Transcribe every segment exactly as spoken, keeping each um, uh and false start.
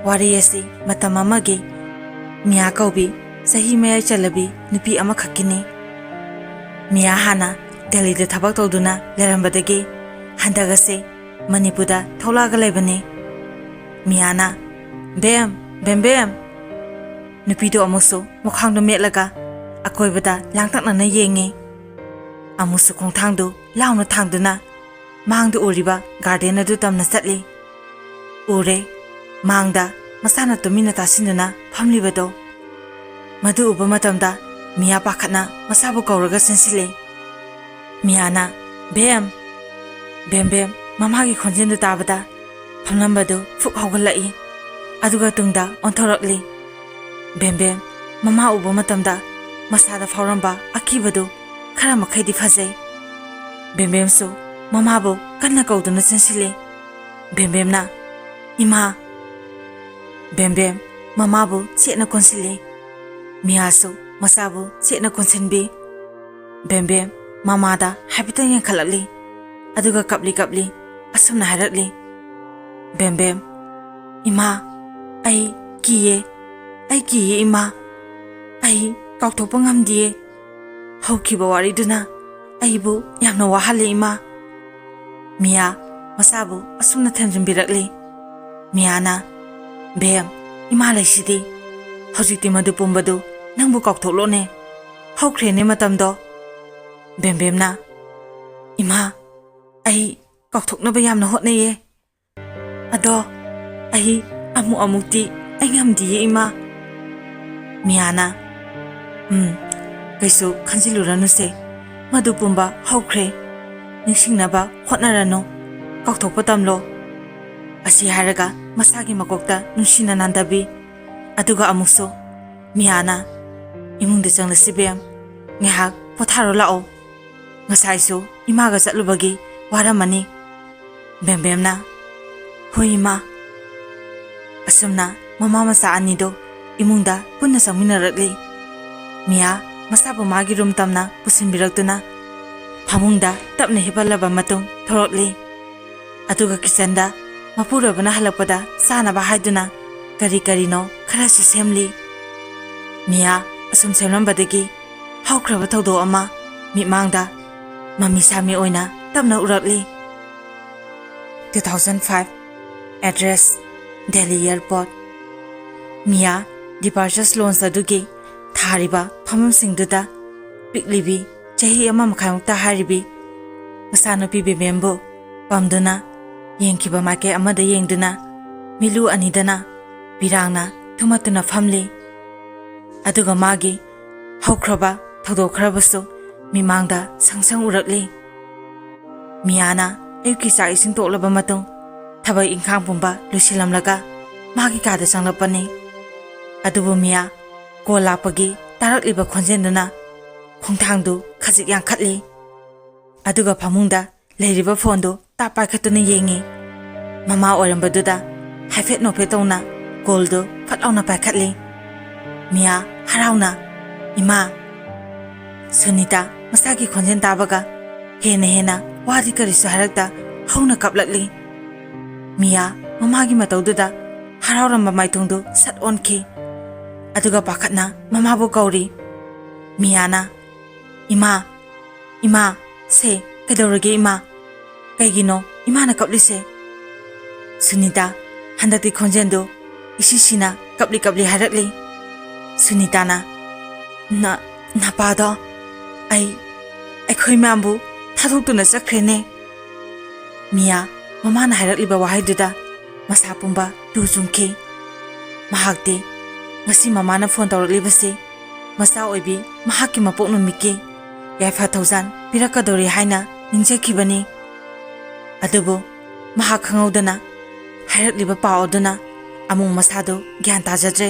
ꯋꯥꯔꯤ ꯑꯁꯤ ꯃꯇꯝ ꯑꯃꯒꯤ ꯃꯤꯌꯥ ꯀꯧꯕꯤ ꯆꯍꯤ ꯃꯌꯥꯏ ꯆꯜꯂꯕꯤ ꯅꯨꯄꯤ ꯑꯃꯈꯛꯀꯤꯅꯤ꯫ ꯃꯤꯌꯥ ꯍꯥꯟꯅ ꯗꯦꯜꯂꯤꯗ ꯊꯕꯛ ꯇꯧꯗꯨꯅ ꯂꯩꯔꯝꯕꯗꯒꯤ ꯍꯟꯗꯛ ꯑꯁꯤ ꯃꯅꯤꯄꯨꯔꯗ ꯊꯣꯛꯂꯛꯑꯒ ꯂꯩꯕꯅꯤ꯫ ꯃꯤꯌꯥꯅ, "ꯕꯦꯝ, ꯕꯦꯝ, ꯕꯦꯝ!" ꯅꯨꯄꯤꯗꯨ ꯑꯃꯨꯛꯁꯨ ꯃꯈ꯭ꯋꯥꯡꯗꯣ ꯃꯦꯠꯂꯒ ꯑꯀꯣꯏꯕꯗ ꯂꯥꯡꯇꯛꯅꯅ ꯌꯦꯡꯉꯤ꯫ ꯑꯃꯨꯛꯁꯨ ꯈꯣꯡꯊꯥꯡꯗꯨ ꯂꯥꯎꯅ ꯊꯥꯡꯗꯨꯅ ꯃꯥꯡꯗ ꯎꯔꯤꯕ ꯒꯥꯔꯗꯦꯟ ꯑꯗꯨ ꯇꯝꯅ ꯆꯠꯂꯤ꯫ ꯎꯔꯦ, ꯃꯥꯡꯗ ꯃꯁꯥꯅ ꯇꯨꯃꯤꯟꯅ ꯇꯥꯁꯤꯟꯗꯨꯅ ꯐꯝꯂꯤꯕꯗꯣ꯫ ꯃꯗꯨ ꯎꯕ ꯃꯇꯝꯗ ꯃꯤꯌꯥ ꯄꯥꯈꯠꯅ ꯃꯁꯥꯕꯨ ꯀꯧꯔꯒ ꯆꯦꯟꯁꯤꯜꯂꯤ꯫ ꯃꯤꯌꯥꯅ, "ꯕꯦꯝ!" ꯕꯦꯝ ꯕꯦꯝ ꯃꯃꯥꯒꯤ ꯈꯣꯟꯖꯦꯜꯗꯨ ꯇꯥꯕꯗ ꯐꯝꯂꯝꯕꯗꯨ ꯐꯨꯛ ꯍꯧꯒꯠꯂꯛꯏ, ꯑꯗꯨꯒ ꯇꯨꯡꯗ ꯑꯣꯟꯊꯣꯔꯛꯂꯤ꯫ ꯕꯦꯝ ꯕꯦꯝ ꯃꯃꯥ ꯎꯕ ꯃꯇꯝꯗ ꯃꯁꯥꯗ ꯐꯥꯎꯔꯝꯕ ꯑꯀꯤꯕꯗꯨ ꯈꯔ ꯃꯈꯩꯗꯤ ꯐꯖꯩ꯫ ꯕꯦꯝ ꯕꯦꯝꯁꯨ ꯃꯃꯥꯕꯨ ꯀꯟꯅ ꯀꯧꯗꯨꯅ ꯆꯦꯟꯁꯤꯜꯂꯤ꯫ ꯕꯦꯝ ꯕꯦꯝꯅ, "ꯏꯃꯥ!" ꯕꯦꯝ ꯕꯦꯝ ꯃꯃꯥꯕꯨ ꯆꯦꯠꯅ ꯀꯣꯟꯁꯤꯜꯂꯤ꯫ ꯃꯤꯌꯥꯁꯨ ꯃꯆꯥꯕꯨ ꯆꯦꯠꯅ ꯀꯣꯟꯁꯤꯟꯕꯤ꯫ ꯕꯦꯝ ꯕꯦꯝ ꯃꯃꯥꯗ ꯍꯥꯏꯐꯦꯠꯇꯪ ꯌꯦꯡꯈꯠꯂꯛꯂꯤ, ꯑꯗꯨꯒ ꯀꯞꯂꯤ ꯀꯞꯂꯤ ꯑꯁꯨꯝꯅ ꯍꯥꯏꯔꯛꯂꯤ, "ꯕꯦꯝ ꯕꯦꯝ, ꯏꯃꯥ, ꯑꯩ ꯀꯤꯌꯦ, ꯑꯩ ꯀꯤꯌꯦ ꯏꯃꯥ, ꯑꯩ ꯀꯥꯎꯊꯣꯛꯄ ꯉꯝꯗꯤꯌꯦ꯫ ꯍꯧꯈꯤꯕ ꯋꯥꯔꯤꯗꯨꯅ ꯑꯩꯕꯨ ꯌꯥꯝꯅ ꯋꯥꯍꯜꯂꯦ ꯏꯃꯥ꯫" ꯃꯤꯌꯥ ꯃꯆꯥꯕꯨ ꯑꯁꯨꯝꯅ ꯊꯦꯝꯖꯤꯟꯕꯤꯔꯛꯂꯤ꯫ ꯃꯤꯌꯥꯅ, "ꯕꯦꯝ, ꯏꯃꯥ ꯂꯩꯁꯤꯗꯤ, ꯍꯧꯖꯤꯛꯇꯤ ꯃꯗꯨ ꯄꯨꯝꯕꯗꯨ ꯅꯪꯕꯨ ꯀꯥꯎꯊꯣꯛꯂꯣꯅꯦ, ꯍꯧꯈ꯭ꯔꯦꯅꯦ ꯃꯇꯝꯗꯣ꯫" ꯕꯦꯝꯕꯦꯝꯅ, "ꯏꯃꯥ, ꯑꯩ ꯀꯥꯎꯊꯣꯛꯅꯕ ꯌꯥꯝꯅ ꯍꯣꯠꯅꯩꯌꯦ, ꯑꯗꯣ ꯑꯩ ꯑꯃꯨꯛ ꯑꯃꯨꯛꯇꯤ ꯑꯩ ꯉꯝꯗꯤꯌꯦ ꯏꯃꯥ꯫" ꯃꯤꯌꯥꯅ, "ꯎꯝ, ꯀꯩꯁꯨ ꯈꯟꯖꯤꯜꯂꯨꯔꯅꯨꯁꯦ, ꯃꯗꯨ ꯄꯨꯝꯕ ꯍꯧꯈ꯭ꯔꯦ, ꯅꯤꯡꯁꯤꯡꯅꯕ ꯍꯣꯠꯅꯔꯅꯨ, ꯀꯥꯎꯊꯣꯛꯄ ꯇꯝꯂꯣ꯫" ꯑꯁꯤ ꯍꯥꯏꯔꯒ ꯃꯁꯥꯒꯤ ꯃꯀꯣꯛꯇ ꯅꯨꯡꯁꯤꯅ ꯅꯥꯟꯗꯕꯤ꯫ ꯑꯗꯨꯒ ꯑꯃꯨꯛꯁꯨ ꯃꯤꯌꯥꯅ, "ꯏꯃꯨꯡꯗ ꯆꯪꯂꯁꯤ ꯕꯦꯝ, ꯉꯥꯏꯍꯥꯛ ꯄꯣꯊꯥꯔꯣ ꯂꯥꯛꯑꯣ, ꯉꯁꯥꯏꯁꯨ ꯏꯃꯥꯒ ꯆꯠꯂꯨꯕꯒꯤ ꯋꯥꯔꯝꯃꯅꯤ꯫" ꯕꯦꯝꯕꯦꯝꯅ, "ꯍꯣꯏ ꯏꯃꯥ꯫" ꯑꯁꯨꯝꯅ ꯃꯃꯥ ꯃꯆꯥ ꯑꯅꯤꯗꯣ ꯏꯃꯨꯡꯗ ꯄꯨꯟꯅ ꯆꯪꯃꯤꯟꯅꯔꯛꯂꯤ꯫ ꯃꯤꯌꯥ ꯃꯁꯥꯕꯨ ꯃꯥꯒꯤ ꯔꯨꯝ ꯇꯝꯅ ꯄꯨꯁꯤꯟꯕꯤꯔꯛꯇꯨꯅ ꯐꯃꯨꯡꯗ ꯇꯞꯅ ꯍꯤꯞꯍꯜꯂꯕ ꯃꯇꯨꯡ ꯊꯣꯔꯛꯂꯤ꯫ ꯑꯗꯨꯒ ꯀꯤꯆꯟꯗ ꯃꯄꯨꯔꯣꯏꯕꯅ ꯍꯜꯂꯛꯄꯗ ꯆꯥꯅꯕ ꯍꯥꯏꯗꯨꯅ ꯀꯔꯤ ꯀꯔꯤꯅꯣ ꯈꯔꯁꯨ ꯁꯦꯝꯂꯤ꯫ ꯃꯤꯌꯥ ꯑꯁꯨꯝ ꯁꯦꯝꯂꯝꯕꯗꯒꯤ ꯍꯧꯈ꯭ꯔꯕ ꯊꯧꯗꯣꯛ ꯑꯃ ꯃꯤꯠꯃꯥꯡꯗ ꯃꯃꯤ ꯁꯥꯃꯤ ꯑꯣꯏꯅ ꯇꯞꯅ ꯎꯔꯛꯂꯤ꯫ Two thousand five, address, Delhi Airport꯫ ꯃꯤꯌꯥ departures lounge ꯑꯗꯨꯒꯤ ꯊꯥꯔꯤꯕ ꯐꯝꯐꯝꯁꯤꯡꯗꯨꯗ ꯄꯤꯛꯂꯤꯕꯤ ꯆꯍꯤ ꯑꯃ ꯃꯈꯥꯏꯃꯨꯛꯇ ꯍꯥꯏꯔꯤꯕꯤ ꯃꯆꯥꯅꯨꯄꯤ ꯕꯦꯕꯦꯝꯕꯨ ꯄꯝꯗꯨꯅ ꯌꯦꯡꯈꯤꯕ ꯃꯥꯏꯀꯩ ꯑꯃꯗ ꯌꯦꯡꯗꯨꯅ ꯃꯤꯠꯂꯨ ꯑꯅꯤꯗꯅ ꯄꯤꯔꯥꯡꯅ ꯊꯨꯝꯃꯠꯇꯨꯅ ꯐꯝꯂꯤ꯫ ꯑꯗꯨꯒ ꯃꯥꯒꯤ ꯍꯧꯈ꯭ꯔꯕ ꯊꯧꯗꯣꯛ ꯈꯔꯕꯨꯁꯨ ꯃꯤꯃꯥꯡꯗ ꯁꯪ ꯁꯪ ꯎꯔꯛꯂꯤ꯫ ꯃꯤꯌꯥꯅ ꯑꯌꯨꯛꯀꯤ ꯆꯥꯛ ꯏꯁꯤꯡ ꯇꯣꯛꯂꯕ ꯃꯇꯨꯡ ꯊꯕꯛ ꯏꯪꯈꯥꯡ ꯄꯨꯝꯕ ꯂꯣꯏꯁꯤꯜꯂꯝꯂꯒ ꯃꯥꯒꯤ ꯀꯥꯗ ꯆꯪꯂꯛꯄꯅꯤ꯫ ꯑꯗꯨꯕꯨ ꯃꯤꯌꯥ ꯀꯣꯜ ꯂꯥꯛꯄꯒꯤ ꯇꯥꯔꯛꯂꯤꯕ ꯈꯣꯟꯖꯦꯜꯗꯨꯅ ꯈꯣꯡꯊꯥꯡꯗꯨ ꯈꯖꯤꯛ ꯌꯥꯡꯈꯠꯂꯤ꯫ ꯑꯗꯨꯒ ꯐꯃꯨꯡꯗ ꯂꯩꯔꯤꯕ ꯐꯣꯟꯗꯨ ꯇꯥꯞ ꯄꯥꯏꯈꯠꯇꯨꯅ ꯌꯦꯡꯉꯤ꯫ ꯃꯃꯥ ꯑꯣꯏꯔꯝꯕꯗꯨꯗ ꯍꯥꯏꯐꯦꯠ ꯅꯣꯛꯐꯦꯠ ꯇꯧꯅ ꯀꯣꯜꯗꯨ ꯐꯠ ꯂꯥꯎꯅ ꯄꯥꯏꯈꯠꯂꯤ꯫ ꯃꯤꯌꯥ ꯍꯔꯥꯎꯅ, "ꯏꯃꯥ!" ꯁꯨꯅꯤꯇꯥ ꯃꯁꯥꯒꯤ ꯈꯣꯟꯖꯦꯜ ꯇꯥꯕꯒ ꯍꯦꯟꯅ ꯍꯦꯟꯅ ꯋꯥꯗꯤ ꯀꯔꯤꯁꯨ ꯍꯥꯏꯔꯛꯇ ꯍꯧꯅ ꯀꯞꯂꯛꯂꯤ꯫ ꯃꯤꯌꯥ ꯃꯃꯥꯒꯤ ꯃꯇꯧꯗꯨꯗ ꯍꯔꯥꯎꯔꯝꯕ ꯃꯥꯏꯊꯣꯡꯗꯨ ꯁꯠ ꯑꯣꯟꯈꯤ꯫ ꯑꯗꯨꯒ ꯄꯥꯈꯠꯅ ꯃꯃꯥꯕꯨ ꯀꯧꯔꯤ꯫ ꯃꯤꯌꯥꯅ, "ꯏꯃꯥ, ꯏꯃꯥ, ꯁꯦ, ꯀꯩꯗꯧꯔꯒꯦ ꯏꯃꯥ? ꯀꯩꯒꯤꯅꯣ ꯏꯃꯥꯅ ꯀꯞꯂꯤꯁꯦ?" ꯁꯨꯅꯤꯇꯥ ꯍꯟꯗꯛꯇꯤ ꯈꯣꯟꯖꯦꯜꯗꯨ ꯏꯁꯤ ꯁꯤꯅ ꯀꯞꯂꯤ ꯀꯞꯂꯤ ꯍꯥꯏꯔꯛꯂꯤ꯫ ꯁꯨꯅꯤꯇꯥꯅ, "ꯅ-, ꯅꯄꯥꯗꯣ ꯑꯩ, ꯑꯩꯈꯣꯏ ꯃꯌꯥꯝꯕꯨ ꯊꯥꯗꯣꯛꯇꯨꯅ ꯆꯠꯈ꯭ꯔꯦꯅꯦ꯫" ꯃꯤꯌꯥ ꯃꯃꯥꯅ ꯍꯥꯏꯔꯛꯂꯤꯕ ꯋꯥꯍꯩꯗꯨꯗ ꯃꯁꯥ ꯄꯨꯝꯕ ꯇꯨ ꯆꯨꯡꯈꯤ꯫ ꯃꯍꯥꯛꯇꯤ ꯉꯁꯤ ꯃꯃꯥꯅ ꯐꯣꯟ ꯇꯧꯔꯛꯂꯤꯕꯁꯤ ꯃꯆꯥ ꯑꯣꯏꯕꯤ ꯃꯍꯥꯛꯀꯤ ꯃꯄꯣꯛ ꯅꯨꯃꯤꯠꯀꯤ ꯌꯥꯏꯐ ꯊꯧꯖꯥꯜ ꯄꯤꯔꯛꯀꯗꯧꯔꯤ ꯍꯥꯏꯅ ꯅꯤꯡꯖꯈꯤꯕꯅꯤ꯫ ꯑꯗꯨꯕꯨ ꯃꯍꯥꯛ ꯈꯪꯍꯧꯗꯅ ꯍꯥꯏꯔꯛꯂꯤꯕ ꯄꯥꯎ ꯑꯗꯨꯅ ꯑꯃꯨꯛ ꯃꯁꯥꯗꯨ ꯒ꯭ꯌꯥꯟ ꯇꯥꯖꯗ꯭ꯔꯦ꯫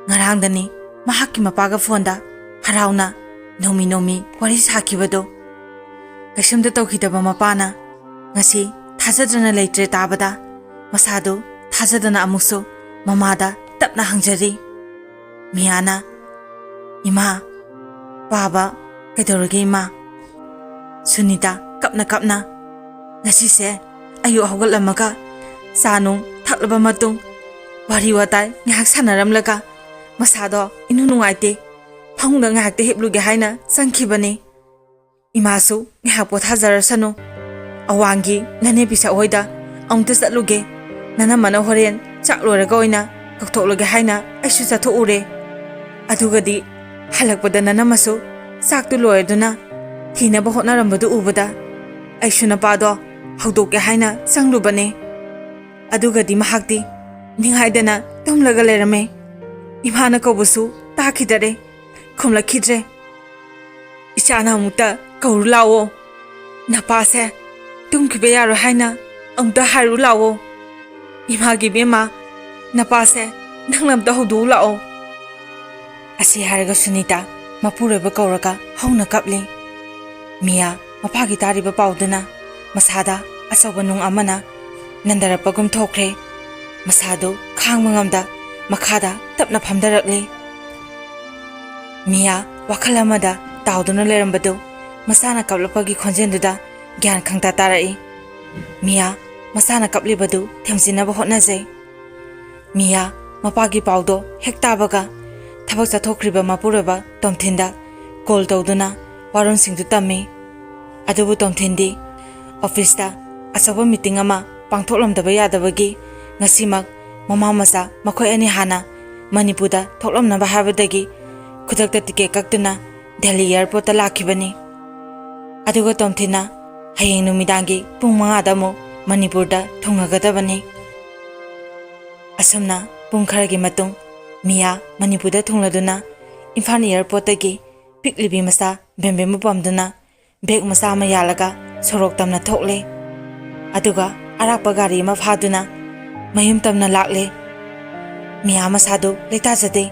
ꯉꯔꯥꯡꯗꯅꯤ ꯃꯍꯥꯛꯀꯤ ꯃꯄꯥꯒ ꯐꯣꯟꯗ ꯍꯔꯥꯎꯅ ꯅꯣꯡꯃꯤ ꯅꯣꯡꯃꯤ ꯋꯥꯔꯤ ꯁꯥꯈꯤꯕꯗꯨ꯫ ꯀꯩꯁꯨꯝꯇ ꯇꯧꯈꯤꯗꯕ ꯃꯄꯥꯅ ꯉꯁꯤ ꯊꯥꯖꯗꯅ ꯂꯩꯇ꯭ꯔꯦ ꯇꯥꯕꯗ ꯃꯁꯥꯗꯨ ꯊꯥꯖꯗꯅ ꯑꯃꯨꯛꯁꯨ ꯃꯃꯥꯗ ꯇꯞꯅ ꯍꯪꯖꯔꯤ꯫ ꯃꯤꯌꯥꯅ, "ꯏꯃꯥ, ꯄꯥꯕ, ꯀꯩꯗꯧꯔꯒꯦ ꯏꯃꯥ?" ꯁꯨꯅꯤꯇꯥ ꯀꯞꯅ ꯀꯞꯅ, "ꯉꯁꯤꯁꯦ ꯑꯌꯨꯛ ꯍꯧꯒꯠꯂꯝꯃꯒ ꯆꯥ ꯅꯨꯡ ꯊꯛꯂꯕ ꯃꯇꯨꯡ ꯋꯥꯔꯤ ꯋꯥꯇꯥꯏ ꯉꯥꯏꯍꯥꯛ ꯁꯥꯟꯅꯔꯝꯂꯒ ꯃꯁꯥꯗꯣ ꯏꯅꯨꯡ ꯅꯨꯡꯉꯥꯏꯇꯦ, ꯐꯃꯨꯡꯗ ꯉꯥꯏꯍꯥꯛꯇ ꯍꯤꯞꯂꯨꯒꯦ ꯍꯥꯏꯅ ꯆꯪꯈꯤꯕꯅꯤ꯫ ꯏꯃꯥꯁꯨ ꯉꯥꯏꯍꯥꯛ ꯄꯣꯊꯥꯖꯔꯁꯅꯨ, ꯑꯋꯥꯡꯒꯤ ꯅꯅꯦ ꯄꯤꯁꯛ ꯍꯣꯏꯗ ꯑꯃꯨꯛꯇ ꯆꯠꯂꯨꯒꯦ, ꯅꯅꯝꯃꯅ ꯍꯣꯔꯦꯟ ꯆꯥꯛ ꯂꯣꯏꯔꯒ ꯑꯣꯏꯅ ꯀꯧꯊꯣꯛꯂꯒꯦ ꯍꯥꯏꯅ ꯑꯩꯁꯨ ꯆꯠꯊꯣꯛꯎꯔꯦ꯫ ꯑꯗꯨꯒꯗꯤ ꯍꯜꯂꯛꯄꯗ ꯅꯅꯝꯃꯁꯨ ꯆꯥꯛꯇꯨ ꯂꯣꯏꯔꯗꯨꯅ ꯊꯤꯅꯕ ꯍꯣꯠꯅꯔꯝꯕꯗꯨ ꯎꯕꯗ ꯑꯩꯁꯨ ꯅꯄꯥꯗꯣ ꯍꯧꯗꯣꯛꯀꯦ ꯍꯥꯏꯅ ꯆꯪꯂꯨꯕꯅꯦ꯫ ꯑꯗꯨꯒꯗꯤ ꯃꯍꯥꯛꯇꯤ ꯅꯤꯡꯍꯥꯏꯗꯅ ꯇꯨꯝꯂꯒ ꯂꯩꯔꯝꯃꯦ꯫ ꯏꯃꯥꯅ ꯀꯧꯕꯁꯨ ꯇꯥꯈꯤꯗꯔꯦ, ꯈꯨꯝꯂꯛꯈꯤꯗ꯭ꯔꯦ꯫ "ꯏꯆꯥꯅ ꯑꯃꯨꯛꯇ ꯀꯧꯔꯨ ꯂꯥꯛꯑꯣ, ꯅꯄꯥꯁꯦ ꯇꯨꯝꯈꯤꯕ ꯌꯥꯔꯣꯏ ꯍꯥꯏꯅ ꯑꯃꯨꯛꯇ ꯍꯥꯏꯔꯨ ꯂꯥꯛꯑꯣ꯫ ꯏꯃꯥꯒꯤ ꯏꯕꯦꯝꯃ, ꯅꯄꯥꯁꯦ ꯅꯪꯅ ꯑꯃꯨꯛꯇ ꯍꯧꯗꯣꯛꯎ ꯂꯥꯛꯑꯣ"꯫ ꯑꯁꯤ ꯍꯥꯏꯔꯒ ꯁꯨꯅꯤꯇꯥ ꯃꯄꯨꯔꯣꯏꯕ ꯀꯧꯔꯒ ꯍꯧꯅ ꯀꯞꯂꯤ꯫ ꯃꯤꯌꯥ ꯃꯄꯥꯒꯤ ꯇꯥꯔꯤꯕ ꯄꯥꯎꯗꯨꯅ ꯃꯁꯥꯗ ꯑꯆꯧꯕ ꯅꯨꯡ ꯑꯃꯅ ꯅꯟꯗꯔꯛꯄꯒꯨꯝ ꯊꯣꯛꯈ꯭ꯔꯦ꯫ ꯃꯁꯥꯗꯨ ꯈꯥꯡꯕ ꯉꯝꯗ ꯃꯈꯥꯗ ꯇꯞꯅ ꯐꯝꯊꯔꯛꯂꯤ꯫ ꯃꯤꯌꯥ ꯋꯥꯈꯜ ꯑꯃꯗ ꯇꯥꯎꯗꯨꯅ ꯂꯩꯔꯝꯕꯗꯨ ꯃꯆꯥꯅ ꯀꯞꯂꯛꯄꯒꯤ ꯈꯣꯟꯖꯦꯜꯗꯨꯗ ꯒ꯭ꯌꯥꯟ ꯈꯪꯇꯥ ꯇꯥꯔꯛꯏ꯫ ꯃꯤꯌꯥ ꯃꯆꯥꯅ ꯀꯞꯂꯤꯕꯗꯨ ꯊꯦꯝꯖꯤꯟꯅꯕ ꯍꯣꯠꯅꯖꯩ꯫ ꯃꯤꯌꯥ ꯃꯄꯥꯒꯤ ꯄꯥꯎꯗꯣ ꯍꯦꯛ ꯇꯥꯕꯒ ꯊꯕꯛ ꯆꯠꯊꯣꯛꯈ꯭ꯔꯤꯕ ꯃꯄꯨꯔꯣꯏꯕ ꯇꯣꯝꯊꯤꯟꯗ ꯀꯣꯜ ꯇꯧꯗꯨꯅ ꯋꯥꯔꯣꯜꯁꯤꯡꯗꯨ ꯇꯝꯃꯤ꯫ ꯑꯗꯨꯕꯨ ꯇꯣꯝꯊꯤꯟꯗꯤ ꯑꯣꯐꯤꯁꯇ ꯑꯆꯧꯕ ꯃꯤꯇꯤꯡ ꯑꯃ ꯄꯥꯡꯊꯣꯛꯂꯝꯗꯕ ꯌꯥꯗꯕꯒꯤ ꯉꯁꯤꯃꯛ ꯃꯃꯥ ꯃꯆꯥ ꯃꯈꯣꯏ ꯑꯅꯤ ꯍꯥꯟꯅ ꯃꯅꯤꯄꯨꯔꯗ ꯊꯣꯛꯂꯝꯅꯕ ꯍꯥꯏꯕꯗꯒꯤ ꯈꯨꯗꯛꯇ ꯇꯤꯀꯦꯠ ꯀꯛꯇꯨꯅ ꯗꯦꯜꯂꯤ ꯑꯦꯌꯔꯄꯣꯔꯠꯇ ꯂꯥꯛꯈꯤꯕꯅꯤ꯫ ꯑꯗꯨꯒ ꯇꯣꯝꯊꯤꯟꯅ ꯍꯌꯦꯡ ꯅꯨꯃꯤꯗꯥꯡꯒꯤ ꯄꯨꯡ ꯃꯉꯥꯗ ꯑꯃꯨꯛ ꯃꯅꯤꯄꯨꯔꯗ ꯊꯨꯡꯉꯒꯗꯕꯅꯤ꯫ ꯑꯁꯨꯝꯅ ꯄꯨꯡ ꯈꯔꯒꯤ ꯃꯇꯨꯡ ꯃꯤꯌꯥ ꯃꯅꯤꯄꯨꯔꯗ ꯊꯨꯡꯂꯗꯨꯅ ꯏꯝꯐꯥꯜ ꯑꯦꯌꯔꯄꯣꯔꯠꯇꯒꯤ ꯄꯤꯛꯂꯤꯕꯤ ꯃꯆꯥ ꯕꯦꯝꯕꯦꯝꯕꯨ ꯄꯝꯗꯨꯅ ꯕꯦꯒ ꯃꯆꯥ ꯑꯃ ꯌꯥꯜꯂꯒ ꯁꯣꯔꯣꯛ ꯇꯝꯅ ꯊꯣꯛꯂꯦ꯫ ꯑꯗꯨꯒ ꯑꯔꯥꯛꯄ ꯒꯥꯔꯤ ꯑꯃ ꯐꯥꯗꯨꯅ ꯃꯌꯨꯝ ꯇꯝꯅ ꯂꯥꯛꯂꯦ꯫ ꯃꯤꯌꯥ ꯃꯁꯥꯗꯨ ꯂꯩꯇꯥꯖꯗꯦ꯫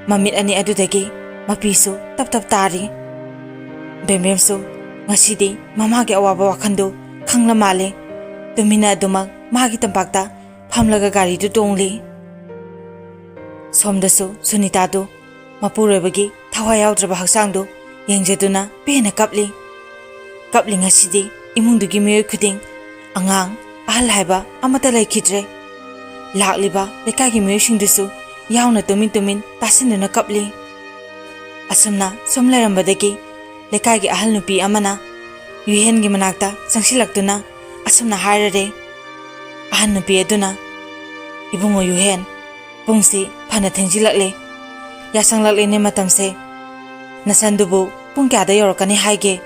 ꯃꯃꯤꯠ ꯑꯅꯤ ꯑꯗꯨꯗꯒꯤ ꯃꯄꯤꯁꯨ ꯇꯞ ꯇꯞ ꯇꯥꯔꯤ꯫ ꯕꯦꯝꯕꯦꯝꯁꯨ ꯉꯁꯤꯗꯤ ꯃꯃꯥꯒꯤ ꯑꯋꯥꯕ ꯋꯥꯈꯜꯗꯨ ꯈꯪꯂ ꯃꯥꯜꯂꯦ꯫ ꯇꯨꯃꯤꯟꯅ ꯑꯗꯨꯃꯛ ꯃꯥꯒꯤ ꯇꯝꯄꯥꯛꯇ ꯐꯝꯂꯒ ꯒꯥꯔꯤꯗꯨ ꯇꯣꯡꯂꯤ꯫ ꯁꯣꯝꯗꯁꯨ ꯁꯨꯅꯤꯇꯥꯗꯨ ꯃꯄꯨꯔꯣꯏꯕꯒꯤ ꯊꯋꯥꯏ ꯌꯥꯎꯗ꯭ꯔꯕ ꯍꯛꯆꯥꯡꯗꯨ ꯌꯦꯡꯖꯗꯨꯅ ꯄꯦꯟꯅ ꯀꯞꯂꯤ꯫ ꯀꯞꯂꯤꯉꯩꯁꯤꯗꯤ ꯏꯃꯨꯡꯗꯨꯒꯤ ꯃꯤꯑꯣꯏ ꯈꯨꯗꯤꯡ, ꯑꯉꯥꯡ, ꯑꯍꯜ ꯍꯥꯏꯕ ꯑꯃꯠꯇ ꯂꯩꯈꯤꯗ꯭ꯔꯦ꯫ ꯂꯥꯛꯂꯤꯕ ꯂꯩꯀꯥꯏꯒꯤ ꯃꯤꯑꯣꯏꯁꯤꯡꯗꯨꯁꯨ ꯌꯥꯎꯅ ꯇꯨꯃꯤꯟ ꯇꯨꯃꯤꯟ ꯇꯥꯁꯤꯟꯗꯨꯅ ꯀꯞꯂꯤ꯫ ꯑꯁꯨꯝꯅ ꯁꯨꯝ ꯂꯩꯔꯝꯕꯗꯒꯤ ꯂꯩꯀꯥꯏꯒꯤ ꯑꯍꯜ ꯅꯨꯄꯤ ꯑꯃꯅ ꯌꯨꯍꯦꯟꯒꯤ ꯃꯅꯥꯛꯇ ꯆꯪꯁꯤꯜꯂꯛꯇꯨꯅ ꯑꯁꯨꯝꯅ ꯍꯥꯏꯔꯔꯦ꯫ ꯑꯍꯜ ꯅꯨꯄꯤ ꯑꯗꯨꯅ, "ꯏꯕꯨꯡꯉꯣ ꯌꯨꯍꯦꯟ, ꯄꯨꯡꯁꯤ ꯐꯅ ꯊꯦꯡꯖꯤꯜꯂꯛꯂꯦ꯫ ꯌꯥꯁꯪꯂꯛꯂꯦꯅꯦ ꯃꯇꯝꯁꯦ꯫ ꯅꯆꯟꯗꯨꯕꯨ ꯄꯨꯡ ꯀꯌꯥꯗ ꯌꯧꯔꯛꯀꯅꯤ ꯍꯥꯏꯒꯦ?"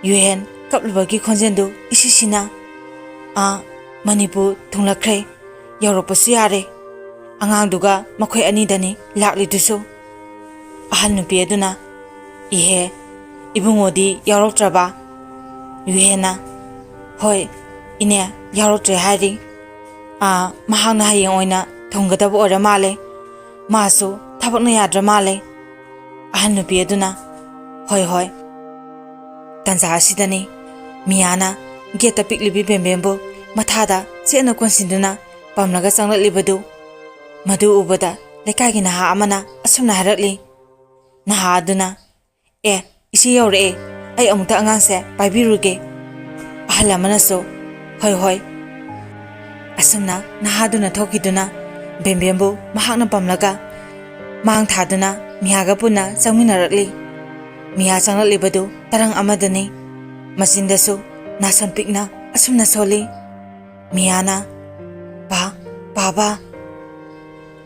ꯌꯨꯍꯦꯟ ꯀꯞꯂꯨꯕꯒꯤ ꯈꯣꯟꯖꯦꯜꯗꯨ ꯏꯁꯤꯁꯤꯅ, "ꯑꯥ, ꯃꯅꯤꯄꯨꯔ ꯊꯨꯡꯂꯛꯈ꯭ꯔꯦ꯫ ꯌꯧꯔꯛꯄꯁꯨ ꯌꯥꯔꯦ꯫ ꯑꯉꯥꯡꯗꯨꯒ ꯃꯈꯣꯏ ꯑꯅꯤꯗꯅꯤ ꯂꯥꯛꯂꯤꯗꯨꯁꯨ꯫" ꯑꯍꯜ ꯅꯨꯄꯤ ꯑꯗꯨꯅ, "ꯏꯍꯦ, ꯏꯕꯨꯡꯉꯣꯗꯤ ꯌꯥꯎꯔꯛꯇ꯭ꯔꯕ?" ꯌꯨꯍꯦꯟꯅ, "ꯍꯣꯏ, ꯏꯅꯦ, ꯌꯥꯎꯔꯛꯇ꯭ꯔꯦ ꯍꯥꯏꯔꯤ꯫ ꯑꯥ, ꯃꯍꯥꯛꯅ ꯍꯌꯦꯡ ꯑꯣꯏꯅ ꯊꯨꯡꯒꯗꯕ ꯑꯣꯏꯔ ꯃꯥꯜꯂꯦ꯫ ꯃꯥꯁꯨ ꯊꯕꯛꯅ ꯌꯥꯗ꯭ꯔ ꯃꯥꯜꯂꯦ꯫" ꯑꯍꯜ ꯅꯨꯄꯤ ꯑꯗꯨꯅ, "ꯍꯣꯏ, ꯍꯣꯏ꯫" ꯇꯟꯖꯥ ꯑꯁꯤꯗꯅꯤ ꯃꯤꯌꯥꯅ ꯒꯦꯠꯇ ꯄꯤꯛꯂꯤꯕꯤ ꯕꯦꯝꯕꯦꯝꯕꯨ ꯃꯊꯥꯗ ꯆꯦꯠꯅ ꯀꯣꯟꯁꯤꯟꯗꯨꯅ ꯄꯝꯂꯒ ꯆꯪꯂꯛꯂꯤꯕꯗꯨ꯫ ꯃꯗꯨ ꯎꯕꯗ ꯂꯩꯀꯥꯏꯒꯤ ꯅꯍꯥ ꯑꯃꯅ ꯑꯁꯨꯝꯅ ꯍꯥꯏꯔꯛꯂꯤ꯫ ꯅꯍꯥ ꯑꯗꯨꯅ, "ꯑꯦ, ꯏꯆꯦ ꯌꯧꯔꯛꯑꯦ, ꯑꯩ ꯑꯃꯨꯛꯇ ꯑꯉꯥꯡꯁꯦ ꯄꯥꯏꯕꯤꯔꯨꯒꯦ꯫" ꯑꯍꯜ ꯑꯃꯅꯁꯨ, "ꯍꯣꯏ, ꯍꯣꯏ꯫" ꯑꯁꯨꯝꯅ ꯅꯍꯥꯗꯨꯅ ꯊꯣꯛꯈꯤꯗꯨꯅ ꯕꯦꯝꯕꯦꯝꯕꯨ ꯃꯍꯥꯛꯅ ꯄꯝꯂꯒ ꯃꯥꯡ ꯊꯥꯗꯨꯅ ꯃꯤꯌꯥꯒ ꯄꯨꯟꯅ ꯆꯪꯃꯤꯟꯅꯔꯛꯂꯤ꯫ ꯃꯤꯌꯥ ꯆꯪꯂꯛꯂꯤꯕꯗꯨ ꯇꯔꯪ ꯑꯃꯗꯅꯤ꯫ ꯃꯆꯤꯟꯗꯁꯨ ꯅꯥꯁꯣꯟ ꯄꯤꯛꯅ ꯑꯁꯨꯝꯅ ꯁꯣꯜꯂꯤ꯫ ꯃꯤꯌꯥꯅ, "ꯄꯥ, ꯄꯥꯕ꯫"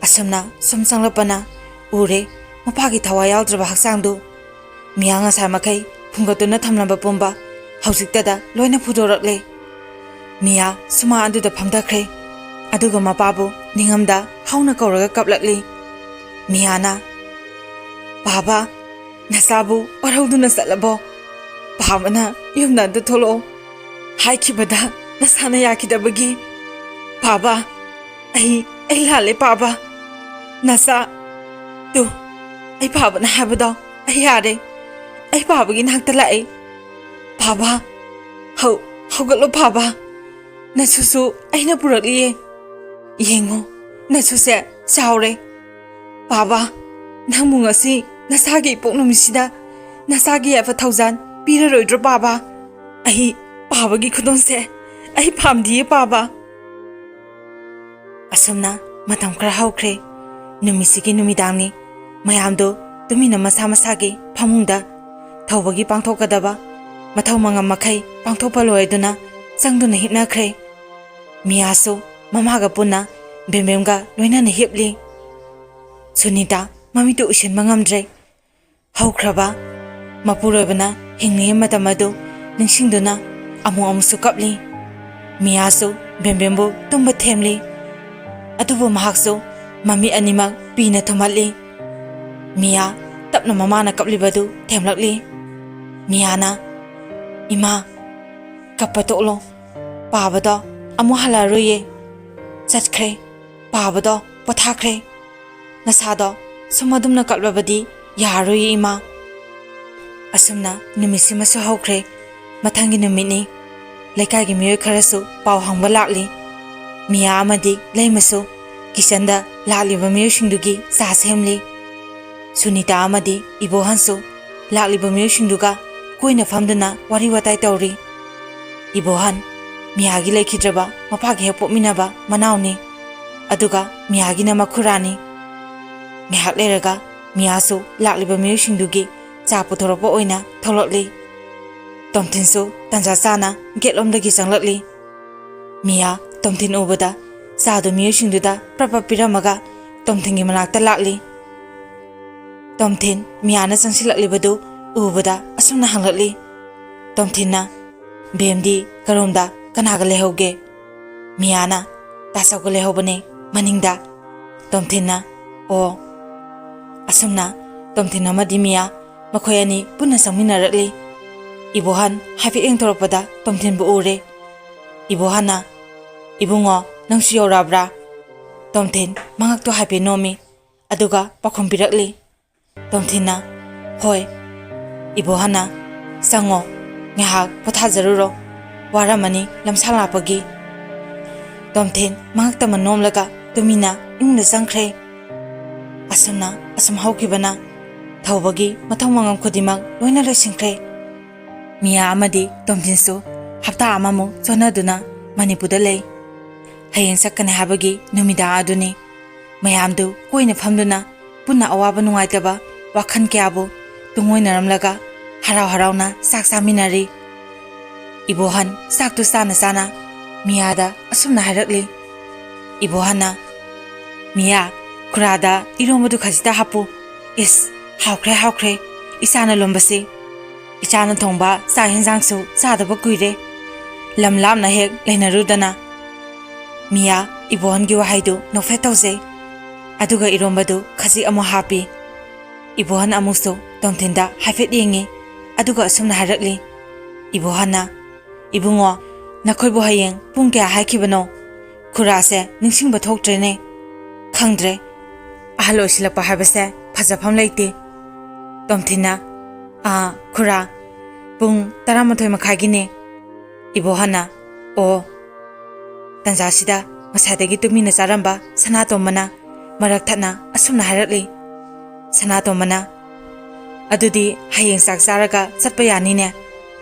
ꯑꯁꯨꯝꯅ ꯁꯨꯝ ꯆꯪꯂꯛꯄꯅ ꯎꯔꯦ ꯃꯄꯥꯒꯤ ꯊꯋꯥꯏ ꯌꯥꯎꯗ꯭ꯔꯕ ꯍꯛꯆꯥꯡꯗꯨ꯫ ꯃꯤꯌꯥ ꯉꯁꯥꯏ ꯃꯈꯩ ꯐꯨꯝꯒꯠꯇꯨꯅ ꯊꯝꯂꯝꯕ ꯄꯨꯝꯕ ꯍꯧꯖꯤꯛꯇꯗ ꯂꯣꯏꯅ ꯐꯨꯗꯣꯔꯛꯂꯦ꯫ ꯃꯤꯌꯥ ꯁꯨꯃꯥꯡ ꯑꯗꯨꯗ ꯐꯝꯊꯈ꯭ꯔꯦ꯫ ꯑꯗꯨꯒ ꯃꯄꯥꯕꯨ ꯅꯤꯡꯉꯝꯗ ꯍꯧꯅ ꯀꯧꯔꯒ ꯀꯞꯂꯛꯂꯤ꯫ ꯃꯤꯌꯥꯅ, "ꯄꯥꯕ, ꯅꯆꯥꯕꯨ ꯋꯥꯔꯧꯗꯨꯅ ꯆꯠꯂꯕꯣ? ꯄꯥꯕꯅ ꯌꯨꯝꯗ ꯑꯝꯇ ꯊꯣꯛꯂꯛꯑꯣ ꯍꯥꯏꯈꯤꯕꯗ ꯅꯁꯥꯅ ꯌꯥꯈꯤꯗꯕꯒꯤ꯫ ꯄꯥꯕ, ꯑꯩ, ꯑꯩ ꯂꯥꯜꯂꯦ ꯄꯥꯕ꯫ ꯅꯆꯥ, ꯇꯨ, ꯑꯩ ꯄꯥꯕꯅ ꯍꯥꯏꯕꯗꯣ ꯑꯩ ꯌꯥꯔꯦ꯫ ꯑꯩ ꯄꯥꯕꯒꯤ ꯅꯥꯛꯇ ꯂꯥꯛꯑꯦ꯫ ꯄꯥꯕ, ꯍꯧ-, ꯍꯧꯒꯠꯂꯣ ꯄꯥꯕ꯫ ꯅꯁꯨꯁꯨ ꯑꯩꯅ ꯄꯨꯔꯛꯂꯤꯌꯦ꯫ ꯌꯦꯡꯉꯣ, ꯅꯁꯨꯁꯦ ꯆꯥꯎꯔꯦ꯫ ꯄꯥꯕ, ꯅꯪꯕꯨ ꯉꯁꯤ ꯅꯁꯥꯒꯤ ꯏꯄꯣꯛ ꯅꯨꯃꯤꯠꯁꯤꯗ ꯅꯁꯥꯒꯤ ꯌꯥꯏꯐ ꯊꯧꯖꯥꯜ ꯄꯤꯔꯔꯣꯏꯗ꯭ꯔꯣ ꯄꯥꯕ? ꯑꯩ ꯄꯥꯕꯒꯤ ꯈꯨꯗꯣꯜꯁꯦ ꯑꯩ ꯄꯥꯝꯗꯤꯌꯦ ꯄꯥꯕ꯫" ꯑꯁꯨꯝꯅ ꯃꯇꯝ ꯈꯔ ꯍꯧꯈ꯭ꯔꯦ꯫ ꯅꯨꯃꯤꯠꯁꯤꯒꯤ ꯅꯨꯃꯤꯗꯥꯡꯅꯤ꯫ ꯃꯌꯥꯝꯗꯣ ꯇꯨꯃꯤꯟꯅ ꯃꯁꯥ ꯃꯁꯥꯒꯤ ꯐꯃꯨꯡꯗ ꯊꯧꯕꯒꯤ ꯄꯥꯡꯊꯣꯛꯀꯗꯕ ꯃꯊꯧ ꯃꯉꯝ ꯃꯈꯩ ꯄꯥꯡꯊꯣꯛꯄ ꯂꯣꯏꯗꯨꯅ ꯆꯪꯗꯨꯅ ꯍꯤꯞꯅꯈ꯭ꯔꯦ꯫ ꯃꯤꯌꯥꯁꯨ ꯃꯃꯥꯒ ꯄꯨꯟꯅ ꯕꯦꯝꯕꯦꯝꯒ ꯂꯣꯏꯅꯅ ꯍꯤꯞꯂꯤ꯫ ꯁꯨꯅꯤꯇꯥ ꯃꯃꯤꯠꯇꯨ ꯎꯏꯁꯤꯟꯕ ꯉꯝꯗ꯭ꯔꯦ꯫ ꯍꯧꯈ꯭ꯔꯕ ꯃꯄꯨꯔꯣꯏꯕꯅ ꯍꯤꯡꯂꯤꯉꯩ ꯃꯇꯝ ꯑꯗꯨ ꯅꯤꯡꯁꯤꯡꯗꯨꯅ ꯑꯃꯨꯛ ꯑꯃꯨꯛꯁꯨ ꯀꯞꯂꯤ꯫ ꯃꯤꯌꯥꯁꯨ ꯕꯦꯝꯕꯦꯝꯕꯨ ꯇꯨꯝꯕ ꯊꯦꯝꯂꯤ꯫ ꯑꯗꯨꯕꯨ ꯃꯍꯥꯛꯁꯨ ꯃꯃꯤꯠ ꯑꯅꯤꯃꯛ ꯄꯤꯅ ꯊꯨꯝꯍꯠꯂꯤ꯫ ꯃꯤꯌꯥ ꯇꯞꯅ ꯃꯃꯥꯅ ꯀꯞꯂꯤꯕꯗꯨ ꯊꯦꯝꯂꯛꯂꯤ꯫ ꯃꯤꯌꯥꯅ, "ꯏꯃꯥ, ꯀꯞꯄ ꯇꯣꯛꯂꯣ꯫ ꯄꯥꯕꯗꯣ ꯑꯃꯨꯛ ꯍꯜꯂꯛꯑꯔꯣꯏꯌꯦ꯫ ꯆꯠꯈ꯭ꯔꯦ꯫ ꯄꯥꯕꯗꯣ ꯄꯣꯊꯥꯈ꯭ꯔꯦ꯫ ꯅꯁꯥꯗꯣ ꯁꯨꯝ ꯑꯗꯨꯝꯅ ꯀꯞꯂꯕꯗꯤ ꯌꯥꯔꯔꯣꯏꯌꯦ, ꯏꯃꯥ꯫" ꯑꯁꯨꯝꯅ ꯅꯨꯃꯤꯠꯁꯤꯃꯁꯨ ꯍꯧꯈ꯭ꯔꯦ꯫ ꯃꯊꯪꯒꯤ ꯅꯨꯃꯤꯠꯅꯤ꯫ ꯂꯩꯀꯥꯏꯒꯤ ꯃꯤꯑꯣꯏ ꯈꯔꯁꯨ ꯄꯥꯎ ꯍꯪꯕ ꯂꯥꯛꯂꯤ꯫ ꯃꯤꯌꯥ ꯑꯃꯗꯤ ꯂꯩꯃꯁꯨ ꯀꯤꯆꯟꯗ ꯂꯥꯛꯂꯤꯕ ꯃꯤꯑꯣꯏꯁꯤꯡꯗꯨꯒꯤ ꯆꯥ ꯁꯦꯝꯂꯤ꯫ ꯁꯨꯅꯤꯇꯥ ꯑꯃꯗꯤ ꯏꯕꯣꯍꯟꯁꯨ ꯂꯥꯛꯂꯤꯕ ꯃꯤꯑꯣꯏꯁꯤꯡꯗꯨꯒ ꯀꯣꯏꯅ ꯐꯝꯗꯨꯅ ꯋꯥꯔꯤ ꯋꯥꯇꯥꯏ ꯇꯧꯔꯤ꯫ ꯏꯕꯣꯍꯟ ꯃꯤꯌꯥꯒꯤ ꯂꯩꯈꯤꯗ꯭ꯔꯕ ꯃꯄꯥꯒꯤ ꯍꯦꯛ ꯄꯣꯛꯃꯤꯟꯅꯕ ꯃꯅꯥꯎꯅꯤ꯫ ꯑꯗꯨꯒ ꯃꯤꯌꯥꯒꯤꯅ ꯃꯈꯨꯔꯥꯅꯤ꯫ ꯉꯥꯏꯍꯥꯛ ꯂꯩꯔꯒ ꯃꯤꯌꯥꯁꯨ ꯂꯥꯛꯂꯤꯕ ꯃꯤꯑꯣꯏꯁꯤꯡꯗꯨꯒꯤ ꯆꯥ ꯄꯨꯊꯣꯔꯛꯄ ꯑꯣꯏꯅ ꯊꯣꯛꯂꯛꯂꯤ꯫ ꯇꯣꯝꯊꯤꯟꯁꯨ ꯇꯟꯖꯥ ꯆꯥꯅ ꯒꯦꯠꯂꯣꯝꯗꯒꯤ ꯆꯪꯂꯛꯂꯤ꯫ ꯃꯤꯌꯥ ꯇꯣꯝꯊꯤꯟ ꯎꯕꯗ ꯆꯥꯗꯨ ꯃꯤꯑꯣꯏꯁꯤꯡꯗꯨꯗ ꯄ꯭ꯔꯞ ꯄ꯭ꯔꯞ ꯄꯤꯔꯝꯃꯒ ꯇꯣꯝꯊꯤꯟꯒꯤ ꯃꯅꯥꯛꯇ ꯂꯥꯛꯂꯤ꯫ ꯇꯣꯝꯊꯤꯟ ꯃꯤꯌꯥꯅ ꯆꯪꯁꯤꯜꯂꯛꯂꯤꯕꯗꯨ ꯎꯕꯗ ꯑꯁꯨꯝꯅ ꯍꯪꯂꯛꯂꯤ꯫ ꯇꯣꯝꯊꯤꯟꯅ, "ꯕꯦꯝꯗꯤ ꯀꯔꯣꯝꯗ ꯀꯅꯥꯒ ꯂꯩꯍꯧꯒꯦ?" ꯃꯤꯌꯥꯅ, "ꯇꯥꯆꯧꯒ ꯂꯩꯍꯧꯕꯅꯦ ꯃꯅꯤꯡꯗ꯫" ꯇꯣꯝꯊꯤꯟꯅ, "ꯑꯣ꯫" ꯑꯁꯨꯝꯅ ꯇꯣꯝꯊꯤꯟ ꯑꯃꯗꯤ ꯃꯤꯌꯥ ꯃꯈꯣꯏ ꯑꯅꯤ ꯄꯨꯟꯅ ꯆꯪꯃꯤꯟꯅꯔꯛꯂꯤ꯫ ꯏꯕꯣꯍꯟ ꯍꯥꯏꯐꯦꯠ ꯌꯦꯡꯊꯣꯔꯛꯄꯗ ꯇꯣꯝꯊꯤꯟꯕꯨ ꯎꯔꯦ꯫ ꯏꯕꯣꯍꯟꯅ, "ꯏꯕꯨꯡꯉꯣ, ꯅꯪꯁꯨ ꯌꯧꯔꯛꯑꯕ꯭ꯔꯥ?" ꯇꯣꯝꯊꯤꯟ ꯃꯉꯛꯇꯣ ꯍꯥꯏꯐꯦꯠ ꯅꯣꯝꯃꯤ, ꯑꯗꯨꯒ ꯄꯥꯎꯈꯨꯝ ꯄꯤꯔꯛꯂꯤ꯫ ꯇꯣꯝꯊꯤꯟꯅ, "ꯍꯣꯏ꯫" ꯏꯕꯣꯍꯟꯅ, "ꯆꯪꯉꯣ, ꯉꯥꯏꯍꯥꯛ ꯄꯣꯊꯥꯖꯔꯨꯔꯣ, ꯋꯥꯔꯝꯃꯅꯤ ꯂꯝꯁꯥꯡ ꯂꯥꯛꯄꯒꯤ꯫" ꯇꯣꯝꯊꯤꯟ ꯃꯉꯛꯇꯃ ꯅꯣꯝꯂꯒ ꯇꯨꯃꯤꯟꯅ ꯏꯃꯨꯡꯗ ꯆꯪꯈ꯭ꯔꯦ꯫ ꯑꯁꯨꯝꯅ ꯑꯁꯨꯝ ꯍꯧꯈꯤꯕꯅ ꯊꯧꯕꯒꯤ ꯃꯊꯧ ꯃꯉꯝ ꯈꯨꯗꯤꯡꯃꯛ ꯂꯣꯏꯅ ꯂꯣꯏꯁꯤꯟꯈ꯭ꯔꯦ꯫ ꯃꯤꯌꯥ ꯑꯃꯗꯤ ꯇꯣꯝꯊꯤꯟꯁꯨ ꯍꯞꯇꯥ ꯑꯃꯃꯨꯛ ꯆꯣꯟꯅꯗꯨꯅ ꯃꯅꯤꯄꯨꯔꯗ ꯂꯩ꯫ ꯍꯌꯦꯡ ꯆꯠꯀꯅꯤ ꯍꯥꯏꯕꯒꯤ ꯅꯨꯃꯤꯗꯥꯡ ꯑꯗꯨꯅꯤ꯫ ꯃꯌꯥꯝꯗꯨ ꯀꯣꯏꯅ ꯐꯝꯗꯨꯅ ꯄꯨꯟꯅ ꯑꯋꯥꯕ ꯅꯨꯡꯉꯥꯏꯇꯕ ꯋꯥꯈꯜ ꯀꯌꯥꯕꯨ ꯇꯨꯡꯑꯣꯏꯅꯔꯝꯂꯒ ꯍꯔꯥꯎ ꯍꯔꯥꯎꯅ ꯆꯥꯛ ꯆꯥꯃꯤꯟꯅꯔꯤ꯫ ꯏꯕꯣꯍꯟ ꯆꯥꯛꯇꯨ ꯆꯥꯅ ꯆꯥꯅ ꯃꯤꯌꯥꯗ ꯑꯁꯨꯝꯅ ꯍꯥꯏꯔꯛꯂꯤ꯫ ꯏꯕꯣꯍꯟꯅ, "ꯃꯤꯌꯥ, ꯈꯨꯔꯥꯗ ꯏꯔꯣꯝꯕꯗꯨ ꯈꯖꯤꯛꯇ ꯍꯥꯞꯄꯨ꯫ ꯏꯁ, ꯍꯥꯎꯈ꯭ꯔꯦ, ꯍꯥꯎꯈ꯭ꯔꯦ, ꯏꯆꯥꯅ ꯂꯣꯝꯕꯁꯤ꯫ ꯏꯆꯥꯅ ꯊꯣꯡꯕ ꯆꯥꯛ ꯌꯦꯟꯁꯥꯡꯁꯨ ꯆꯥꯗꯕ ꯀꯨꯏꯔꯦ꯫ ꯂꯝ ꯂꯥꯞꯅ ꯍꯦꯛ ꯂꯩꯅꯔꯨꯗꯅ꯫" ꯃꯤꯌꯥ ꯏꯕꯣꯍꯟꯒꯤ ꯋꯥꯍꯩꯗꯨ ꯅꯣꯛꯐꯦꯠ ꯇꯧꯖꯩ꯫ ꯑꯗꯨꯒ ꯏꯔꯣꯝꯕꯗꯨ ꯈꯖꯤꯛ ꯑꯃꯨꯛ ꯍꯥꯞꯄꯤ꯫ ꯏꯕꯣꯍꯟ ꯑꯃꯨꯛꯁꯨ ꯇꯣꯝꯊꯤꯟꯗ ꯍꯥꯏꯐꯦꯠ ꯌꯦꯡꯉꯤ꯫ ꯑꯗꯨꯒ ꯑꯁꯨꯝꯅ ꯍꯥꯏꯔꯛꯂꯤ꯫ ꯏꯕꯣꯍꯟꯅ, "ꯏꯕꯨꯡꯉꯣ, ꯅꯈꯣꯏꯕꯨ ꯍꯌꯦꯡ ꯄꯨꯡ ꯀꯌꯥ ꯍꯥꯏꯈꯤꯕꯅꯣ? ꯈꯨꯔꯥꯁꯦ ꯅꯤꯡꯁꯤꯡꯕ ꯊꯣꯛꯇ꯭ꯔꯦꯅꯦ꯫ ꯈꯪꯗ꯭ꯔꯦ꯫ ꯑꯍꯜ ꯑꯣꯏꯁꯤꯜꯂꯛꯄ ꯍꯥꯏꯕꯁꯦ ꯐꯖꯐꯝ ꯂꯩꯇꯦ꯫" ꯇꯣꯝꯊꯤꯟꯅ, "ꯑꯥ, ꯈꯨꯔꯥ, ꯄꯨꯡ ꯇꯔꯥꯃꯥꯊꯣꯏ ꯃꯈꯥꯏꯒꯤꯅꯦ꯫" ꯏꯕꯣꯍꯟꯅ, "ꯑꯣ꯫" ꯇꯟꯖꯥꯁꯤꯗ ꯉꯁꯥꯏꯗꯒꯤ ꯇꯨꯃꯤꯟꯅ ꯆꯥꯔꯝꯕ ꯁꯅꯥꯇꯣꯝꯕꯅ ꯃꯔꯛ ꯊꯠꯅ ꯑꯁꯨꯝꯅ ꯍꯥꯏꯔꯛꯂꯤ꯫ ꯁꯅꯥꯇꯣꯝꯕꯅ, "ꯑꯗꯨꯗꯤ ꯍꯌꯦꯡ ꯆꯥꯛ ꯆꯥꯔꯒ ꯆꯠꯄ ꯌꯥꯅꯤꯅꯦ꯫"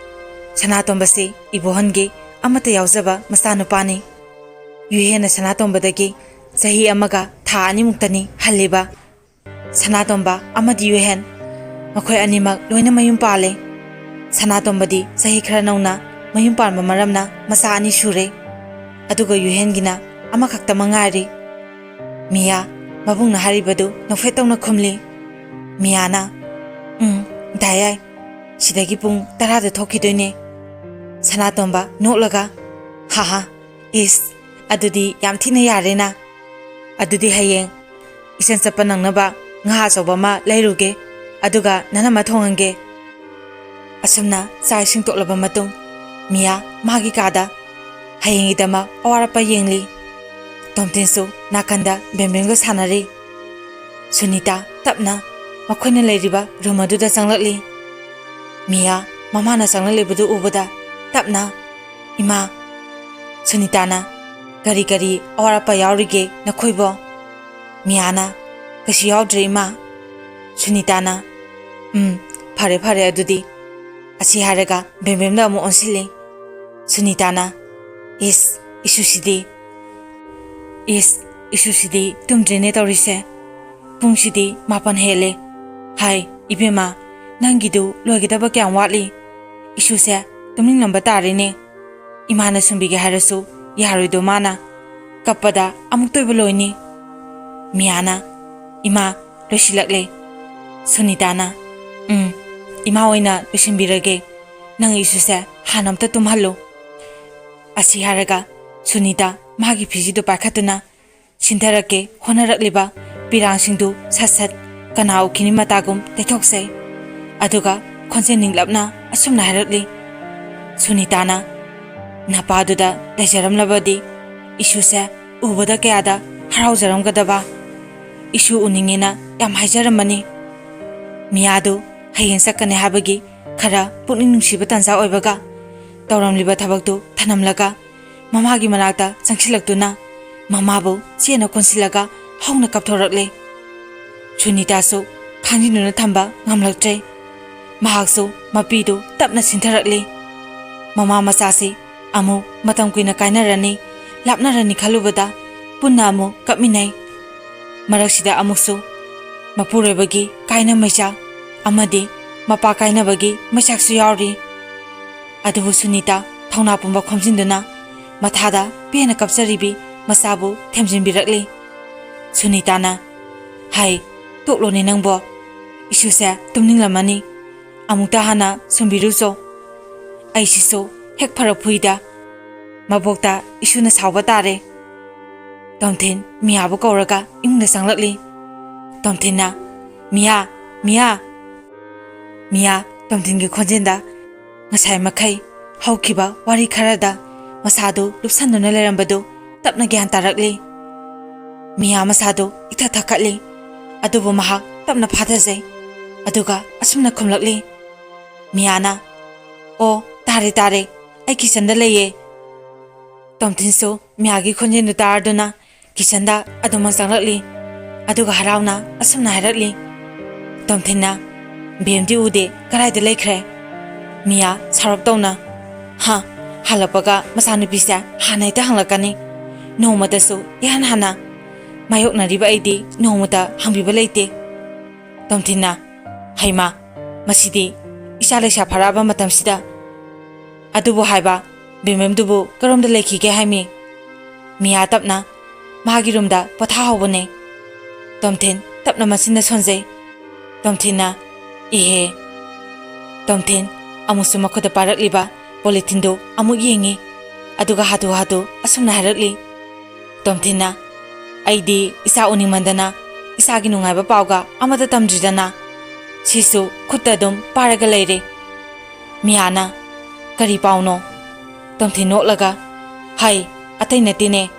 ꯁꯅꯥꯇꯣꯝꯕꯁꯤ ꯏꯕꯣꯍꯟꯒꯤ ꯑꯃꯠꯇ ꯌꯥꯎꯖꯕ ꯃꯆꯥꯅꯨꯄꯥꯅꯤ꯫ ꯌꯨꯍꯦꯟꯅ ꯁꯅꯥꯇꯣꯝꯕꯗꯒꯤ ꯆꯍꯤ ꯑꯃꯒ ꯊꯥ ꯑꯅꯤꯃꯨꯛꯇꯅꯤ ꯍꯜꯂꯤꯕ꯫ ꯁꯅꯥꯇꯣꯝꯕ ꯑꯃꯗꯤ ꯌꯨꯍꯦꯟ, ꯃꯈꯣꯏ ꯑꯅꯤꯃꯛ ꯂꯣꯏꯅ ꯃꯌꯨꯝ ꯄꯥꯜꯂꯦ꯫ ꯁꯅꯥꯇꯣꯝꯕꯗꯤ ꯆꯍꯤ ꯈꯔ ꯅꯧꯅ ꯃꯌꯨꯝ ꯄꯥꯟꯕ ꯃꯔꯝꯅ ꯃꯆꯥ ꯑꯅꯤ ꯁꯨꯔꯦ꯫ ꯑꯗꯨꯒ ꯌꯨꯍꯦꯟꯒꯤꯅ ꯑꯃꯈꯛꯇꯃꯛ ꯉꯥꯏꯔꯤ꯫ ꯃꯤꯌꯥ ꯃꯕꯨꯡꯅ ꯍꯥꯏꯔꯤꯕꯗꯨ ꯅꯣꯛꯐꯦꯠ ꯇꯧꯅ ꯈꯨꯝꯂꯤ꯫ ꯃꯤꯌꯥꯅ, "ꯎꯝ, ꯗꯥ ꯌꯥꯏ, ꯁꯤꯗꯒꯤ ꯄꯨꯡ ꯇꯔꯥꯗ ꯊꯣꯛꯈꯤꯗꯣꯏꯅꯦ꯫" ꯁꯅꯥꯇꯣꯝꯕ ꯅꯣꯛꯂꯒ, "ꯍꯥ ꯍꯥ, ꯏꯁ, ꯑꯗꯨꯗꯤ ꯌꯥꯝ ꯊꯤꯅ ꯌꯥꯔꯦꯅ꯫ ꯑꯗꯨꯗꯤ ꯍꯌꯦꯡ ꯏꯆꯟ ꯆꯠꯄ ꯅꯪꯅꯕ ꯉꯥ ꯑꯆꯧꯕ ꯑꯃ ꯂꯩꯔꯨꯒꯦ, ꯑꯗꯨꯒ ꯅꯅꯝꯃ ꯊꯣꯡꯍꯟꯒꯦ꯫" ꯑꯁꯨꯝꯅ ꯆꯥꯛ ꯏꯁꯤꯡ ꯇꯣꯛꯂꯕ ꯃꯇꯨꯡ, ꯃꯤꯌꯥ ꯃꯥꯒꯤ ꯀꯥꯗ ꯍꯌꯦꯡꯒꯤꯗꯃꯛ ꯑꯋꯥꯠ ꯑꯄꯥ ꯌꯦꯡꯂꯤ꯫ ꯇꯣꯝꯊꯤꯟꯁꯨ ꯅꯥꯀꯟꯗ ꯕꯦꯝꯕꯦꯝꯒ ꯁꯥꯟꯅꯔꯤ꯫ ꯁꯨꯅꯤꯇꯥ ꯇꯞꯅ ꯃꯈꯣꯏꯅ ꯂꯩꯔꯤꯕ ꯔꯨꯝ ꯑꯗꯨꯗ ꯆꯪꯂꯛꯂꯤ꯫ ꯃꯤꯌꯥ ꯃꯃꯥꯅ ꯆꯪꯂꯛꯂꯤꯕꯗꯨ ꯎꯕꯗ ꯇꯞꯅ, "ꯏꯃꯥ꯫" ꯁꯨꯅꯤꯇꯥꯅ, "ꯀꯔꯤ ꯀꯔꯤ ꯑꯋꯥꯠ ꯑꯄꯥ ꯌꯥꯎꯔꯤꯒꯦ ꯅꯈꯣꯏꯕꯣ?" ꯃꯤꯌꯥꯅ, "ꯀꯩꯁꯨ ꯌꯥꯎꯗ꯭ꯔꯦ, ꯏꯃꯥ꯫" ꯁꯨꯅꯤꯇꯥꯅ, "ꯎꯝ, ꯐꯔꯦ, ꯐꯔꯦ ꯑꯗꯨꯗꯤ꯫" ꯑꯁꯤ ꯍꯥꯏꯔꯒ ꯕꯦꯝꯕꯦꯝꯗ ꯑꯃꯨꯛ ꯑꯣꯟꯁꯤꯜꯂꯤ꯫ ꯁꯨꯅꯤꯇꯥꯅ, "ꯏꯁ, ꯏꯁꯨꯁꯤꯗꯤ꯫ "ꯏꯁ, ꯏꯁꯨꯁꯤꯗꯤ ꯇꯨꯝꯗ꯭ꯔꯦꯅꯦ ꯇꯧꯔꯤꯁꯦ꯫ ꯄꯨꯡꯁꯤꯗꯤ ꯃꯥꯄꯟ ꯍꯦꯜꯂꯦ꯫ ꯍꯥꯏ, ꯏꯕꯦꯝꯃ, ꯅꯪꯒꯤꯗꯨ ꯂꯣꯏꯒꯗꯕ ꯀꯌꯥꯝ ꯋꯥꯠꯂꯤ? ꯏꯁꯨꯁꯦ ꯇꯨꯝꯅꯤꯡꯂꯝꯕ ꯇꯥꯔꯦꯅꯦ꯫ ꯏꯃꯥꯅ ꯁꯨꯝꯕꯤꯒꯦ ꯍꯥꯏꯔꯁꯨ ꯌꯥꯔꯣꯏꯗꯣ ꯃꯥꯅ꯫ ꯀꯞꯄꯗ ꯑꯃꯨꯛꯇ ꯑꯣꯏꯕ ꯂꯣꯏꯅꯤ꯫" ꯃꯤꯌꯥꯅ, "ꯏꯃꯥ, ꯂꯣꯏꯁꯤꯜꯂꯛꯂꯦ꯫" ꯁꯨꯅꯤꯇꯥꯅ, "ꯎꯝ, ꯏꯃꯥ ꯑꯣꯏꯅ ꯂꯣꯏꯁꯤꯟꯕꯤꯔꯒꯦ꯫ ꯅꯪ ꯏꯁꯨꯁꯦ ꯍꯥꯟꯅ ꯑꯝꯇ ꯇꯨꯝꯍꯜꯂꯨ꯫" ꯑꯁꯤ ꯍꯥꯏꯔꯒ ꯁꯨꯅꯤꯇꯥ ꯃꯥꯒꯤ ꯐꯤꯖꯤꯗꯨ ꯄꯥꯏꯈꯠꯇꯨꯅ ꯁꯤꯟꯊꯔꯛꯀꯦ ꯍꯣꯠꯅꯔꯛꯂꯤꯕ ꯄꯤꯔꯥꯡꯁꯤꯡꯗꯨ ꯁꯠ ꯁꯠ ꯀꯅꯥ ꯎꯈꯤꯅꯤ ꯃꯇꯥꯒꯨꯝ ꯇꯩꯊꯣꯛꯆꯩ꯫ ꯑꯗꯨꯒ ꯈꯣꯟꯖꯦꯜ ꯅꯤꯡꯂꯞꯅ ꯑꯁꯨꯝꯅ ꯍꯥꯏꯔꯛꯂꯤ, ꯁꯨꯅꯤꯇꯥꯅ, "ꯅꯄꯥꯗꯨꯗ ꯂꯩꯖꯔꯝꯂꯕꯗꯤ ꯏꯁꯨꯁꯦ ꯎꯕꯗ ꯀꯌꯥꯗ ꯍꯔꯥꯎꯖꯔꯝꯒꯗꯕ꯫ ꯏꯁꯨ ꯎꯅꯤꯡꯉꯦꯅ ꯌꯥꯝ ꯍꯥꯏꯖꯔꯝꯕꯅꯤ꯫ ꯃꯤꯌꯥꯗꯨ ꯍꯌꯦꯡ ꯆꯠꯀꯅꯤ ꯍꯥꯏꯕꯒꯤ ꯈꯔ ꯄꯨꯛꯅꯤꯡ ꯅꯨꯡꯁꯤꯕ ꯇꯥꯟꯖꯥ ꯑꯣꯏꯕꯒ ꯇꯧꯔꯝꯂꯤꯕ ꯊꯕꯛꯇꯨ ꯊꯅꯝꯂꯒ ꯃꯃꯥꯒꯤ ꯃꯅꯥꯛꯇ ꯆꯪꯁꯤꯜꯂꯛꯇꯨꯅ ꯃꯃꯥꯕꯨ ꯆꯦꯠꯅ ꯀꯣꯟꯁꯤꯜꯂꯒ ꯍꯧꯅ ꯀꯞꯊꯣꯔꯛꯂꯦ꯫" ꯁꯨꯅꯤꯇꯥꯁꯨ ꯈꯥꯡꯖꯤꯟꯗꯨꯅ ꯊꯝꯕ ꯉꯝꯂꯛꯇ꯭ꯔꯦ꯫ ꯃꯍꯥꯛꯁꯨ ꯃꯄꯤꯗꯨ ꯇꯞꯅ ꯁꯤꯟꯊꯔꯛꯂꯤ꯫ ꯃꯃꯥ ꯃꯆꯥꯁꯤ ꯑꯃꯨꯛ ꯃꯇꯝ ꯀꯨꯏꯅ ꯀꯥꯏꯅꯔꯅꯤ, ꯂꯥꯞꯅꯔꯅꯤ ꯈꯜꯂꯨꯕꯗ ꯄꯨꯟꯅ ꯑꯃꯨꯛ ꯀꯞꯃꯤꯟꯅꯩ꯫ ꯃꯔꯛꯁꯤꯗ ꯑꯃꯨꯛꯁꯨ ꯃꯄꯨꯔꯣꯏꯕꯒꯤ ꯀꯥꯏꯅ ꯃꯩꯆꯥꯛ ꯑꯃꯗꯤ ꯃꯄꯥ ꯀꯥꯏꯅꯕꯒꯤ ꯃꯩꯆꯥꯛꯁꯨ ꯌꯥꯎꯔꯤ꯫ ꯑꯗꯨꯕꯨ ꯁꯨꯅꯤꯇꯥ ꯊꯧꯅꯥ ꯄꯨꯝꯕ ꯈꯣꯝꯖꯤꯟꯗꯨꯅ ꯃꯊꯥꯗ ꯄꯦꯟꯅ ꯀꯞꯆꯔꯤꯕꯤ ꯃꯆꯥꯕꯨ ꯊꯦꯝꯖꯤꯟꯕꯤꯔꯛꯂꯤ꯫ ꯁꯨꯅꯤꯇꯥꯅ, "ꯍꯥꯏ, ꯇꯣꯛꯂꯣꯅꯦ ꯅꯪꯕꯣ꯫ ꯏꯁꯨꯁꯦ ꯇꯨꯝꯅꯤꯡꯂꯝꯃꯅꯤ꯫ ꯑꯃꯨꯛꯇ ꯍꯥꯟꯅ ꯁꯨꯝꯕꯤꯔꯨꯆꯣ꯫ ꯑꯩꯁꯤꯁꯨ ꯍꯦꯛ ꯐꯔꯛ ꯐꯨꯏꯗ꯫ ꯃꯕꯣꯛꯇ ꯏꯁꯨꯅ ꯁꯥꯎꯕ ꯇꯥꯔꯦ꯫" ꯇꯣꯝꯊꯤꯟ ꯃꯤꯌꯥꯕꯨ ꯀꯧꯔꯒ ꯏꯃꯨꯡꯗ ꯆꯪꯂꯛꯂꯤ꯫ ꯇꯣꯝꯊꯤꯟꯅ, "ꯃꯤꯌꯥ, ꯃꯤꯌꯥ!" ꯃꯤꯌꯥ ꯇꯣꯝꯊꯤꯟꯒꯤ ꯈꯣꯟꯖꯦꯜꯗ ꯉꯁꯥꯏ ꯃꯈꯩ ꯍꯧꯈꯤꯕ ꯋꯥꯔꯤ ꯈꯔꯗ ꯃꯁꯥꯗꯨ ꯂꯨꯞꯁꯟꯗꯨꯅ ꯂꯩꯔꯝꯕꯗꯨ ꯇꯞꯅ ꯒ꯭ꯌꯥꯟ ꯇꯥꯔꯛꯂꯤ꯫ ꯃꯤꯌꯥ ꯃꯁꯥꯗꯨ ꯏꯊꯛ ꯊꯛꯀꯠꯂꯤ, ꯑꯗꯨꯕꯨ ꯃꯍꯥꯛ ꯇꯞꯅ ꯐꯥꯊꯖꯩ꯫ ꯑꯗꯨꯒ ꯑꯁꯨꯝꯅ ꯈꯨꯝꯂꯛꯂꯤ꯫ ꯃꯤꯌꯥꯅ, "ꯑꯣ, ꯇꯥꯔꯦ, ꯇꯥꯔꯦ, ꯑꯩ ꯀꯤꯆꯟꯗ ꯂꯩꯌꯦ꯫" ꯇꯣꯝꯊꯤꯟꯁꯨ ꯃꯤꯌꯥꯒꯤ ꯈꯣꯟꯖꯦꯜꯗꯨ ꯇꯥꯔꯗꯨꯅ ꯀꯤꯆꯟꯗ ꯑꯗꯨꯃꯛ ꯆꯪꯂꯛꯂꯤ꯫ ꯑꯗꯨꯒ ꯍꯔꯥꯎꯅ ꯑꯁꯨꯝꯅ ꯍꯥꯏꯔꯛꯂꯤ, ꯇꯣꯝꯊꯤꯟꯅ, "ꯕꯦꯝꯗꯤ ꯎꯗꯦ, ꯀꯗꯥꯏꯗ ꯂꯩꯈ꯭ꯔꯦ?" ꯃꯤꯌꯥ ꯁꯥꯎꯔꯞ ꯇꯧꯅ, "ꯍꯥ, ꯍꯜꯂꯛꯄꯒ ꯃꯆꯥꯅꯨꯄꯤꯁꯦ ꯍꯥꯟꯅ ꯍꯦꯛꯇ ꯍꯪꯂꯛꯀꯅꯤ꯫ ꯅꯣꯡꯃꯇꯁꯨ ꯏꯍꯥꯟ ꯍꯥꯟꯅ ꯃꯥꯌꯣꯛꯅꯔꯤꯕ ꯑꯩꯗꯤ ꯅꯣꯡꯃꯇ ꯍꯪꯕꯤꯕ ꯂꯩꯇꯦ꯫ ꯇꯣꯝꯊꯤꯟꯅ, "ꯍꯩꯃꯥ, ꯃꯁꯤꯗꯤ ꯏꯆꯥ ꯂꯩꯁꯥ ꯐꯥꯔꯛꯑꯕ ꯃꯇꯝꯁꯤꯗ ꯑꯗꯨꯕꯨ ꯍꯥꯏꯕ, ꯕꯦꯝꯕꯦꯝꯗꯨꯕꯨ ꯀꯔꯣꯝꯗ ꯂꯩꯈꯤꯒꯦ ꯍꯥꯏꯃꯤ?" ꯃꯤꯌꯥ ꯇꯞꯅ ꯃꯥꯒꯤ ꯔꯨꯝꯗ ꯄꯣꯊꯥꯍꯧꯕꯅꯦ꯫ ꯇꯣꯝꯊꯤꯟ ꯇꯞꯅ ꯃꯆꯤꯟꯗ ꯁꯣꯟꯖꯩ꯫ ꯇꯣꯝꯊꯤꯟꯅ, "ꯏꯍꯦ"꯫ ꯇꯣꯝꯊꯤꯟ ꯑꯃꯨꯛꯁꯨ ꯃꯈꯨꯠꯇ ꯄꯥꯏꯔꯛꯂꯤꯕ ꯄꯣꯂꯤꯊꯤꯟꯗꯨ ꯑꯃꯨꯛ ꯌꯦꯡꯉꯤ꯫ ꯑꯗꯨꯒ ꯍꯥꯊꯨ ꯍꯥꯊꯨ ꯑꯁꯨꯝꯅ ꯍꯥꯏꯔꯛꯂꯤ꯫ ꯇꯣꯝꯊꯤꯟꯅ, "ꯑꯩꯗꯤ ꯏꯆꯥ ꯎꯅꯤꯡꯃꯟꯗꯅ ꯏꯆꯥꯒꯤ ꯅꯨꯡꯉꯥꯏꯕ ꯄꯥꯎꯒ ꯑꯃꯠꯇ ꯇꯝꯗ꯭ꯔꯤꯗꯅ꯫ ꯁꯤꯁꯨ ꯈꯨꯠꯇ ꯑꯗꯨꯝ ꯄꯥꯏꯔꯒ ꯂꯩꯔꯦ"꯫ ꯃꯤꯌꯥꯅ, "ꯀꯔꯤ ꯄꯥꯎꯅꯣ?" ꯇꯣꯝꯊꯤꯟ ꯅꯣꯛꯂꯒ, "ꯍꯩ, ꯑꯇꯩ ꯅꯠꯇꯦꯅꯦ,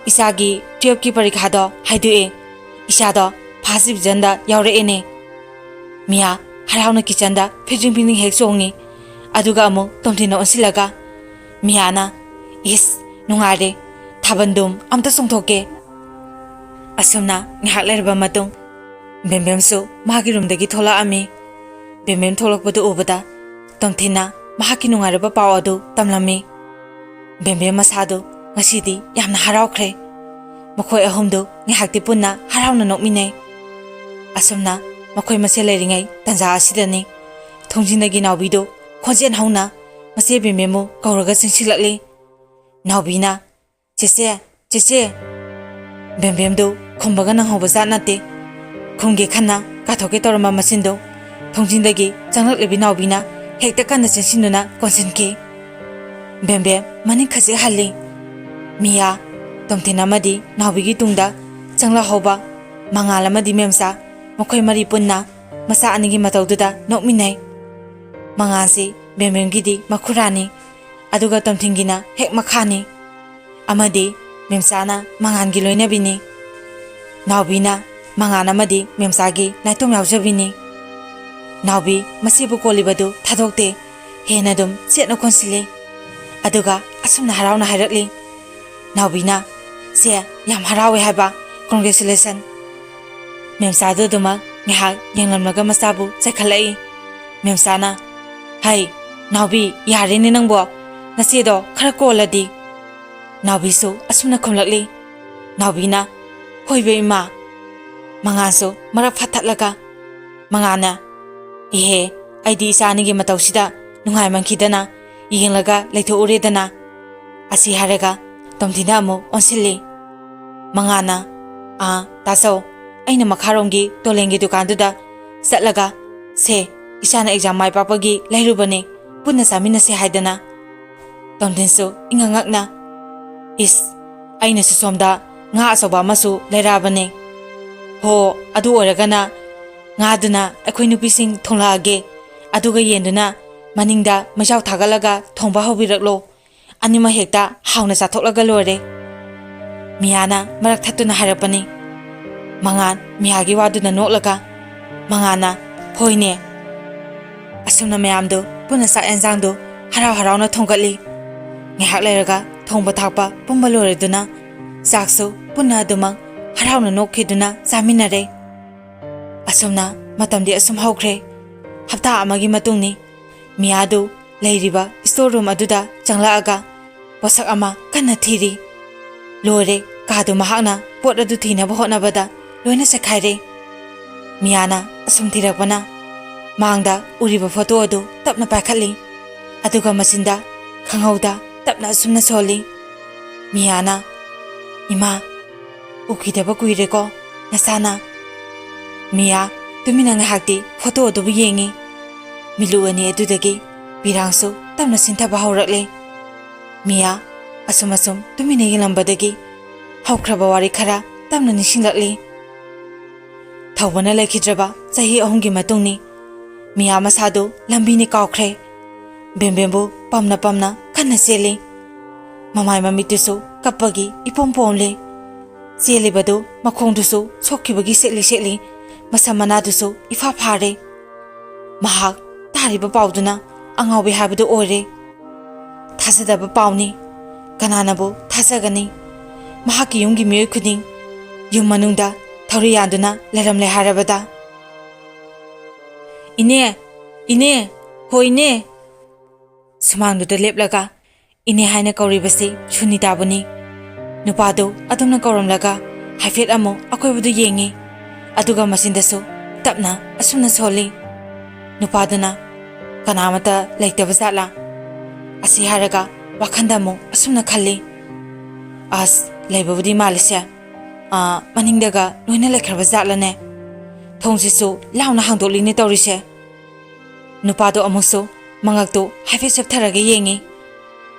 ꯏꯆꯥꯒꯤ ꯇꯨꯌꯦꯜꯐꯀꯤ ꯄꯔꯤꯈꯥꯗꯣ ꯍꯥꯏꯗꯣꯛꯑꯦ꯫ ꯏꯆꯥꯗꯣ ꯐꯥꯔꯁ ꯗꯤꯕꯤꯖꯟꯗ ꯌꯥꯎꯔꯛꯑꯦꯅꯦ"꯫ ꯃꯤꯌꯥ ꯍꯔꯥꯎꯅ ꯀꯤꯆꯟꯗ ꯐꯤꯗ꯭ꯔꯤꯡ ꯐꯤꯗ꯭ꯔꯤꯡ ꯍꯦꯛ ꯆꯣꯡꯉꯤ꯫ ꯑꯗꯨꯒ ꯑꯃꯨꯛ ꯇꯣꯝꯊꯤꯟꯗ ꯑꯣꯟꯁꯤꯜꯂꯒ, ꯃꯤꯌꯥꯅ, "ꯏꯁ, ꯅꯨꯡꯉꯥꯏꯔꯦ, ꯊꯥꯕꯜꯗꯨꯝ ꯑꯝꯇ ꯆꯣꯡꯊꯣꯛꯀꯦ"꯫ ꯑꯁꯨꯝꯅ ꯉꯥꯏꯍꯥꯛ ꯂꯩꯔꯕ ꯃꯇꯨꯡ, ꯕꯦꯝꯕꯦꯝꯁꯨ ꯃꯥꯒꯤ ꯔꯨꯝꯗꯒꯤ ꯊꯣꯛꯂꯛꯑꯝꯃꯤ꯫ ꯕꯦꯝꯕꯦꯝ ꯊꯣꯛꯂꯛꯄꯗꯨ ꯎꯕꯗ ꯇꯣꯝꯊꯤꯟꯅ ꯃꯍꯥꯛꯀꯤ ꯅꯨꯡꯉꯥꯏꯔꯕ ꯄꯥꯎ ꯑꯗꯨ ꯇꯝꯂꯝꯃꯤ꯫ ꯕꯦꯝꯕꯦꯝ ꯃꯁꯥꯗꯨ ꯉꯁꯤꯗꯤ ꯌꯥꯝꯅ ꯍꯔꯥꯎꯈ꯭ꯔꯦ꯫ ꯃꯈꯣꯏ ꯑꯍꯨꯝꯗꯨ ꯉꯥꯏꯍꯥꯛꯇꯤ ꯄꯨꯟꯅ ꯍꯔꯥꯎꯅ ꯅꯣꯛꯃꯤꯟꯅꯩ꯫ ꯑꯁꯨꯝꯅ ꯃꯈꯣꯏ ꯃꯁꯦꯜ ꯂꯩꯔꯤꯉꯩ ꯇꯟꯖꯥ ꯑꯁꯤꯗꯅꯤ ꯊꯣꯡꯖꯤꯟꯗꯒꯤ ꯅꯥꯎꯕꯤꯗꯨ ꯈꯣꯟꯖꯦꯜ ꯍꯧꯅ ꯃꯆꯦ ꯕꯦꯝꯕꯦꯝꯕꯨ ꯀꯧꯔꯒ ꯆꯪꯁꯤꯜꯂꯛꯂꯤ꯫ ꯅꯥꯎꯕꯤꯅ, "ꯆꯦꯆꯦ, ꯆꯦꯆꯦ!" ꯕꯦꯝꯕꯦꯝꯗꯨ ꯈꯨꯝꯕꯒ ꯅꯪꯍꯧꯕ ꯖꯥꯠ ꯅꯠꯇꯦ꯫ ꯈꯨꯝꯒꯦ ꯈꯟꯅ ꯀꯥꯊꯣꯛꯀꯦ ꯇꯧꯔꯝꯕ ꯃꯆꯤꯟꯗꯨ ꯊꯣꯡꯖꯤꯟꯗꯒꯤ ꯆꯪꯂꯛꯂꯤꯕꯤ ꯅꯥꯎꯕꯤꯅ ꯍꯦꯛꯇ ꯀꯟꯅ ꯆꯦꯟꯁꯤꯟꯗꯨꯅ ꯀꯣꯟꯁꯤꯟꯈꯤ꯫ ꯕꯦꯝꯕꯦꯝ ꯃꯅꯤꯡ ꯈꯖꯤꯛ ꯍꯜꯂꯤ꯫ ꯃꯤꯌꯥ, ꯇꯣꯝꯊꯤꯟ ꯑꯃꯗꯤ ꯅꯥꯎꯕꯤꯒꯤ ꯇꯨꯡꯗ ꯆꯪꯂꯛꯍꯧꯕ ꯃꯉꯥꯜ ꯑꯃꯗꯤ ꯃꯦꯝꯆꯥ, ꯃꯈꯣꯏ ꯃꯔꯤ ꯄꯨꯟꯅ ꯃꯆꯥ ꯑꯅꯤꯒꯤ ꯃꯇꯧꯗꯨꯗ ꯅꯣꯛꯃꯤꯟꯅꯩ꯫ ꯃꯉꯥꯜꯁꯤ ꯕꯦꯝꯕꯦꯝꯒꯤꯗꯤ ꯃꯈꯨꯔꯥꯅꯤ, ꯑꯗꯨꯒ ꯇꯣꯝꯊꯤꯟꯒꯤꯅ ꯍꯦꯛ ꯃꯈꯥꯅꯤ꯫ ꯑꯃꯗꯤ ꯃꯦꯝꯆꯥꯅ ꯃꯉꯥꯜꯒꯤ ꯂꯣꯏꯅꯕꯤꯅꯤ꯫ ꯅꯥꯎꯕꯤꯅ ꯃꯉꯥꯜ ꯑꯃꯗꯤ ꯃꯦꯝꯆꯥꯒꯤ ꯅꯥꯏꯇꯣꯝ ꯌꯥꯎꯖꯕꯤꯅꯤ꯫ ꯅꯥꯎꯕꯤ ꯃꯆꯦꯕꯨ ꯀꯣꯜꯂꯤꯕꯗꯨ ꯊꯥꯗꯣꯛꯇꯦ, ꯍꯦꯟꯅ ꯑꯗꯨꯝ ꯆꯦꯠꯅ ꯀꯣꯟꯁꯤꯜꯂꯤ꯫ ꯑꯗꯨꯒ ꯑꯁꯨꯝꯅ ꯍꯔꯥꯎꯅ ꯍꯥꯏꯔꯛꯂꯤ, ꯅꯥꯎꯕꯤꯅ, "ꯆꯦ, ꯌꯥꯝ ꯍꯔꯥꯎꯋꯦ ꯍꯥꯏꯕ, congratulation!" ꯃꯦꯝꯆꯥꯗꯨ ꯑꯗꯨꯃꯛ ꯉꯥꯏꯍꯥꯛ ꯌꯦꯡꯂꯝꯂꯒ ꯃꯆꯥꯕꯨ ꯆꯥꯏꯈꯠꯂꯛꯏ꯫ ꯃꯦꯝꯆꯥꯅ, "ꯍꯩ, ꯅꯥꯎꯕꯤ, ꯌꯥꯔꯦꯅꯦ ꯅꯪꯕꯣ, ꯅꯆꯦꯗꯣ ꯈꯔ ꯀꯣꯜꯂꯗꯤ"꯫ ꯅꯥꯎꯕꯤꯁꯨ ꯑꯁꯨꯝꯅ ꯈꯨꯝꯂꯛꯂꯤ꯫ ꯅꯥꯎꯕꯤꯅ, "ꯍꯣꯏꯕ ꯏꯃꯥ"꯫ ꯃꯉꯥꯟꯁꯨ ꯃꯔꯛ ꯐꯠꯊꯠꯂꯒ, ꯃꯉꯥꯟꯅ, "ꯏꯍꯦ, ꯑꯩꯗꯤ ꯏꯆꯥ ꯑꯅꯤꯒꯤ ꯃꯇꯧꯁꯤꯗ ꯅꯨꯡꯉꯥꯏꯃꯟꯈꯤꯗꯅ ꯌꯦꯡꯂꯒ ꯂꯩꯊꯣꯛꯎꯔꯦꯗꯅ"꯫ ꯑꯁꯤ ꯍꯥꯏꯔꯒ ꯇꯣꯝꯊꯤꯟꯗ ꯑꯃꯨꯛ ꯑꯣꯟꯁꯤꯜꯂꯤ꯫ ꯃꯉꯥꯟꯅ, "ꯑꯥ, ꯇꯥꯆꯧ, ꯑꯩꯅ ꯃꯈꯥꯔꯣꯝꯒꯤ ꯇꯣꯂꯦꯟꯒꯤ ꯗꯨꯀꯥꯟꯗꯨꯗ ꯆꯠꯂꯒ, ꯁꯦ, ꯏꯆꯥꯅ ꯑꯦꯛꯖꯥꯝ ꯃꯥꯏ ꯄꯥꯛꯄꯒꯤ ꯂꯩꯔꯨꯕꯅꯦ, ꯄꯨꯟꯅ ꯆꯥꯃꯤꯟꯅꯁꯦ" ꯍꯥꯏꯗꯅ꯫ ꯇꯣꯝꯊꯤꯟꯁꯨ ꯏꯉꯛ ꯉꯛꯅ, "ꯏꯁ, ꯑꯩꯅꯁꯨ ꯁꯣꯝꯗ ꯉꯥ ꯑꯆꯧꯕ ꯑꯃꯁꯨ ꯂꯩꯔꯛꯑꯕꯅꯦ꯫ ꯍꯣ, ꯑꯗꯨ ꯑꯣꯏꯔꯒꯅ ꯉꯥꯗꯨꯅ ꯑꯩꯈꯣꯏ ꯅꯨꯄꯤꯁꯤꯡ ꯊꯣꯡꯂꯛꯑꯒꯦ, ꯑꯗꯨꯒ ꯌꯦꯟꯗꯨꯅ ꯃꯅꯤꯡꯗ ꯃꯩꯖꯥꯎ ꯊꯥꯒꯠꯂꯒ ꯊꯣꯡꯕ ꯍꯧꯕꯤꯔꯛꯂꯣ꯫ ꯑꯅꯤꯃꯛ ꯍꯦꯛꯇ ꯍꯥꯎꯅ ꯆꯥꯊꯣꯛꯂꯒ ꯂꯣꯏꯔꯦ"꯫ ꯃꯤꯌꯥꯅ ꯃꯔꯛ ꯊꯠꯇꯨꯅ ꯍꯥꯏꯔꯛꯄꯅꯤ꯫ ꯃꯉꯥꯟ ꯃꯤꯌꯥꯒꯤ ꯋꯥꯗꯨꯅ ꯅꯣꯛꯂꯒ, ꯃꯉꯥꯟꯅ, "ꯍꯣꯏꯅꯦ"꯫ ꯑꯁꯨꯝꯅ ꯃꯌꯥꯝꯗꯨ ꯄꯨꯟꯅ ꯆꯥꯛ ꯌꯦꯟꯁꯥꯡꯗꯨ ꯍꯔꯥꯎ ꯍꯔꯥꯎꯅ ꯊꯣꯡꯒꯠꯂꯤ꯫ ꯉꯥꯏꯍꯥꯛ ꯂꯩꯔꯒ ꯊꯣꯡꯕ ꯊꯥꯛꯄ ꯄꯨꯝꯕ ꯂꯣꯏꯔꯗꯨꯅ ꯆꯥꯛꯁꯨ ꯄꯨꯟꯅ ꯑꯗꯨꯃꯛ ꯍꯔꯥꯎꯅ ꯅꯣꯛꯈꯤꯗꯨꯅ ꯆꯥꯃꯤꯟꯅꯔꯦ꯫ ꯑꯁꯨꯝꯅ ꯃꯇꯝꯗꯤ ꯑꯁꯨꯝ ꯍꯧꯈ꯭ꯔꯦ꯫ ꯍꯞꯇꯥ ꯑꯃꯒꯤ ꯃꯇꯨꯡꯅꯤ꯫ ꯃꯤꯌꯥꯗꯨ ꯂꯩꯔꯤꯕ ꯁ꯭ꯇꯣꯔ ꯔꯨꯝ ꯑꯗꯨꯗ ꯆꯪꯂꯛꯑꯒ ꯄꯣꯠꯁꯛ ꯑꯃ ꯀꯟꯅ ꯊꯤꯔꯤ꯫ ꯂꯣꯏꯔꯦ, ꯀꯥꯗꯨ ꯃꯍꯥꯛꯅ ꯄꯣꯠ ꯑꯗꯨ ꯊꯤꯅꯕ ꯍꯣꯠꯅꯕꯗ ꯂꯣꯏꯅ ꯆꯥꯏꯈꯥꯏꯔꯦ꯫ ꯃꯤꯌꯥꯅ ꯑꯁꯨꯝ ꯊꯤꯔꯛꯄꯅ ꯃꯥꯡꯗ ꯎꯔꯤꯕ ꯐꯣꯇꯣ ꯑꯗꯨ ꯇꯞꯅ ꯄꯥꯏꯈꯠꯂꯤ꯫ ꯑꯗꯨꯒ ꯃꯆꯤꯟꯗ ꯈꯪꯍꯧꯗ ꯇꯞꯅ ꯑꯁꯨꯝꯅ ꯁꯣꯜꯂꯤ꯫ ꯃꯤꯌꯥꯅ, "ꯏꯃꯥ, ꯎꯈꯤꯗꯕ ꯀꯨꯏꯔꯦꯀꯣ ꯅꯆꯥꯅ"꯫ ꯃꯤꯌꯥ ꯇꯨꯃꯤꯟꯅ ꯉꯥꯏꯍꯥꯛꯇꯤ ꯐꯣꯇꯣ ꯑꯗꯨꯕꯨ ꯌꯦꯡꯉꯤ꯫ ꯃꯤꯠꯂꯨ ꯑꯅꯤ ꯑꯗꯨꯗꯒꯤ ꯄꯤꯔꯥꯡꯁꯨ ꯇꯞꯅ ꯁꯤꯟꯊꯕ ꯍꯧꯔꯛꯂꯦ꯫ ꯃꯤꯌꯥ ꯑꯁꯨꯝ ꯑꯁꯨꯝ ꯇꯨꯃꯤꯟꯅ ꯌꯦꯡꯂꯝꯕꯗꯒꯤ ꯍꯧꯈ꯭ꯔꯕ ꯋꯥꯔꯤ ꯈꯔ ꯇꯞꯅ ꯅꯤꯡꯁꯤꯡꯂꯛꯂꯤ꯫ ꯊꯧꯕꯅ ꯂꯩꯈꯤꯗ꯭ꯔꯕ ꯆꯍꯤ ꯑꯍꯨꯝꯒꯤ ꯃꯇꯨꯡꯅꯤ꯫ ꯃꯤꯌꯥ ꯃꯁꯥꯗꯨ ꯂꯝꯕꯤꯅꯤ ꯀꯥꯎꯈ꯭ꯔꯦ꯫ ꯕꯦꯝꯕꯦꯝꯕꯨ ꯄꯝꯅ ꯄꯝꯅ ꯀꯟꯅ ꯆꯦꯜꯂꯤ꯫ ꯃꯃꯥꯏ ꯃꯃꯤꯠꯇꯨꯁꯨ ꯀꯞꯄꯒꯤ ꯏꯄꯣꯝ ꯄꯣꯝꯂꯤ꯫ ꯆꯦꯜꯂꯤꯕꯗꯨ ꯃꯈꯣꯡꯗꯨꯁꯨ ꯁꯣꯛꯈꯤꯕꯒꯤ ꯁꯦꯠꯂꯤ ꯁꯦꯠꯂꯤ, ꯃꯁꯝ ꯃꯅꯥꯗꯨꯁꯨ ꯏꯐꯥ ꯐꯥꯔꯦ꯫ ꯃꯍꯥꯛ ꯇꯥꯔꯤꯕ ꯄꯥꯎꯗꯨꯅ ꯑꯉꯥꯎꯕꯤ ꯍꯥꯏꯕꯗꯨ ꯑꯣꯏꯔꯦ꯫ ꯊꯥꯖꯗꯕ ꯄꯥꯎꯅꯤ꯫ ꯀꯅꯥꯅꯕꯨ ꯊꯥꯖꯒꯅꯤ? ꯃꯍꯥꯛꯀꯤ ꯌꯨꯝꯒꯤ ꯃꯤꯑꯣꯏ ꯈꯨꯗꯤꯡ ꯌꯨꯝ ꯃꯅꯨꯡꯗ ꯊꯧꯔꯤ ꯌꯥꯟꯗꯨꯅ ꯂꯩꯔꯝꯂꯦ ꯍꯥꯏꯔꯕꯗ꯫ "ꯏꯅꯦ! ꯏꯅꯦ! ꯍꯣ ꯏꯅꯦ!" ꯁꯨꯃꯥꯡꯗꯨꯗ ꯂꯦꯞꯂꯒ "ꯏꯅꯦ" ꯍꯥꯏꯅ ꯀꯧꯔꯤꯕꯁꯤ ꯁꯨꯅꯤꯇꯥꯕꯨꯅꯤ꯫ ꯅꯨꯄꯥꯗꯨ ꯑꯗꯨꯝꯅ ꯀꯧꯔꯝꯂꯒ ꯍꯥꯏꯐꯦꯠ ꯑꯃꯨꯛ ꯑꯀꯣꯏꯕꯗꯨ ꯌꯦꯡꯉꯤ꯫ ꯑꯗꯨꯒ ꯃꯆꯤꯟꯗꯁꯨ ꯇꯞꯅ ꯑꯁꯨꯝꯅ ꯁꯣꯜꯂꯤ, ꯅꯨꯄꯥꯗꯨꯅ "ꯀꯅꯥ ꯑꯃꯠꯇ ꯂꯩꯇꯕ ꯖꯥꯠꯂꯥ?" ꯑꯁꯤ ꯍꯥꯏꯔꯒ ꯋꯥꯈꯟꯗ ꯑꯃꯨꯛ ꯑꯁꯨꯝꯅ ꯈꯜꯂꯤ, "ꯑꯁ, ꯂꯩꯕꯕꯨꯗꯤ ꯃꯥꯜꯂꯤꯁꯦ꯫ ꯑꯥ, ꯃꯅꯤꯡꯗꯒ ꯂꯣꯏꯅ ꯂꯩꯈ꯭ꯔꯕ ꯖꯥꯠꯂꯅꯦ? ꯊꯣꯡꯁꯤꯁꯨ ꯂꯥꯎꯅ ꯍꯥꯡꯗꯣꯛꯂꯤꯅꯦ ꯇꯧꯔꯤꯁꯦ꯫" ꯅꯨꯄꯥꯗꯣ ꯑꯃꯨꯛꯁꯨ ꯃꯉꯛꯇꯨ ꯍꯥꯏꯐꯦꯠ ꯆꯞꯊꯔꯒ ꯌꯦꯡꯉꯤ꯫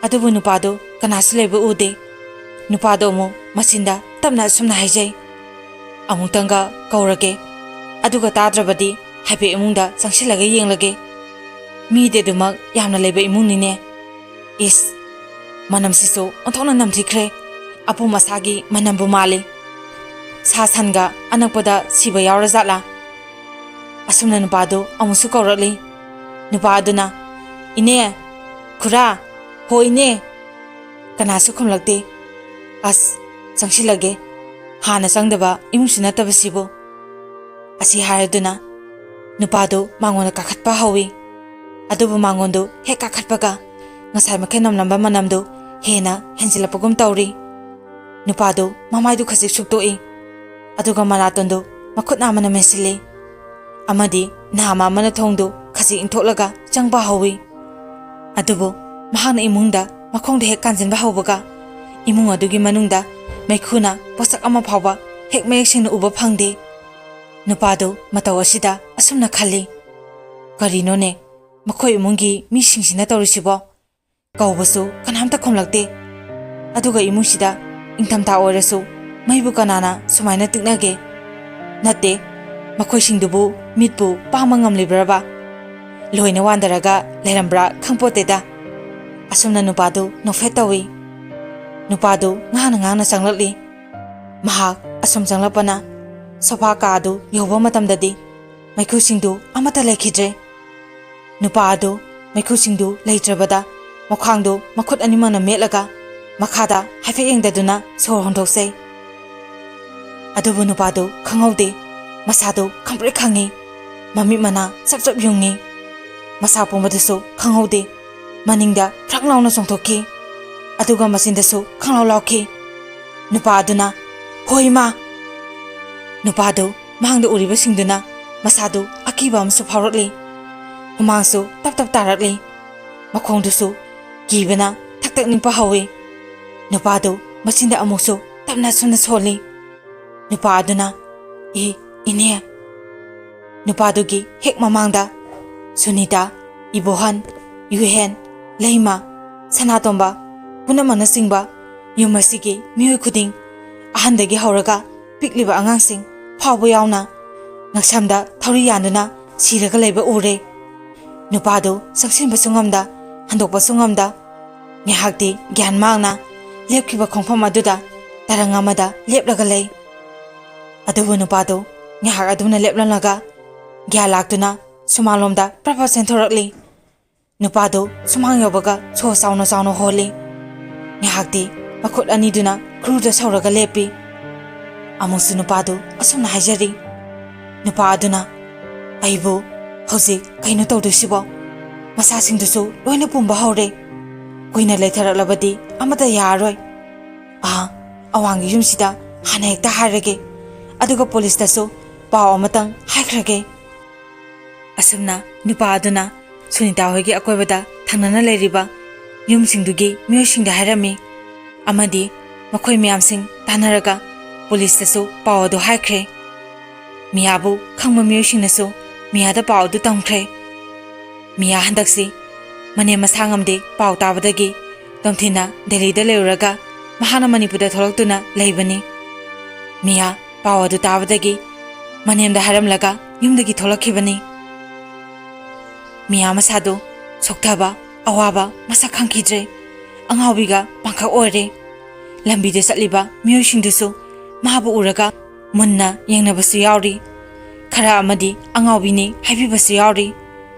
ꯑꯗꯨꯕꯨ ꯅꯨꯄꯥꯗꯣ ꯀꯅꯥꯁꯨ ꯂꯩꯕ ꯎꯗꯦ꯫ ꯅꯨꯄꯥꯗꯣ ꯑꯃꯨꯛ ꯃꯆꯤꯟꯗ ꯇꯞꯅ ꯑꯁꯨꯝꯅ ꯍꯥꯏꯖꯩ, "ꯑꯃꯨꯛꯇꯪꯒ ꯀꯧꯔꯒꯦ, ꯑꯗꯨꯒ ꯇꯥꯗ꯭ꯔꯕꯗꯤ ꯍꯥꯏꯐꯦꯠ ꯏꯃꯨꯡꯗ ꯆꯪꯁꯤꯜꯂꯒ ꯌꯦꯡꯂꯒꯦ꯫ ꯃꯤꯗꯤ ꯑꯗꯨꯃꯛ ꯌꯥꯝꯅ ꯂꯩꯕ ꯏꯃꯨꯡꯅꯤꯅꯦ꯫ ꯏꯁ, ꯃꯅꯝꯁꯤꯁꯨ ꯑꯣꯟꯊꯣꯛꯅ ꯅꯝꯊꯤꯈ꯭ꯔꯦ꯫ ꯑꯄꯨꯝ ꯑꯁꯥꯒꯤ ꯃꯅꯝꯕꯨ ꯃꯥꯜꯂꯤ꯫ ꯁꯥ ꯁꯟꯒ ꯑꯅꯛꯄꯗ ꯁꯤꯕ ꯌꯥꯎꯔꯖꯥꯠꯂꯥ?" ꯑꯁꯨꯝꯅ ꯅꯨꯄꯥꯗꯨ ꯑꯃꯨꯛꯁꯨ ꯀꯧꯔꯛꯂꯤ꯫ ꯅꯨꯄꯥ ꯑꯗꯨꯅ, "ꯏꯅꯦ, ꯈꯨꯔꯥ, ꯍꯣ ꯏꯅꯦ!" ꯀꯅꯥꯁꯨ ꯈꯨꯝꯂꯛꯇꯦ꯫ "ꯑꯁ, ꯆꯪꯁꯤꯜꯂꯒꯦ, ꯍꯥꯟꯅ ꯆꯪꯗꯕ ꯏꯃꯨꯡꯁꯨ ꯅꯠꯇꯕꯁꯤꯕꯨ꯫" ꯑꯁꯤ ꯍꯥꯏꯔꯗꯨꯅ ꯅꯨꯄꯥꯗꯨ ꯃꯉꯣꯟꯗ ꯀꯥꯈꯠꯄ ꯍꯧꯏ꯫ ꯑꯗꯨꯕꯨ ꯃꯉꯣꯟꯗꯨ ꯍꯦꯛ ꯀꯥꯈꯠꯄꯒ ꯉꯁꯥꯏ ꯃꯈꯩ ꯅꯝꯂꯝꯕ ꯃꯅꯝꯗꯨ ꯍꯦꯟꯅ ꯍꯦꯟꯖꯤꯜꯂꯛꯄꯒꯨꯝ ꯇꯧꯔꯤ꯫ ꯅꯨꯄꯥꯗꯨ ꯃꯃꯥꯏꯗꯨ ꯈꯖꯤꯛ ꯁꯨꯛꯇꯣꯛꯏ꯫ ꯑꯗꯨꯒ ꯃꯅꯥꯇꯣꯟꯗꯨ ꯃꯈꯨꯠ ꯅꯥꯝꯃꯅ ꯃꯦꯟꯁꯤꯜꯂꯤ꯫ ꯑꯃꯗꯤ ꯅꯥꯝꯃ ꯑꯃꯅ ꯊꯣꯡꯗꯨ ꯈꯖꯤꯛ ꯏꯟꯊꯣꯛꯂꯒ ꯆꯪꯕ ꯍꯧꯏ꯫ ꯑꯗꯨꯕꯨ ꯃꯍꯥꯛꯅ ꯏꯃꯨꯡꯗ ꯃꯈꯣꯡꯗ ꯍꯦꯛ ꯀꯥꯟꯖꯤꯟꯕ ꯍꯧꯕꯒ, ꯏꯃꯨꯡ ꯑꯗꯨꯒꯤ ꯃꯅꯨꯡꯗ ꯃꯩꯈꯨꯅ ꯄꯣꯠꯁꯛ ꯑꯃ ꯐꯥꯎꯕ ꯍꯦꯛ ꯃꯌꯦꯛ ꯁꯦꯡꯅ ꯎꯕ ꯐꯪꯗꯦ꯫ ꯅꯨꯄꯥꯗꯨ ꯃꯇꯧ ꯑꯁꯤꯗ ꯑꯁꯨꯝꯅ ꯈꯜꯂꯤ, "ꯀꯔꯤꯅꯣꯅꯦ, ꯃꯈꯣꯏ ꯏꯃꯨꯡꯒꯤ ꯃꯤꯁꯤꯡꯁꯤꯅ ꯇꯧꯔꯤꯁꯤꯕꯣ? ꯀꯧꯕꯁꯨ ꯀꯅꯥꯝꯇ ꯈꯨꯝꯂꯛꯇꯦ꯫ ꯑꯗꯨꯒ ꯏꯃꯨꯡꯁꯤꯗ ꯏꯪꯊꯝꯊꯥ ꯑꯣꯏꯔꯁꯨ ꯃꯩꯕꯨ ꯀꯅꯥꯅ ꯁꯨꯃꯥꯏꯅ ꯇꯤꯛꯅꯒꯦ? ꯅꯠꯇꯦ, ꯃꯈꯣꯏꯁꯤꯡꯗꯨꯕꯨ ꯃꯤꯠꯄꯨ ꯄꯥꯡꯕ ꯉꯝꯂꯤꯕ꯭ꯔꯕ? ꯂꯣꯏꯅ ꯋꯥꯟꯗꯔꯒ ꯂꯩꯔꯝꯕ꯭ꯔꯥ ꯈꯪꯄꯣꯠꯇꯦꯗ꯫" ꯑꯁꯨꯝꯅ ꯅꯨꯄꯥꯗꯨ ꯅꯣꯛꯐꯦꯠ ꯇꯧꯏ꯫ ꯅꯨꯄꯥꯗꯨ ꯉꯥꯡꯅ ꯉꯥꯡꯅ ꯆꯪꯂꯛꯂꯤ꯫ ꯃꯍꯥꯛ ꯑꯁꯨꯝ ꯆꯪꯂꯛꯄꯅ ꯁꯣꯐꯥ ꯀꯥ ꯑꯗꯨ ꯌꯧꯕ ꯃꯇꯝꯗꯗꯤ ꯃꯩꯈꯨꯁꯤꯡꯗꯨ ꯑꯃꯠꯇ ꯂꯩꯈꯤꯗ꯭ꯔꯦ꯫ ꯅꯨꯄꯥ ꯑꯗꯨ ꯃꯩꯈꯨꯁꯤꯡꯗꯨ ꯂꯩꯇ꯭ꯔꯕꯗ ꯃꯈ꯭ꯋꯥꯡꯗꯨ ꯃꯈꯨꯠ ꯑꯅꯤꯃꯛꯅ ꯃꯦꯠꯂꯒ ꯃꯈꯥꯗ ꯍꯥꯏꯐꯦꯠ ꯌꯦꯡꯗꯗꯨꯅ ꯁꯣꯔ ꯍꯣꯟꯗꯣꯛꯆꯩ꯫ ꯑꯗꯨꯕꯨ ꯅꯨꯄꯥꯗꯨ ꯈꯪꯍꯧꯗꯦ꯫ ꯃꯁꯥꯗꯨ ꯈꯪꯄ꯭ꯔꯦꯛ ꯈꯪꯉꯤ꯫ ꯃꯃꯤꯠ ꯃꯅꯥ ꯆꯞ ꯆꯞ ꯌꯨꯡꯉꯤ꯫ ꯃꯁꯥ ꯄꯨꯝꯕꯗꯨꯁꯨ ꯈꯪꯍꯧꯗꯦ꯫ ꯃꯅꯤꯡꯗ ꯐ꯭ꯔꯛ ꯂꯥꯎꯅ ꯆꯣꯡꯊꯣꯛꯈꯤ꯫ ꯑꯗꯨꯒ ꯃꯆꯤꯟꯗꯁꯨ ꯈꯪꯂꯥꯎ ꯂꯥꯎꯈꯤ꯫ ꯅꯨꯄꯥ ꯑꯗꯨꯅ, "ꯍꯣꯏ, ꯏꯃꯥ!" ꯅꯨꯄꯥꯗꯨ ꯃꯥꯡꯗ ꯎꯔꯤꯕꯁꯤꯡꯗꯨꯅ ꯃꯁꯥꯗꯨ ꯑꯀꯤꯕ ꯑꯃꯁꯨ ꯐꯥꯎꯔꯛꯂꯤ꯫ ꯍꯨꯃꯥꯡꯁꯨ ꯇꯞ ꯇꯞ ꯇꯥꯔꯛꯂꯤ꯫ ꯃꯈꯣꯡꯗꯨꯁꯨ ꯀꯤꯕꯅ ꯊꯛ ꯊꯛ ꯅꯤꯛꯄ ꯍꯧꯏ꯫ ꯅꯨꯄꯥꯗꯨ ꯃꯆꯤꯟꯗ ꯑꯃꯨꯛꯁꯨ ꯇꯞꯅ ꯁꯨꯝꯅ ꯁꯣꯜꯂꯤ꯫ ꯅꯨꯄꯥ ꯑꯗꯨꯅ, "ꯏ-, ꯏꯅꯦ!" ꯅꯨꯄꯥꯗꯨꯒꯤ ꯍꯦꯛ ꯃꯃꯥꯡꯗ ꯁꯨꯅꯤꯇꯥ, ꯏꯕꯣꯍꯟ, ꯌꯨꯍꯦꯟ, ꯂꯩꯃ, ꯁꯅꯥꯇꯣꯝꯕ ꯄꯨꯝꯅꯃꯛꯅꯆꯤꯡꯕ ꯌꯨꯝ ꯑꯁꯤꯒꯤ ꯃꯤꯑꯣꯏ ꯈꯨꯗꯤꯡ, ꯑꯍꯟꯗꯒꯤ ꯍꯧꯔꯒ ꯄꯤꯛꯂꯤꯕ ꯑꯉꯥꯡꯁꯤꯡ ꯐꯥꯎꯕ ꯌꯥꯎꯅ, ꯉꯛꯁꯝꯗ ꯊꯧꯔꯤ ꯌꯥꯟꯗꯨꯅ ꯁꯤꯔꯒ ꯂꯩꯕ ꯎꯔꯦ꯫ ꯅꯨꯄꯥꯗꯨ ꯆꯪꯁꯤꯟꯕꯁꯨ ꯉꯝꯗ, ꯍꯟꯗꯣꯛꯄꯁꯨ ꯉꯝꯗ, ꯉꯥꯏꯍꯥꯛꯇꯤ ꯒ꯭ꯌꯥꯟ ꯃꯥꯡꯅ ꯂꯦꯞꯈꯤꯕ ꯈꯣꯡꯐꯝ ꯑꯗꯨꯗ ꯇꯔꯪ ꯑꯃꯗ ꯂꯦꯞꯂꯒ ꯂꯩ꯫ ꯑꯗꯨꯕꯨ ꯅꯨꯄꯥꯗꯨ ꯉꯥꯏꯍꯥꯛ ꯑꯗꯨꯝꯅ ꯂꯦꯞꯂꯝꯂꯒ ꯒ꯭ꯌꯥꯟ ꯂꯥꯛꯇꯨꯅ ꯁꯨꯃꯥꯡꯂꯣꯝꯗ ꯄ꯭ꯔꯞ ꯄ꯭ꯔꯞ ꯆꯦꯟꯊꯣꯔꯛꯂꯤ꯫ ꯅꯨꯄꯥꯗꯨ ꯁꯨꯃꯥꯡ ꯌꯧꯕꯒ ꯁꯣ ꯆꯥꯎꯅ ꯆꯥꯎꯅ ꯍꯣꯜꯂꯤ꯫ ꯉꯥꯏꯍꯥꯛꯇꯤ ꯃꯈꯨꯠ ꯑꯅꯤꯗꯨꯅ ꯈꯨꯔꯨꯗ ꯁꯧꯔꯒ ꯂꯦꯞꯄꯤ꯫ ꯑꯃꯨꯛꯁꯨ ꯅꯨꯄꯥꯗꯨ ꯑꯁꯨꯝꯅ ꯍꯥꯏꯖꯔꯤ꯫ ꯅꯨꯄꯥ ꯑꯗꯨꯅ, "ꯑꯩꯕꯨ ꯍꯧꯖꯤꯛ ꯀꯩꯅꯣ ꯇꯧꯗꯣꯏꯁꯤꯕꯣ? ꯃꯁꯥꯁꯤꯡꯗꯨꯁꯨ ꯂꯣꯏꯅ ꯄꯨꯝꯕ ꯍꯧꯔꯦ꯫ ꯀꯨꯏꯅ ꯂꯩꯊꯔꯛꯂꯕꯗꯤ ꯑꯃꯠꯇ ꯌꯥꯔꯔꯣꯏ꯫ ꯑꯥ, ꯑꯋꯥꯡꯒꯤ ꯌꯨꯝꯁꯤꯗ ꯍꯥꯟꯅ ꯍꯦꯛꯇ ꯍꯥꯏꯔꯒꯦ, ꯑꯗꯨꯒ ꯄꯨꯂꯤꯁꯇꯁꯨ ꯄꯥꯎ ꯑꯃꯇꯪ ꯍꯥꯏꯈ꯭ꯔꯒꯦ"꯫ ꯑꯁꯨꯝꯅ ꯅꯨꯄꯥ ꯑꯗꯨꯅ ꯁꯨꯅꯤꯇꯥ ꯍꯣꯏꯒꯤ ꯑꯀꯣꯏꯕꯗ ꯊꯪꯅꯅ ꯂꯩꯔꯤꯕ ꯌꯨꯝꯁꯤꯡꯗꯨꯒꯤ ꯃꯤꯑꯣꯏꯁꯤꯡꯗ ꯍꯥꯏꯔꯝꯃꯤ, ꯑꯃꯗꯤ ꯃꯈꯣꯏ ꯃꯌꯥꯝꯁꯤꯡ ꯇꯥꯟꯅꯔꯒ ꯄꯨꯂꯤꯁꯇꯁꯨ ꯄꯥꯎ ꯑꯗꯨ ꯍꯥꯏꯈ꯭ꯔꯦ꯫ ꯃꯤꯌꯥꯕꯨ ꯈꯪꯕ ꯃꯤꯑꯣꯏꯁꯤꯡꯅꯁꯨ ꯃꯤꯌꯥꯗ ꯄꯥꯎ ꯑꯗꯨ ꯇꯝꯈ꯭ꯔꯦ꯫ ꯃꯤꯌꯥ ꯍꯟꯗꯛꯁꯤ ꯃꯅꯦꯝ ꯃꯁꯥ ꯉꯝꯗꯦ ꯄꯥꯎ ꯇꯥꯕꯗꯒꯤ ꯇꯣꯝꯊꯤꯟꯅ ꯗꯦꯜꯂꯤꯗ ꯂꯩꯔꯨꯔꯒ ꯃꯍꯥꯛꯅ ꯃꯅꯤꯄꯨꯔꯗ ꯊꯣꯛꯂꯛꯇꯨꯅ ꯂꯩꯕꯅꯤ꯫ ꯃꯤꯌꯥ ꯄꯥꯎ ꯑꯗꯨ ꯇꯥꯕꯗꯒꯤ ꯃꯅꯦꯝꯗ ꯍꯥꯏꯔꯝꯂꯒ ꯌꯨꯝꯗꯒꯤ ꯊꯣꯛꯂꯛꯈꯤꯕꯅꯤ꯫ ꯃꯤꯌꯥ ꯃꯁꯥꯗꯨ ꯁꯣꯛꯊꯕ, ꯑꯋꯥꯕ ꯃꯁꯛ ꯈꯪꯈꯤꯗ꯭ꯔꯦ꯫ ꯑꯉꯥꯎꯕꯤꯒ ꯄꯥꯡꯈꯛ ꯑꯣꯏꯔꯦ꯫ ꯂꯝꯕꯤꯗ ꯆꯠꯂꯤꯕ ꯃꯤꯑꯣꯏꯁꯤꯡꯗꯨꯁꯨ ꯃꯥꯕꯨ ꯎꯔꯒ ꯃꯨꯟꯅ ꯌꯦꯡꯅꯕꯁꯨ ꯌꯥꯎꯔꯤ꯫ ꯈꯔ ꯑꯃꯗꯤ ꯑꯉꯥꯎꯕꯤꯅꯤ ꯍꯥꯏꯕꯤꯕꯁꯨ ꯌꯥꯎꯔꯤ꯫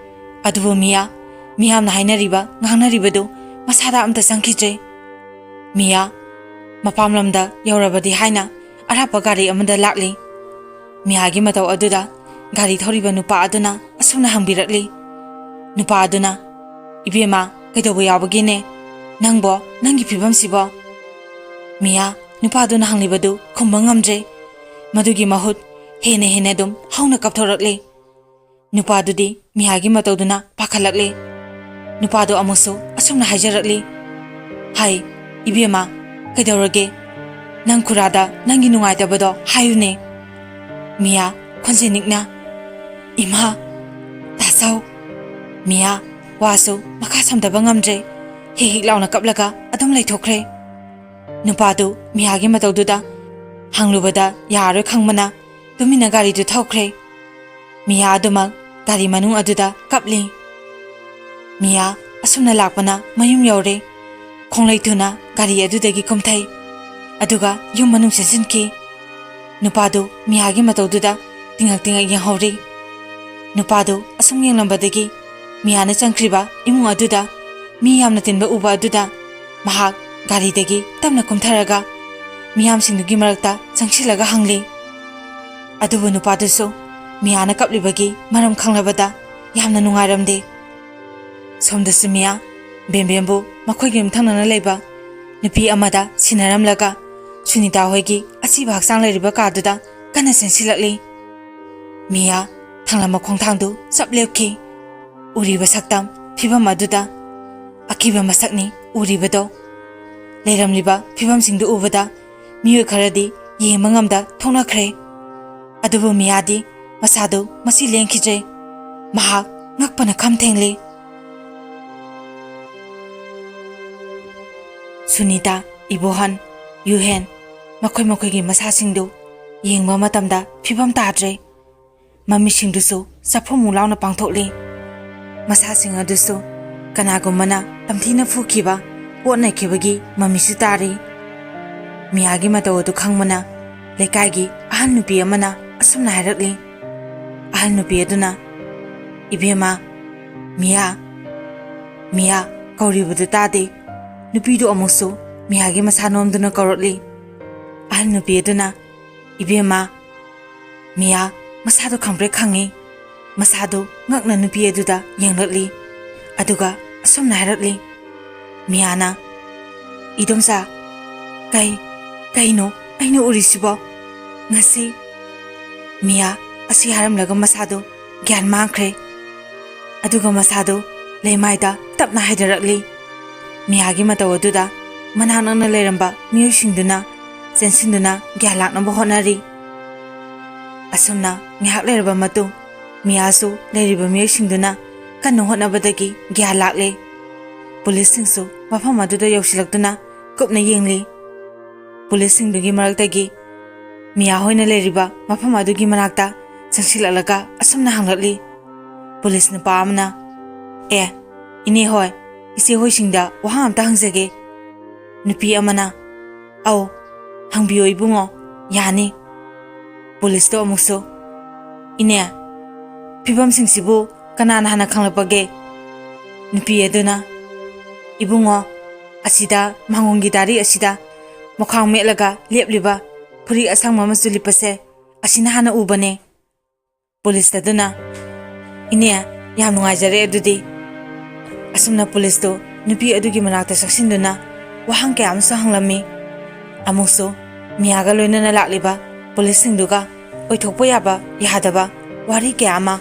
ꯑꯗꯨꯕꯨ ꯃꯤꯌꯥ, ꯃꯤꯌꯥꯝꯅ ꯍꯥꯏꯅꯔꯤꯕ, ꯉꯥꯡꯅꯔꯤꯕꯗꯨ ꯃꯁꯥꯗ ꯑꯝꯇ ꯆꯪꯈꯤꯗ꯭ꯔꯦ꯫ ꯃꯤꯌꯥ ꯃꯄꯥꯝ ꯂꯝꯗ ꯌꯧꯔꯕꯗꯤ ꯍꯥꯏꯅ ꯑꯔꯥꯞꯄ ꯒꯥꯔꯤ ꯑꯃꯗ ꯂꯥꯛꯂꯤ꯫ ꯃꯤꯌꯥꯒꯤ ꯃꯇꯧ ꯑꯗꯨꯗ ꯒꯥꯔꯤ ꯊꯧꯔꯤꯕ ꯅꯨꯄꯥ ꯑꯗꯨꯅ ꯑꯁꯨꯝꯅ ꯍꯪꯕꯤꯔꯛꯂꯤ꯫ ꯅꯨꯄꯥ ꯑꯗꯨꯅ, "ꯏꯕꯦꯝꯃ, ꯀꯩꯗꯧꯕ ꯌꯥꯎꯕꯒꯦꯅꯦ?" "ꯅꯪꯕꯣ, ꯅꯪꯒꯤ ꯐꯤꯕꯝꯁꯤꯕꯣ?" ꯃꯤꯌꯥ ꯅꯨꯄꯥꯗꯨꯅ ꯍꯪꯂꯤꯕꯗꯨ ꯈꯨꯝꯕ ꯉꯝꯗ꯭ꯔꯦ꯫ ꯃꯗꯨꯒꯤ ꯃꯍꯨꯠ ꯍꯦꯟꯅ ꯍꯦꯟꯅ ꯑꯗꯨꯝ ꯍꯧꯅ ꯀꯞꯊꯣꯔꯛꯂꯦ꯫ ꯅꯨꯄꯥꯗꯨꯗꯤ ꯃꯤꯌꯥꯒꯤ ꯃꯇꯧꯗꯨꯅ ꯄꯥꯈꯠꯂꯛꯂꯦ꯫ ꯅꯨꯄꯥꯗꯣ ꯑꯃꯨꯛꯁꯨ ꯑꯁꯨꯝꯅ ꯍꯥꯏꯖꯔꯛꯂꯤ, "ꯍꯥꯏ, ꯏꯕꯦꯝꯃ, ꯀꯩꯗꯧꯔꯒꯦ? ꯅꯪ ꯈꯨꯔꯥꯗ ꯅꯪꯒꯤ ꯅꯨꯡꯉꯥꯏꯇꯕꯗꯣ ꯍꯥꯏꯌꯨꯅꯦ?" ꯃꯤꯌꯥ ꯈꯣꯟꯖꯦꯜ ꯅꯤꯛꯅ, "ꯏꯃꯥ, ꯇꯥꯆꯧ!" ꯃꯤꯌꯥ ꯋꯥꯁꯨ ꯃꯈꯥ ꯁꯝꯊꯕ ꯉꯝꯗ꯭ꯔꯦ꯫ ꯍꯤꯛ ꯍꯤꯛ ꯂꯥꯎꯅ ꯀꯞꯂꯒ ꯑꯗꯨꯝ ꯂꯩꯊꯣꯛꯈ꯭ꯔꯦ꯫ ꯅꯨꯄꯥꯗꯨ ꯃꯤꯌꯥꯒꯤ ꯃꯇꯧꯗꯨꯗ ꯍꯪꯂꯨꯕꯗ ꯌꯥꯔꯣꯏ ꯈꯪꯕꯅ ꯇꯨꯃꯤꯟꯅ ꯒꯥꯔꯤꯗꯨ ꯊꯧꯈ꯭ꯔꯦ꯫ ꯃꯤꯌꯥ ꯑꯗꯨꯃꯛ ꯒꯥꯔꯤ ꯃꯅꯨꯡ ꯑꯗꯨꯗ ꯀꯞꯂꯤ꯫ ꯃꯤꯌꯥ ꯑꯁꯨꯝꯅ ꯂꯥꯛꯄꯅ ꯃꯌꯨꯝ ꯌꯧꯔꯦ꯫ ꯈꯣꯡꯂꯩ ꯊꯨꯅ ꯒꯥꯔꯤ ꯑꯗꯨꯗꯒꯤ ꯀꯨꯝꯊꯩ, ꯑꯗꯨꯒ ꯌꯨꯝ ꯃꯅꯨꯡ ꯆꯦꯟꯁꯤꯟꯈꯤ꯫ ꯅꯨꯄꯥꯗꯨ ꯃꯤꯌꯥꯒꯤ ꯃꯇꯧꯗꯨꯗ ꯇꯤꯡꯉꯛ ꯇꯤꯡꯉꯛ ꯌꯦꯡꯍꯧꯔꯤ꯫ ꯅꯨꯄꯥꯗꯨ ꯑꯁꯨꯝ ꯌꯦꯡꯂꯝꯕꯗꯒꯤ ꯃꯤꯌꯥꯅ ꯆꯪꯈ꯭ꯔꯤꯕ ꯏꯃꯨꯡ ꯑꯗꯨꯗ ꯃꯤ ꯌꯥꯝꯅ ꯇꯤꯟꯕ ꯎꯕ ꯑꯗꯨꯗ ꯃꯍꯥꯛ ꯒꯥꯔꯤꯗꯒꯤ ꯇꯞꯅ ꯀꯨꯝꯊꯔꯒ ꯃꯤꯌꯥꯝꯁꯤꯡꯗꯨꯒꯤ ꯃꯔꯛꯇ ꯆꯪꯁꯤꯜꯂꯒ ꯍꯪꯂꯤ꯫ ꯑꯗꯨꯕꯨ ꯅꯨꯄꯥꯗꯨꯁꯨ ꯃꯤꯌꯥꯅ ꯀꯞꯂꯤꯕꯒꯤ ꯃꯔꯝ ꯈꯪꯂꯕꯗ ꯌꯥꯝꯅ ꯅꯨꯡꯉꯥꯏꯔꯝꯗꯦ꯫ ꯁꯣꯝꯗꯁꯨ ꯃꯤꯌꯥ ꯕꯦꯝꯕꯦꯝꯕꯨ ꯃꯈꯣꯏꯒꯤ ꯌꯨꯝꯊꯪꯅꯅ ꯂꯩꯕ ꯅꯨꯄꯤ ꯑꯃꯗ ꯁꯤꯟꯅꯔꯝꯂꯒ ꯁꯨꯅꯤꯇꯥ ꯍꯣꯏꯒꯤ ꯑꯁꯤꯕ ꯍꯛꯆꯥꯡ ꯂꯩꯔꯤꯕ ꯀꯥꯗꯨꯗ ꯀꯟꯅ ꯆꯦꯟꯁꯤꯜꯂꯛꯂꯤ꯫ ꯃꯤꯌꯥ ꯊꯥꯡꯂꯝꯕ ꯈꯣꯡꯊꯥꯡꯗꯨ ꯆꯞ ꯂꯦꯞꯈꯤ꯫ ꯎꯔꯤꯕ ꯁꯛꯇꯝ ꯐꯤꯕꯝ ꯑꯗꯨꯗ ꯑꯀꯤꯕ ꯃꯁꯛꯅꯤ ꯎꯔꯤꯕꯗꯣ꯫ ꯂꯩꯔꯝꯂꯤꯕ ꯐꯤꯕꯝꯁꯤꯡꯗꯨ ꯎꯕꯗ ꯃꯤꯑꯣꯏ ꯈꯔꯗꯤ ꯌꯦꯡꯕ ꯉꯝꯗ ꯊꯣꯛꯅꯈ꯭ꯔꯦ꯫ ꯑꯗꯨꯕꯨ ꯃꯤꯌꯥꯗꯤ ꯃꯁꯥꯗꯨ ꯃꯁꯤ ꯂꯦꯡꯈꯤꯗ꯭ꯔꯦ꯫ ꯃꯍꯥꯛ ꯉꯛꯄꯅ ꯈꯝ ꯊꯦꯡꯂꯤ꯫ ꯁꯨꯅꯤꯇꯥ, ꯏꯕꯣꯍꯟ, ꯌꯨꯍꯦꯟ, ꯃꯈꯣꯏ ꯃꯈꯣꯏꯒꯤ ꯃꯁꯥꯁꯤꯡꯗꯨ ꯌꯦꯡꯕ ꯃꯇꯝꯗ ꯐꯤꯕꯝ ꯇꯥꯗ꯭ꯔꯦ꯫ ꯃꯃꯤꯠꯁꯤꯡꯗꯨꯁꯨ ꯆꯐꯨꯃꯨꯛ ꯂꯥꯎꯅ ꯄꯥꯡꯊꯣꯛꯂꯤ꯫ ꯃꯁꯥꯁꯤꯡ ꯑꯗꯨꯁꯨ ꯀꯅꯥꯒꯨꯝꯕꯅ ꯇꯝꯊꯤꯅ ꯐꯨꯈꯤꯕ, ꯑꯣꯠꯅꯈꯤꯕꯒꯤ ꯃꯃꯤꯁꯨ ꯇꯥꯔꯤ꯫ ꯃꯤꯌꯥꯒꯤ ꯃꯇꯧ ꯑꯗꯨ ꯈꯪꯕꯅ ꯂꯩꯀꯥꯏꯒꯤ ꯑꯍꯜ ꯅꯨꯄꯤ ꯑꯃꯅ ꯑꯁꯨꯝꯅ ꯍꯥꯏꯔꯛꯂꯤ꯫ ꯑꯍꯜ ꯅꯨꯄꯤ ꯑꯗꯨꯅ, "ꯏꯕꯦꯝꯃ, ꯃꯤꯌꯥ, ꯃꯤꯌꯥ" ꯀꯧꯔꯤꯕꯗꯨ ꯇꯥꯗꯦ꯫ ꯅꯨꯄꯤꯗꯨ ꯑꯃꯨꯛꯁꯨ ꯃꯤꯌꯥꯒꯤ ꯃꯁꯥ ꯅꯣꯝꯗꯨꯅ ꯀꯧꯔꯛꯂꯤ꯫ ꯑꯍꯜ ꯅꯨꯄꯤ ꯑꯗꯨꯅ, "ꯏꯕꯦꯝꯃ", ꯃꯤꯌꯥ ꯃꯁꯥꯗꯨ ꯈꯪꯄ꯭ꯔꯦꯛ ꯈꯪꯉꯤ꯫ ꯃꯁꯥꯗꯨ ꯉꯛꯅ ꯅꯨꯄꯤ ꯑꯗꯨꯗ ꯌꯦꯡꯂꯛꯂꯤ꯫ ꯑꯗꯨꯒ ꯑꯁꯨꯝꯅ ꯍꯥꯏꯔꯛꯂꯤ, ꯃꯤꯌꯥꯅ, "ꯏꯗꯣꯝꯆꯥ, ꯀꯩ, ꯀꯩꯅꯣ ꯑꯩꯅ ꯎꯔꯤꯁꯤꯕꯣ? ꯉꯁꯤ ꯃꯤꯌꯥ ꯑꯁꯤ ꯍꯥꯏꯔꯝꯂꯒ ꯃꯁꯥꯗꯣ ꯒ꯭ꯌꯥꯟ ꯃꯥꯡꯈ꯭ꯔꯦ꯫ ꯑꯗꯨꯒ ꯃꯁꯥꯗꯣ ꯂꯩꯃꯥꯏꯗ ꯇꯞꯅ ꯍꯥꯏꯊꯔꯛꯂꯤ꯫ ꯃꯤꯌꯥꯒꯤ ꯃꯇꯧ ꯑꯗꯨꯗ ꯃꯅꯥꯛ ꯅꯛꯅ ꯂꯩꯔꯝꯕ ꯃꯤꯑꯣꯏꯁꯤꯡꯗꯨꯅ ꯆꯦꯟꯁꯤꯟꯗꯨꯅ ꯒ꯭ꯌꯥꯟ ꯂꯥꯛꯅꯕ ꯍꯣꯠꯅꯔꯤ꯫ ꯑꯁꯨꯝꯅ ꯉꯥꯏꯍꯥꯛ ꯂꯩꯔꯕ ꯃꯇꯨꯡ, ꯃꯤꯌꯥꯁꯨ ꯂꯩꯔꯤꯕ ꯃꯤꯑꯣꯏꯁꯤꯡꯗꯨꯅ ꯀꯟꯅ ꯍꯣꯠꯅꯕꯗꯒꯤ ꯒ꯭ꯌꯥꯟ ꯂꯥꯛꯂꯦ꯫ ꯄꯨꯂꯤꯁꯁꯤꯡꯁꯨ ꯃꯐꯝ ꯑꯗꯨꯗ ꯌꯧꯁꯤꯜꯂꯛꯇꯨꯅ ꯀꯨꯞꯅ ꯌꯦꯡꯂꯤ꯫ ꯄꯨꯂꯤꯁꯁꯤꯡꯗꯨꯒꯤ ꯃꯔꯛꯇꯒꯤ ꯃꯤꯌꯥ ꯍꯣꯏꯅ ꯂꯩꯔꯤꯕ ꯃꯐꯝ ꯑꯗꯨꯒꯤ ꯃꯅꯥꯛꯇ ꯆꯪꯁꯤꯜꯂꯛꯂꯒ ꯑꯁꯨꯝꯅ ꯍꯪꯂꯛꯂꯤ꯫ ꯄꯨꯂꯤꯁ ꯅꯨꯄꯥ ꯑꯃꯅ, "ꯑꯦ, ꯏꯅꯦ ꯍꯣꯏ, ꯏꯆꯦ ꯍꯣꯏꯁꯤꯡꯗ ꯋꯥꯍꯪ ꯑꯝꯇ ꯍꯪꯖꯒꯦ꯫" ꯅꯨꯄꯤ ꯑꯃꯅ, "ꯑꯧ, ꯍꯪꯕꯤꯌꯨ ꯏꯕꯨꯡꯉꯣ, ꯌꯥꯅꯤ꯫" ꯄꯨꯂꯤꯁꯇꯣ ꯑꯃꯨꯛꯁꯨ, "ꯏꯅꯦ, ꯐꯤꯕꯝꯁꯤꯡꯁꯤꯕꯨ ꯀꯅꯥꯅ ꯍꯥꯟꯅ ꯈꯪꯂꯛꯄꯒꯦ?" ꯅꯨꯄꯤ ꯑꯗꯨꯅ, "ꯏꯕꯨꯡꯉꯣ, ꯑꯁꯤꯗ ꯃꯥꯡꯒꯣꯟꯒꯤ ꯗꯥꯔꯤ ꯑꯁꯤꯗ ꯃꯈ꯭ꯋꯥꯡ ꯃꯦꯠꯂꯒ ꯂꯦꯞꯂꯤꯕ ꯐꯨꯔꯤ ꯑꯁꯪꯕ ꯃꯆꯨ ꯂꯤꯠꯄꯁꯦ, ꯑꯁꯤꯅ ꯍꯥꯟꯅ ꯎꯕꯅꯦ꯫" ꯄꯨꯂꯤꯁ ꯑꯗꯨꯅ, "ꯏꯅꯦ, ꯌꯥꯝ ꯅꯨꯡꯉꯥꯏꯖꯔꯦ ꯑꯗꯨꯗꯤ꯫" ꯑꯁꯨꯝꯅ ꯄꯨꯂꯤꯁꯇꯨ ꯅꯨꯄꯤ ꯑꯗꯨꯒꯤ ꯃꯅꯥꯛꯇ ꯆꯪꯁꯤꯟꯗꯨꯅ ꯋꯥꯍꯪ ꯀꯌꯥ ꯑꯃꯁꯨ ꯍꯪꯂꯝꯃꯤ꯫ ꯑꯃꯨꯛꯁꯨ ꯃꯤꯌꯥꯒ ꯂꯣꯏꯅꯅ ꯂꯥꯛꯂꯤꯕ ꯄꯨꯂꯤꯁꯁꯤꯡꯗꯨꯒ ꯑꯣꯏꯊꯣꯛꯄ ꯌꯥꯕ ꯌꯥꯗꯕ ꯋꯥꯔꯤ ꯀꯌꯥ ꯑꯃ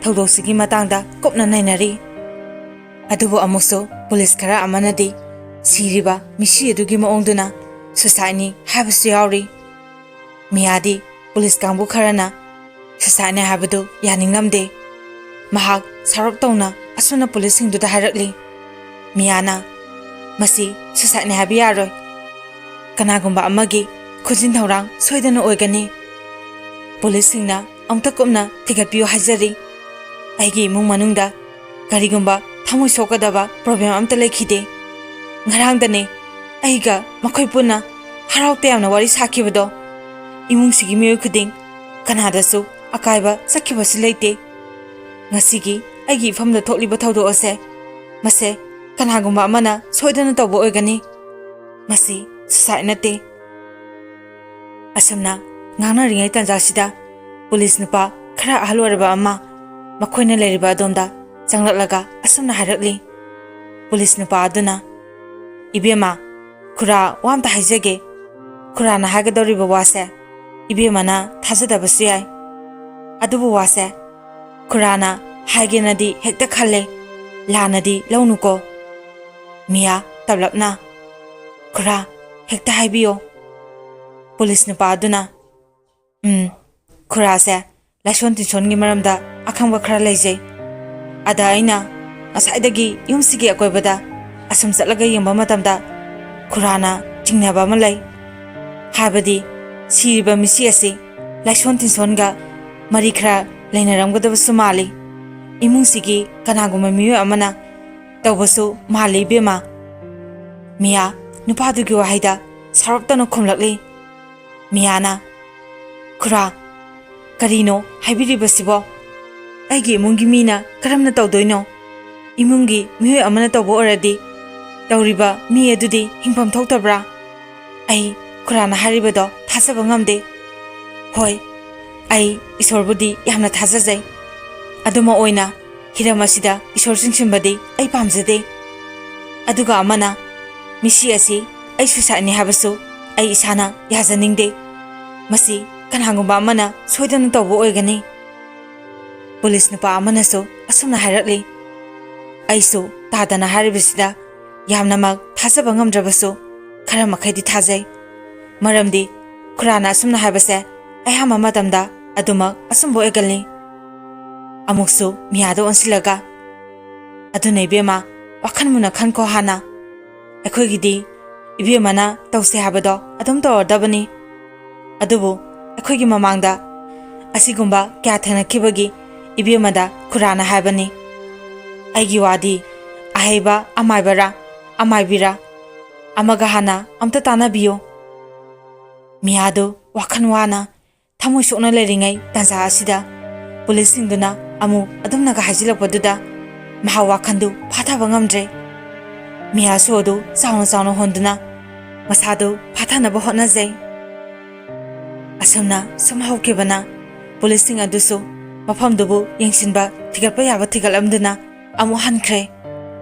ꯊꯧꯗꯣꯛꯁꯤꯒꯤ ꯃꯇꯥꯡꯗ ꯀꯨꯞꯅ ꯅꯩꯅꯔꯤ꯫ ꯑꯗꯨꯕꯨ ꯑꯃꯨꯛꯁꯨ ꯄꯨꯂꯤꯁ ꯈꯔ ꯑꯃꯅꯗꯤ ꯁꯤꯔꯤꯕ ꯃꯤꯁꯤ ꯑꯗꯨꯒꯤ ꯃꯑꯣꯡꯗꯨꯅ ꯁꯨꯁꯥꯏꯠꯅꯤ ꯍꯥꯏꯕꯁꯨ ꯌꯥꯎꯔꯤ꯫ ꯃꯤꯌꯥꯗꯤ ꯄꯨꯂꯤꯁ ꯀꯥꯡꯕꯨ ꯈꯔꯅ ꯁꯨꯁꯥꯏꯠꯅꯤ ꯍꯥꯏꯕꯗꯨ ꯌꯥꯅꯤꯡꯂꯝꯗꯦ꯫ ꯃꯍꯥꯛ ꯁꯥꯎꯔꯞ ꯇꯧꯅ ꯑꯁꯨꯝꯅ ꯄꯨꯂꯤꯁꯁꯤꯡꯗꯨꯗ ꯍꯥꯏꯔꯛꯂꯤ, "ꯃꯤꯌꯥꯅ, ꯃꯁꯤ ꯁꯨꯁꯥꯏꯠꯅꯤ ꯍꯥꯏꯕ ꯌꯥꯔꯣꯏ꯫ ꯀꯅꯥꯒꯨꯝꯕ ꯑꯃꯒꯤ ꯈꯨꯖꯤꯟ ꯊꯧꯔꯥꯡ ꯁꯣꯏꯗꯅ ꯑꯣꯏꯒꯅꯤ꯫" ꯄꯨꯂꯤꯁꯁꯤꯡꯅ ꯑꯃꯨꯛꯇ ꯀꯨꯞꯅ ꯊꯤꯒꯠꯄꯤꯌꯨ ꯍꯥꯏꯖꯔꯤ꯫ ꯑꯩꯒꯤ ꯏꯃꯨꯡ ꯃꯅꯨꯡꯗ ꯀꯔꯤꯒꯨꯝꯕ ꯊꯃꯣꯏ ꯁꯣꯛꯀꯗꯕ ꯄ꯭ꯔꯣꯕ꯭ꯂꯦꯝ ꯑꯃꯠꯇ ꯂꯩꯈꯤꯗꯦ꯫ ꯉꯔꯥꯡꯗꯅꯦ ꯑꯩꯒ ꯃꯈꯣꯏ ꯄꯨꯟꯅ ꯍꯔꯥꯎ ꯇꯌꯥꯝꯅ ꯋꯥꯔꯤ ꯁꯥꯈꯤꯕꯗꯣ꯫ ꯏꯃꯨꯡꯁꯤꯒꯤ ꯃꯤꯑꯣꯏ ꯈꯨꯗꯤꯡ ꯀꯅꯥꯗꯁꯨ ꯑꯀꯥꯏꯕ ꯆꯠꯈꯤꯕꯁꯨ ꯂꯩꯇꯦ꯫ ꯉꯁꯤꯒꯤ ꯑꯩꯒꯤ ꯏꯐꯝꯗ ꯊꯣꯛꯂꯤꯕ ꯊꯧꯗꯣꯛ ꯑꯁꯦ, ꯃꯁꯦ ꯀꯅꯥꯒꯨꯝꯕ ꯑꯃꯅ ꯁꯣꯏꯗꯅ ꯇꯧꯕ ꯑꯣꯏꯒꯅꯤ꯫ ꯃꯁꯤ ꯁꯨꯁꯥꯏꯠ ꯅꯠꯇꯦ꯫ ꯑꯁꯨꯝꯅ ꯉꯥꯡꯅꯔꯤꯉꯩ ꯇꯥꯟꯖꯥꯁꯤꯗ ꯄꯨꯂꯤꯁ ꯅꯨꯄꯥ ꯈꯔ ꯑꯍꯜ ꯑꯣꯏꯔꯕ ꯑꯃ ꯃꯈꯣꯏꯅ ꯂꯩꯔꯤꯕ ꯑꯗꯣꯝꯗ ꯆꯪꯂꯛꯂꯒ ꯑꯁꯨꯝꯅ ꯍꯥꯏꯔꯛꯂꯤ꯫ ꯄꯨꯂꯤꯁ ꯅꯨꯄꯥ ꯑꯗꯨꯅ, "ꯏꯕꯦꯝꯃ, ꯈꯨꯔꯥ, ꯋꯥ ꯑꯝꯇ ꯍꯥꯏꯖꯒꯦ꯫ ꯈꯨꯔꯥꯅ ꯍꯥꯏꯒꯗꯧꯔꯤꯕ ꯋꯥꯁꯦ ꯏꯕꯦꯝꯃꯅ ꯊꯥꯖꯗꯕꯁꯨ ꯌꯥꯏ꯫ ꯑꯗꯨꯕꯨ ꯋꯥꯁꯦ ꯈꯨꯔꯥꯅ ꯍꯥꯏꯒꯦꯅꯗꯤ ꯍꯦꯛꯇ ꯈꯜꯂꯦ꯫ ꯂꯥꯟꯅꯗꯤ ꯂꯧꯅꯨꯀꯣ꯫" ꯃꯤꯌꯥ ꯇꯞꯂꯞꯅ, "ꯈꯨꯔꯥ, ꯍꯦꯛꯇ ꯍꯥꯏꯕꯤꯌꯣ꯫" ꯄꯨꯂꯤꯁ ꯅꯨꯄꯥ ꯑꯗꯨꯅ, "ꯎꯝ, ꯈꯨꯔꯥꯁꯦ ꯂꯥꯏꯁꯣꯟ ꯇꯤꯟꯁꯣꯟꯒꯤ ꯃꯔꯝꯗ ꯑꯈꯪꯕ ꯈꯔ ꯂꯩꯖꯩ꯫ ꯑꯗ ꯑꯩꯅ ꯉꯁꯥꯏꯗꯒꯤ ꯌꯨꯝꯁꯤꯒꯤ ꯑꯀꯣꯏꯕꯗ ꯑꯁꯨꯝ ꯆꯠꯂꯒ ꯌꯦꯡꯕ ꯃꯇꯝꯗ ꯈꯨꯔꯥꯅ ꯆꯤꯡꯅꯕ ꯑꯃ ꯂꯩ꯫ ꯍꯥꯏꯕꯗꯤ ꯁꯤꯔꯤꯕ ꯃꯤꯁꯤ ꯑꯁꯤ ꯂꯥꯏꯁꯣꯟ ꯇꯤꯟꯁꯣꯟꯒ ꯃꯔꯤ ꯈꯔ ꯂꯩꯅꯔꯝꯒꯗꯕꯁꯨ ꯃꯥꯜꯂꯤ꯫ ꯏꯃꯨꯡꯁꯤꯒꯤ ꯀꯅꯥꯒꯨꯝꯕ ꯃꯤꯑꯣꯏ ꯑꯃꯅ ꯇꯧꯕꯁꯨ ꯃꯥꯜꯂꯤ ꯏꯕꯦꯝꯃ꯫" ꯃꯤꯌꯥ ꯅꯨꯄꯥꯗꯨꯒꯤ ꯋꯥꯍꯩꯗ ꯁꯥꯎꯔꯞꯇꯅ ꯈꯨꯝꯂꯛꯂꯤ꯫ ꯃꯤꯌꯥꯅ, "ꯈꯨꯔꯥ, ꯀꯔꯤꯅꯣ ꯍꯥꯏꯕꯤꯔꯤꯕꯁꯤꯕꯣ? ꯑꯩꯒꯤ ꯏꯃꯨꯡꯒꯤ ꯃꯤꯅ ꯀꯔꯝꯅ ꯇꯧꯗꯣꯏꯅꯣ? ꯏꯃꯨꯡꯒꯤ ꯃꯤꯑꯣꯏ ꯑꯃꯅ ꯇꯧꯕ ꯑꯣꯏꯔꯗꯤ ꯇꯧꯔꯤꯕ ꯃꯤ ꯑꯗꯨꯗꯤ ꯍꯤꯡꯐꯝ ꯊꯣꯛꯇꯕ꯭ꯔꯥ? ꯑꯩ ꯈꯨꯔꯥꯅ ꯍꯥꯏꯔꯤꯕꯗꯣ ꯊꯥꯖꯕ ꯉꯝꯗꯦ꯫ ꯍꯣꯏ, ꯑꯩ ꯏꯁꯣꯔꯕꯨꯗꯤ ꯌꯥꯝꯅ ꯊꯥꯖꯖꯩ꯫ ꯑꯗꯨꯃ ꯑꯣꯏꯅ ꯍꯤꯔꯝ ꯑꯁꯤꯗ ꯏꯁꯣꯔ ꯆꯤꯡꯁꯤꯟꯕꯗꯤ ꯑꯩ ꯄꯥꯝꯖꯗꯦ꯫ ꯑꯗꯨꯒ ꯑꯃꯅ, ꯃꯤꯁꯤ ꯑꯁꯤ ꯑꯩ ꯁꯨꯏꯁꯥꯏꯠꯅꯤ ꯍꯥꯏꯕꯁꯨ ꯑꯩ ꯏꯁꯥꯅ ꯌꯥꯖꯅꯤꯡꯗꯦ꯫ ꯃꯁꯤ ꯀꯅꯥꯒꯨꯝꯕ ꯑꯃꯅ ꯁꯣꯏꯗꯅ ꯇꯧꯕ ꯑꯣꯏꯒꯅꯤ꯫" ꯄꯨꯂꯤꯁ ꯅꯨꯄꯥ ꯑꯃꯅꯁꯨ ꯑꯁꯨꯝꯅ ꯍꯥꯏꯔꯛꯂꯤ꯫ ꯑꯩꯁꯨ ꯇꯥꯗꯅ ꯍꯥꯏꯔꯤꯕꯁꯤꯗ ꯌꯥꯝꯅꯃꯛ ꯊꯥꯖꯕ ꯉꯝꯗ꯭ꯔꯕꯁꯨ ꯈꯔ ꯃꯈꯩꯗꯤ ꯊꯥꯖꯩ꯫ ꯃꯔꯝꯗꯤ ꯈꯨꯔꯥꯅ ꯑꯁꯨꯝꯅ ꯍꯥꯏꯕꯁꯦ ꯑꯌꯥꯝꯕ ꯃꯇꯝꯗ ꯑꯗꯨꯃꯛ ꯑꯆꯨꯝꯕ ꯑꯣꯏꯒꯜꯂꯤ꯫ ꯑꯃꯨꯛꯁꯨ ꯃꯤꯌꯥꯗ ꯑꯣꯟꯁꯤꯜꯂꯒ, "ꯑꯗꯨꯅ ꯏꯕꯦꯝꯃ, ꯋꯥꯈꯜ ꯃꯨꯟꯅ ꯈꯟꯈꯣ ꯍꯥꯟꯅ꯫ ꯑꯩꯈꯣꯏꯒꯤꯗꯤ ꯏꯕꯦꯝꯃꯅ ꯇꯧꯁꯦ ꯍꯥꯏꯕꯗꯣ ꯑꯗꯨꯝ ꯇꯧꯔꯗꯕꯅꯤ꯫ ꯑꯗꯨꯕꯨ ꯑꯩꯈꯣꯏꯒꯤ ꯃꯃꯥꯡꯗ ꯑꯁꯤꯒꯨꯝꯕ ꯀꯌꯥ ꯊꯦꯡꯅꯈꯤꯕꯒꯤ ꯏꯕꯦꯝꯃꯗ ꯈꯨꯔꯥꯅ ꯍꯥꯏꯕꯅꯤ꯫ ꯑꯩꯒꯤ ꯋꯥꯗꯤ ꯑꯍꯩꯕ ꯑꯃꯥꯏꯕꯔꯥ, ꯑꯃꯥꯏꯕꯤꯔꯥ, ꯑꯃꯒ ꯍꯥꯟꯅ ꯑꯝꯇ ꯇꯥꯟꯅꯕꯤꯌꯨ꯫" ꯃꯤꯌꯥꯗꯨ ꯋꯥꯈꯜ ꯋꯥꯅ ꯊꯃꯣꯏ ꯁꯣꯛꯅ ꯂꯩꯔꯤꯉꯩ ꯇꯥꯟꯖꯥ ꯑꯁꯤꯗ ꯄꯨꯂꯤꯁꯁꯤꯡꯗꯨꯅ ꯑꯃꯨꯛ ꯑꯗꯨꯝꯅꯒ ꯍꯥꯏꯖꯤꯜꯂꯛꯄꯗꯨꯗ ꯃꯍꯥꯛ ꯋꯥꯈꯜꯗꯨ ꯐꯥꯊꯕ ꯉꯝꯗ꯭ꯔꯦ꯫ ꯃꯤꯌꯥ ꯁꯣꯗꯨ ꯆꯥꯎꯅ ꯆꯥꯎꯅ ꯍꯣꯟꯗꯨꯅ ꯃꯁꯥꯗꯨ ꯐꯥꯊꯅꯕ ꯍꯣꯠꯅꯖꯩ꯫ ꯑꯁꯨꯝꯅ ꯁꯨꯝ ꯍꯧꯈꯤꯕꯅ ꯄꯨꯂꯤꯁꯁꯤꯡ ꯑꯗꯨꯁꯨ ꯃꯐꯝꯗꯨꯕꯨ ꯌꯦꯡꯁꯤꯟꯕ ꯊꯤꯒꯠꯄ ꯌꯥꯕ ꯊꯤꯒꯠꯂꯝꯗꯨꯅ ꯑꯃꯨꯛ ꯍꯟꯈ꯭ꯔꯦ꯫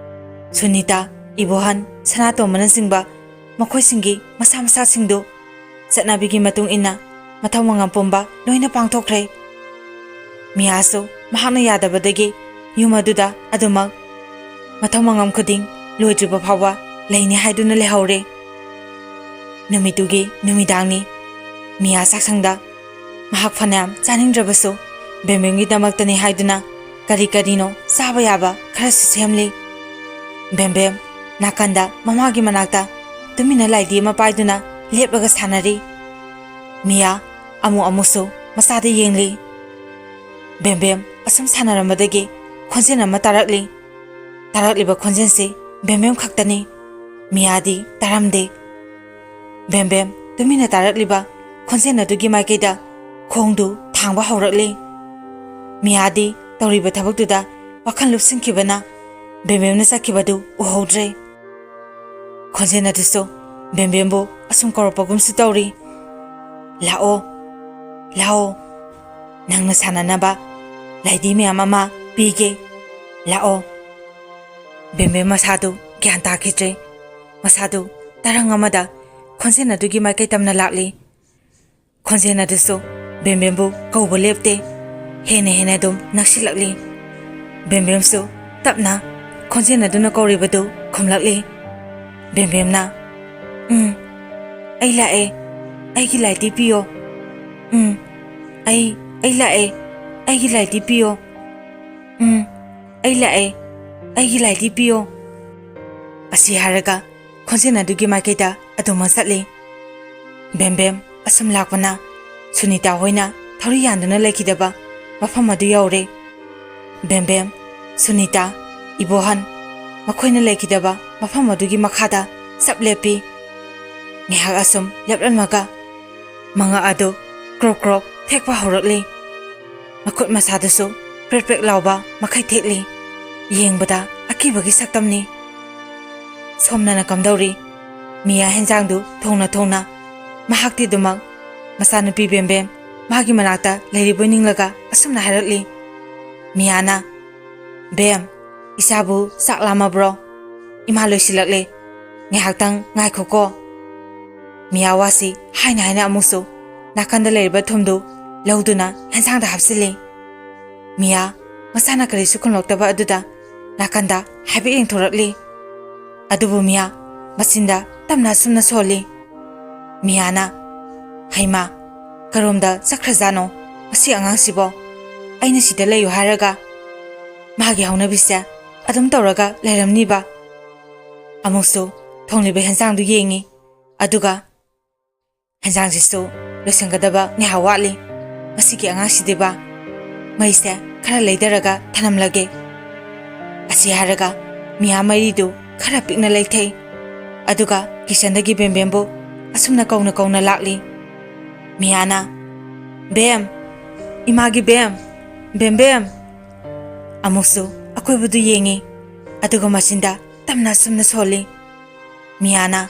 ꯁꯨꯅꯤꯇꯥ, ꯏꯕꯣꯍꯟ, ꯁꯅꯥꯇꯣꯝꯕꯅꯆꯤꯡꯕ ꯃꯈꯣꯏꯁꯤꯡꯒꯤ ꯃꯁꯥ ꯃꯁꯥꯁꯤꯡꯗꯨ ꯆꯠꯅꯕꯤꯒꯤ ꯃꯇꯨꯡ ꯏꯟꯅ ꯃꯊꯧ ꯃꯉꯝ ꯄꯨꯝꯕ ꯂꯣꯏꯅ ꯄꯥꯡꯊꯣꯛꯈ꯭ꯔꯦ꯫ ꯃꯤꯌꯥꯁꯨ ꯃꯍꯥꯛꯅ ꯌꯥꯗꯕꯗꯒꯤ ꯌꯨꯝ ꯑꯗꯨꯗ ꯑꯗꯨꯃꯛ ꯃꯊꯧ ꯃꯉꯝ ꯈꯨꯗꯤꯡ ꯂꯣꯏꯗ꯭ꯔꯤꯕ ꯐꯥꯎꯕ ꯂꯩꯅꯤ ꯍꯥꯏꯗꯨꯅ ꯂꯩꯍꯧꯔꯦ꯫ ꯅꯨꯃꯤꯠꯇꯨꯒꯤ ꯅꯨꯃꯤꯗꯥꯡꯅꯤ꯫ ꯃꯤꯌꯥ ꯆꯥꯛꯁꯪꯗ ꯃꯍꯥꯛ ꯐꯅꯌꯥꯝ ꯆꯥꯅꯤꯡꯗ꯭ꯔꯕꯁꯨ ꯕꯦꯝꯕꯦꯝꯒꯤꯗꯃꯛꯇꯅꯤ ꯍꯥꯏꯗꯨꯅ ꯀꯔꯤ ꯀꯔꯤꯅꯣ ꯆꯥꯕ ꯌꯥꯕ ꯈꯔꯁꯨ ꯁꯦꯝꯂꯤ꯫ ꯕꯦꯝꯕꯦꯝ ꯅꯥꯀꯟꯗ ꯃꯃꯥꯒꯤ ꯃꯅꯥꯛꯇ ꯇꯨꯃꯤꯟꯅ ꯂꯥꯏꯗꯤ ꯑꯃ ꯄꯥꯏꯗꯨꯅ ꯂꯦꯞꯂꯒ ꯁꯥꯟꯅꯔꯤ꯫ ꯃꯤꯌꯥ ꯑꯃꯨꯛ ꯑꯃꯨꯛꯁꯨ ꯃꯆꯥꯗ ꯌꯦꯡꯂꯤ꯫ ꯕꯦꯝꯕꯦꯝ ꯑꯁꯨꯝ ꯁꯥꯟꯅꯔꯝꯕꯗꯒꯤ ꯈꯣꯟꯖꯦꯜ ꯑꯃ ꯇꯥꯔꯛꯂꯤ꯫ ꯇꯥꯔꯛꯂꯤꯕ ꯈꯣꯟꯖꯦꯜꯁꯤ ꯕꯦꯝꯕꯦꯝ ꯈꯛꯇꯅꯤ꯫ ꯃꯤꯌꯥꯗꯤ ꯇꯥꯔꯝꯗꯦ꯫ ꯕꯦꯝꯕꯦꯝ ꯇꯨꯃꯤꯟꯅ ꯇꯥꯔꯛꯂꯤꯕ ꯈꯣꯟꯖꯦꯜ ꯑꯗꯨꯒꯤ ꯃꯥꯏꯀꯩꯗ ꯈꯣꯡꯗꯨ ꯊꯥꯡꯕ ꯍꯧꯔꯛꯂꯤ꯫ ꯃꯤꯌꯥꯗꯤ ꯇꯧꯔꯤꯕ ꯊꯕꯛꯇꯨꯗ ꯋꯥꯈꯜ ꯂꯨꯞꯁꯤꯟꯈꯤꯕꯅ ꯕꯦꯝꯕꯦꯝꯅ ꯆꯠꯈꯤꯕꯗꯨ ꯎꯍꯧꯗ꯭ꯔꯦ꯫ ꯈꯣꯟꯖꯦꯜ ꯑꯗꯨꯁꯨ ꯕꯦꯝꯕꯦꯝꯕꯨ ꯑꯁꯨꯝ ꯀꯧꯔꯛꯄꯒꯨꯝꯁꯨ ꯇꯧꯔꯤ꯫ "ꯂꯥꯛꯑꯣ, ꯂꯥꯛꯑꯣ, ꯅꯪꯅ ꯁꯥꯟꯅꯅꯕ ꯂꯥꯏꯗꯤ ꯃꯌꯥꯝ ꯑꯃ ꯄꯤꯒꯦ꯫ ꯂꯥꯛꯑꯣ꯫" ꯕꯦꯝꯕꯦꯝ ꯃꯁꯥꯗꯨ ꯒ꯭ꯌꯥꯟ ꯇꯥꯈꯤꯗ꯭ꯔꯦ꯫ ꯃꯁꯥꯗꯨ ꯇꯔꯪ ꯑꯃꯗ ꯈꯣꯟꯖꯦꯜ ꯑꯗꯨꯒꯤ ꯃꯥꯏꯀꯩ ꯇꯝꯅ ꯂꯥꯛꯂꯤ꯫ ꯈꯣꯟꯖꯦꯜ ꯑꯗꯨꯁꯨ ꯕꯦꯝꯕꯦꯝꯕꯨ ꯀꯧꯕ ꯂꯦꯞꯇꯦ꯫ ꯍꯦꯟꯅ ꯍꯦꯟꯅ ꯑꯗꯨꯝ ꯅꯛꯁꯤꯜꯂꯛꯂꯤ꯫ ꯕꯦꯝꯕꯦꯝꯁꯨ ꯇꯞꯅ ꯈꯣꯟꯖꯦꯜ ꯑꯗꯨꯅ ꯀꯧꯔꯤꯕꯗꯨ ꯈꯨꯝꯂꯛꯂꯤ꯫ ꯕꯦꯝꯕꯦꯝꯅ, "ꯎꯝ, ꯑꯩ ꯂꯥꯛꯑꯦ꯫ ꯑꯩꯒꯤ ꯂꯥꯏꯗꯤ ꯄꯤꯌꯣ꯫ ꯎꯝ, ꯑꯩ, ꯑꯩ ꯂꯥꯛꯑꯦ꯫ ꯑꯩꯒꯤ ꯂꯥꯏꯗꯤ ꯄꯤꯌꯣ꯫ ꯎꯝ, ꯑꯩ ꯂꯥꯛꯑꯦ꯫ ꯑꯩꯒꯤ ꯂꯥꯏꯗꯤ ꯄꯤꯌꯣ꯫" ꯑꯁꯤ ꯍꯥꯏꯔꯒ ꯈꯣꯟꯖꯦꯜ ꯑꯗꯨꯒꯤ ꯃꯥꯏꯀꯩꯗ ꯑꯗꯨꯃꯛ ꯆꯠꯂꯤ꯫ ꯕꯦꯝꯕꯦꯝ ꯑꯁꯨꯝ ꯂꯥꯛꯄꯅ ꯁꯨꯅꯤꯇꯥ ꯍꯣꯏꯅ ꯊꯧꯔꯤ ꯌꯥꯟꯗꯨꯅ ꯂꯩꯈꯤꯗꯕ ꯃꯐꯝ ꯑꯗꯨ ꯌꯧꯔꯦ꯫ ꯕꯦꯝꯕꯦꯝ, ꯁꯨꯅꯤꯇꯥ, ꯏꯕꯣꯍꯟ ꯃꯈꯣꯏꯅ ꯂꯩꯈꯤꯗꯕ ꯃꯐꯝ ꯑꯗꯨꯒꯤ ꯃꯈꯥꯗ ꯆꯞ ꯂꯦꯞꯄꯤ꯫ ꯉꯥꯏꯍꯥꯛ ꯑꯁꯨꯝ ꯂꯦꯞꯂꯝꯃꯒ ꯃꯉꯛ ꯑꯗꯨ ꯀ꯭ꯔꯣꯛ ꯀ꯭ꯔꯣꯛ ꯊꯦꯛꯄ ꯍꯧꯔꯛꯂꯤ꯫ ꯃꯈꯨꯠ ꯃꯁꯥꯗꯨꯁꯨ ꯄ꯭ꯔꯦꯛ ꯄ꯭ꯔꯦꯛ ꯂꯥꯎꯕ ꯃꯈꯩ ꯊꯦꯛꯂꯤ꯫ ꯌꯦꯡꯕꯗ ꯑꯀꯤꯕꯒꯤ ꯁꯛꯇꯝꯅꯤ꯫ ꯁꯣꯝꯅꯅ ꯀꯝꯗꯧꯔꯤ? ꯃꯤꯌꯥ ꯍꯦꯟꯖꯥꯡꯗꯨ ꯊꯣꯡꯅ ꯊꯣꯡꯅ ꯃꯍꯥꯛꯇꯤ ꯑꯗꯨꯃꯛ ꯃꯆꯥꯅꯨꯄꯤ ꯕꯦꯝꯕꯦꯝ ꯃꯥꯒꯤ ꯃꯅꯥꯛꯇ ꯂꯩꯔꯤꯕꯣꯏ ꯅꯤꯡꯂꯒ ꯑꯁꯨꯝꯅ ꯍꯥꯏꯔꯛꯂꯤ꯫ ꯃꯤꯌꯥꯅ, "ꯕꯦꯝ, ꯏꯆꯥꯕꯨ ꯆꯥꯛ ꯂꯥꯝꯃꯕ꯭ꯔꯣ? ꯏꯃꯥ ꯂꯣꯏꯁꯤꯜꯂꯛꯂꯦ꯫ "ꯉꯥꯏꯍꯥꯛꯇꯪ ꯉꯥꯏꯈꯣꯀꯣ꯫" ꯃꯤꯌꯥ ꯋꯥꯁꯤ ꯍꯥꯏꯅ ꯍꯥꯏꯅ ꯑꯃꯨꯛꯁꯨ ꯅꯥꯀꯟꯗ ꯂꯩꯔꯤꯕ ꯊꯨꯝꯗꯨ ꯂꯧꯗꯨꯅ ꯍꯦꯟꯁꯥꯡꯗ ꯍꯥꯞꯆꯤꯜꯂꯤ꯫ ꯃꯤꯌꯥ ꯃꯁꯥꯅ ꯀꯔꯤꯁꯨ ꯈꯨꯝꯂꯛꯇꯕ ꯑꯗꯨꯗ ꯅꯥꯀꯟꯗ ꯍꯥꯏꯐꯦꯠ ꯌꯦꯡꯊꯣꯔꯛꯂꯤ꯫ ꯑꯗꯨꯕꯨ ꯃꯤꯌꯥ ꯃꯆꯤꯟꯗ ꯇꯞꯅ ꯑꯁꯨꯝꯅ ꯁꯣꯜꯂꯤ꯫ ꯃꯤꯌꯥꯅ, "ꯍꯩꯃꯥ, ꯀꯔꯣꯝꯗ ꯆꯠꯈ꯭ꯔꯖꯥꯠꯅꯣ ꯃꯁꯤ ꯑꯉꯥꯡꯁꯤꯕꯣ? ꯑꯩꯅ ꯁꯤꯗ ꯂꯩꯌꯨ ꯍꯥꯏꯔꯒ ꯃꯥꯒꯤ ꯍꯧꯅꯕꯤꯁꯦ ꯑꯗꯨꯝ ꯇꯧꯔꯒ ꯂꯩꯔꯝꯅꯤꯕ꯫" ꯑꯃꯨꯛꯁꯨ ꯊꯣꯡꯂꯤꯕ ꯍꯦꯟꯖꯥꯡꯗꯨ ꯌꯦꯡꯉꯤ꯫ ꯑꯗꯨꯒ ꯍꯦꯟꯖꯥꯡꯁꯤꯁꯨ ꯂꯣꯏꯁꯤꯟꯒꯗꯕ ꯉꯥꯏꯍꯥꯛ ꯋꯥꯠꯂꯤ꯫ ꯃꯁꯤꯒꯤ ꯑꯉꯥꯡꯁꯤꯗꯤꯕ, ꯃꯩꯁꯦ ꯈꯔ ꯂꯩꯊꯔꯒ ꯊꯅꯝꯂꯒꯦ꯫ ꯑꯁꯤ ꯍꯥꯏꯔꯒ ꯃꯤꯌꯥ ꯃꯩꯔꯤꯗꯨ ꯈꯔ ꯄꯤꯛꯅ ꯂꯩꯊꯩ꯫ ꯑꯗꯨꯒ ꯀꯤꯆꯟꯗꯒꯤ ꯕꯦꯝꯕꯦꯝꯕꯨ ꯑꯁꯨꯝꯅ ꯀꯧꯅ ꯀꯧꯅ ꯂꯥꯛꯂꯤ꯫ ꯃꯤꯌꯥꯅ, "ꯕꯦꯝ, ꯏꯃꯥꯒꯤ ꯕꯦꯝ, ꯕꯦꯝꯕꯦꯝ!" ꯑꯃꯨꯛꯁꯨ ꯑꯀꯣꯏꯕꯗꯨ ꯌꯦꯡꯉꯤ꯫ ꯑꯗꯨꯒ ꯃꯆꯤꯟꯗ ꯇꯞꯅ ꯑꯁꯨꯝꯅ ꯁꯣꯜꯂꯤ꯫ ꯃꯤꯌꯥꯅ,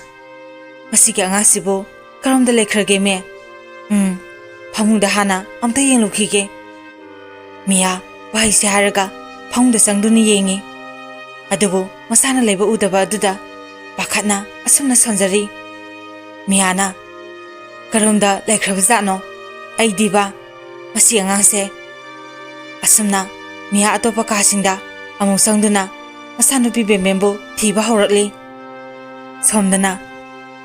"ꯃꯁꯤꯒꯤ ꯑꯉꯥꯡꯁꯤꯕꯨ ꯀꯔꯣꯝꯗ ꯂꯩꯈ꯭ꯔꯒꯦ, ꯃꯦ? ꯎꯝ, ꯐꯃꯨꯡꯗ ꯍꯥꯟꯅ ꯑꯝꯇ ꯌꯦꯡꯂꯨꯈꯤꯒꯦ꯫" ꯃꯤꯌꯥ ꯋꯥꯍꯩꯁꯦ ꯍꯥꯏꯔꯒ ꯐꯃꯨꯡꯗ ꯆꯪꯗꯨꯅ ꯌꯦꯡꯉꯤ꯫ ꯑꯗꯨꯕꯨ ꯃꯁꯥꯅ ꯂꯩꯕ ꯎꯗꯕ ꯑꯗꯨꯗ ꯄꯥꯈꯠꯅ ꯑꯁꯨꯝꯅ ꯁꯣꯟꯖꯔꯤ꯫ ꯃꯤꯌꯥꯅ, "ꯀꯔꯣꯝꯗ ꯂꯩꯈ꯭ꯔꯕꯖꯥꯠꯅꯣ? ꯑꯩꯗꯤꯕ, ꯃꯁꯤ ꯑꯉꯥꯡꯁꯦ꯫" ꯑꯁꯨꯝꯅ ꯃꯤꯌꯥ ꯑꯇꯣꯞꯄ ꯀꯥꯁꯤꯡꯗ ꯑꯃꯨꯛ ꯆꯪꯗꯨꯅ ꯃꯆꯥꯅꯨꯄꯤ ꯕꯦꯝꯕꯦꯝꯕꯨ ꯊꯤꯕ ꯍꯧꯔꯛꯂꯤ꯫ ꯁꯣꯝꯗꯅ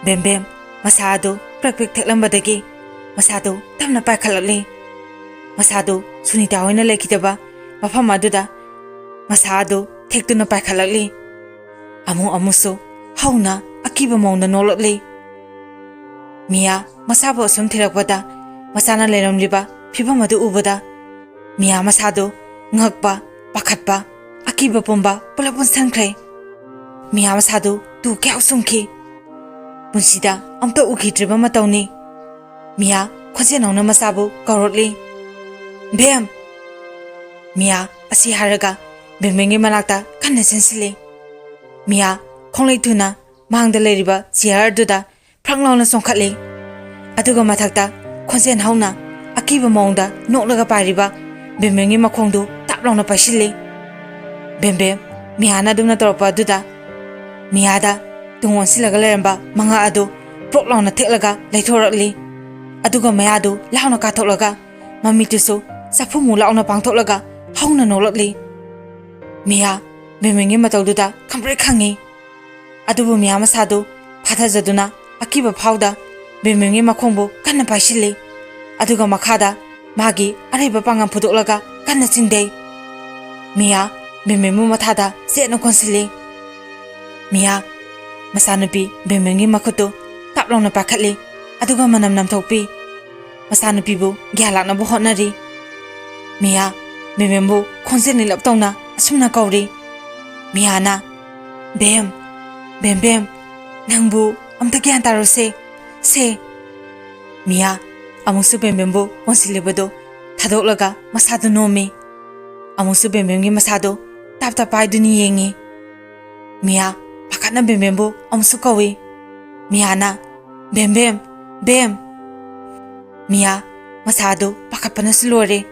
ꯕꯦꯝꯕꯦꯝ ꯃꯁꯥ ꯑꯗꯨ ꯄ꯭ꯔꯦꯛ ꯄ꯭ꯔꯦꯛ ꯊꯦꯛꯂꯝꯕꯗꯒꯤ ꯃꯁꯥꯗꯨ ꯇꯞꯅ ꯄꯥꯏꯈꯠꯂꯛꯂꯤ꯫ ꯃꯁꯥꯗꯨ ꯁꯨꯅꯤꯇꯥ ꯍꯣꯏꯅ ꯂꯩꯈꯤꯗꯕ ꯃꯐꯝ ꯑꯗꯨꯗ ꯃꯁꯥ ꯑꯗꯨ ꯊꯦꯛꯇꯨꯅ ꯄꯥꯏꯈꯠꯂꯛꯂꯤ꯫ ꯑꯃꯨꯛ ꯑꯃꯨꯛꯁꯨ ꯍꯧꯅ ꯑꯀꯤꯕ ꯃꯑꯣꯡꯗ ꯅꯣꯛꯂꯛꯂꯤ꯫ ꯃꯤꯌꯥ ꯃꯁꯥꯕꯨ ꯑꯁꯨꯝ ꯊꯤꯔꯛꯄꯗ ꯃꯁꯥꯅ ꯂꯩꯔꯝꯂꯤꯕ ꯐꯤꯕꯝ ꯑꯗꯨ ꯎꯕꯗ ꯃꯤꯌꯥ ꯃꯁꯥꯗꯨ ꯉꯛꯄ, ꯄꯥꯈꯠꯄ, ꯑꯀꯤꯕ ꯄꯨꯝꯕ ꯄꯨꯂꯞ ꯄꯨꯟꯁꯤꯟꯈ꯭ꯔꯦ꯫ ꯃꯤꯌꯥ ꯃꯁꯥꯗꯨ ꯇꯨ ꯀꯌꯥꯎ ꯆꯨꯝꯈꯤ꯫ ꯄꯨꯟꯁꯤꯗ ꯑꯝꯇ ꯎꯈꯤꯗ꯭ꯔꯤꯕ ꯃꯇꯧꯅꯤ꯫ ꯃꯤꯌꯥ ꯈꯣꯟꯖꯦꯜ ꯍꯧꯅ ꯃꯆꯥꯕꯨ ꯀꯧꯔꯛꯂꯤ, "ꯕꯦꯝ!" ꯃꯤꯌꯥ ꯑꯁꯤ ꯍꯥꯏꯔꯒ ꯕꯦꯝꯕꯦꯝꯒꯤ ꯃꯅꯥꯛꯇ ꯀꯟꯅ ꯆꯦꯟꯁꯤꯜꯂꯤ꯫ ꯃꯤꯌꯥ ꯈꯣꯡꯂꯩ ꯊꯨꯅ ꯃꯥꯡꯗ ꯂꯩꯔꯤꯕ ꯆꯤꯌꯔ ꯑꯗꯨꯗ ꯐ꯭ꯔꯛ ꯂꯥꯎꯅ ꯆꯣꯡꯈꯠꯂꯤ꯫ ꯑꯗꯨꯒ ꯃꯊꯛꯇ ꯈꯣꯟꯖꯦꯜ ꯍꯧꯅ ꯑꯀꯤꯕ ꯃꯑꯣꯡꯗ ꯅꯣꯛꯂꯒ ꯄꯥꯏꯔꯤꯕ ꯕꯦꯝꯕꯦꯝꯒꯤ ꯃꯈꯣꯡꯗꯨ ꯇꯥꯞ ꯂꯥꯎꯅ ꯄꯥꯏꯁꯤꯜꯂꯤ꯫ ꯕꯦꯝꯕꯦꯝ ꯃꯤꯌꯥꯅ ꯑꯗꯨꯝꯅ ꯇꯧꯔꯛꯄ ꯑꯗꯨꯗ ꯃꯤꯌꯥꯗ ꯇꯨꯡ ꯑꯣꯟꯁꯤꯜꯂꯒ ꯂꯩꯔꯝꯕ ꯃꯉꯥ ꯑꯗꯨ ꯄ꯭ꯔꯣꯛ ꯂꯥꯎꯅ ꯊꯦꯛꯂꯒ ꯂꯩꯊꯣꯔꯛꯂꯤ꯫ ꯑꯗꯨꯒ ꯃꯌꯥꯗꯨ ꯂꯥꯎꯅ ꯀꯥꯊꯣꯛꯂꯒ ꯃꯃꯤꯠꯇꯨꯁꯨ ꯆꯐꯨ ꯃꯨ ꯂꯥꯎꯅ ꯄꯥꯡꯊꯣꯛꯂꯒ ꯍꯧꯅ ꯅꯣꯛꯂꯛꯂꯤ꯫ ꯃꯤꯌꯥ ꯕꯦꯝꯕꯦꯝꯒꯤ ꯃꯇꯧꯗꯨꯗ ꯈꯪꯄ꯭ꯔꯦꯛ ꯈꯪꯉꯤ꯫ ꯑꯗꯨꯕꯨ ꯃꯤꯌꯥ ꯃꯁꯥꯗꯨ ꯐꯥꯊꯖꯗꯨꯅ ꯑꯀꯤꯕ ꯐꯥꯎꯗ ꯕꯦꯝꯕꯦꯝꯒꯤ ꯃꯈꯣꯡꯕꯨ ꯀꯟꯅ ꯄꯥꯏꯁꯤꯜꯂꯤ꯫ ꯑꯗꯨꯒ ꯃꯈꯥꯗ ꯃꯥꯒꯤ ꯑꯔꯩꯕ ꯄꯥꯡꯒꯜ ꯐꯨꯗꯣꯛꯂꯒ ꯀꯟꯅ ꯆꯤꯡꯊꯩ꯫ ꯃꯤꯌꯥ ꯕꯦꯝꯕꯦꯝꯕꯨ ꯃꯊꯥꯗ ꯆꯦꯠꯅ ꯀꯣꯟꯁꯤꯜꯂꯤ꯫ ꯃꯤꯌꯥ ꯃꯆꯥꯅꯨꯄꯤ ꯕꯦꯝꯕꯦꯝꯒꯤ ꯃꯈꯨꯠꯇꯨ ꯇꯞ ꯂꯥꯎꯅ ꯄꯥꯏꯈꯠꯂꯤ꯫ ꯑꯗꯨꯒ ꯃꯅꯝ ꯅꯝꯊꯣꯛꯄꯤ꯫ ꯃꯆꯥꯅꯨꯄꯤꯕꯨ ꯒ꯭ꯌꯥꯟ ꯂꯥꯛꯅꯕ ꯍꯣꯠꯅꯔꯤ꯫ ꯃꯤꯌꯥ ꯕꯦꯝꯕꯦꯝꯕꯨ ꯈꯣꯟꯖꯦꯜ ꯅꯤꯂꯞ ꯇꯧꯅ ꯑꯁꯨꯝꯅ ꯀꯧꯔꯤ꯫ ꯃꯤꯌꯥꯅ, "ꯕꯦꯝ, ꯕꯦꯝꯕꯦꯝ, ꯅꯪꯕꯨ ꯑꯝꯇ ꯒ꯭ꯌꯥꯟ ꯇꯥꯔꯣꯁꯦ, ꯁꯦ꯫" ꯃꯤꯌꯥ ꯑꯃꯨꯛꯁꯨ ꯕꯦꯝꯕꯦꯝꯕꯨ ꯀꯣꯟꯁꯤꯜꯂꯤꯕꯗꯨ ꯊꯥꯗꯣꯛꯂꯒ ꯃꯁꯥꯗꯨ ꯅꯣꯝꯃꯤ꯫ ꯑꯃꯨꯛꯁꯨ ꯕꯦꯝꯕꯦꯝꯒꯤ ꯃꯁꯥꯗꯨ ꯇꯥꯞ ꯇꯥꯞ ꯄꯥꯏꯗꯨꯅ ꯌꯦꯡꯉꯤ꯫ ꯃꯤꯌꯥ ꯄꯥꯈꯠꯅ ꯕꯦꯝꯕꯦꯝꯕꯨ ꯑꯃꯨꯛꯁꯨ ꯀꯧꯏ꯫ ꯃꯤꯌꯥꯅ, "ꯕꯦꯝꯕꯦꯝ, ꯕꯦꯝ!" ꯃꯤꯌꯥ ꯃꯁꯥꯗꯨ ꯄꯥꯈꯠꯄꯅꯁꯨ ꯂꯣꯏꯔꯦ꯫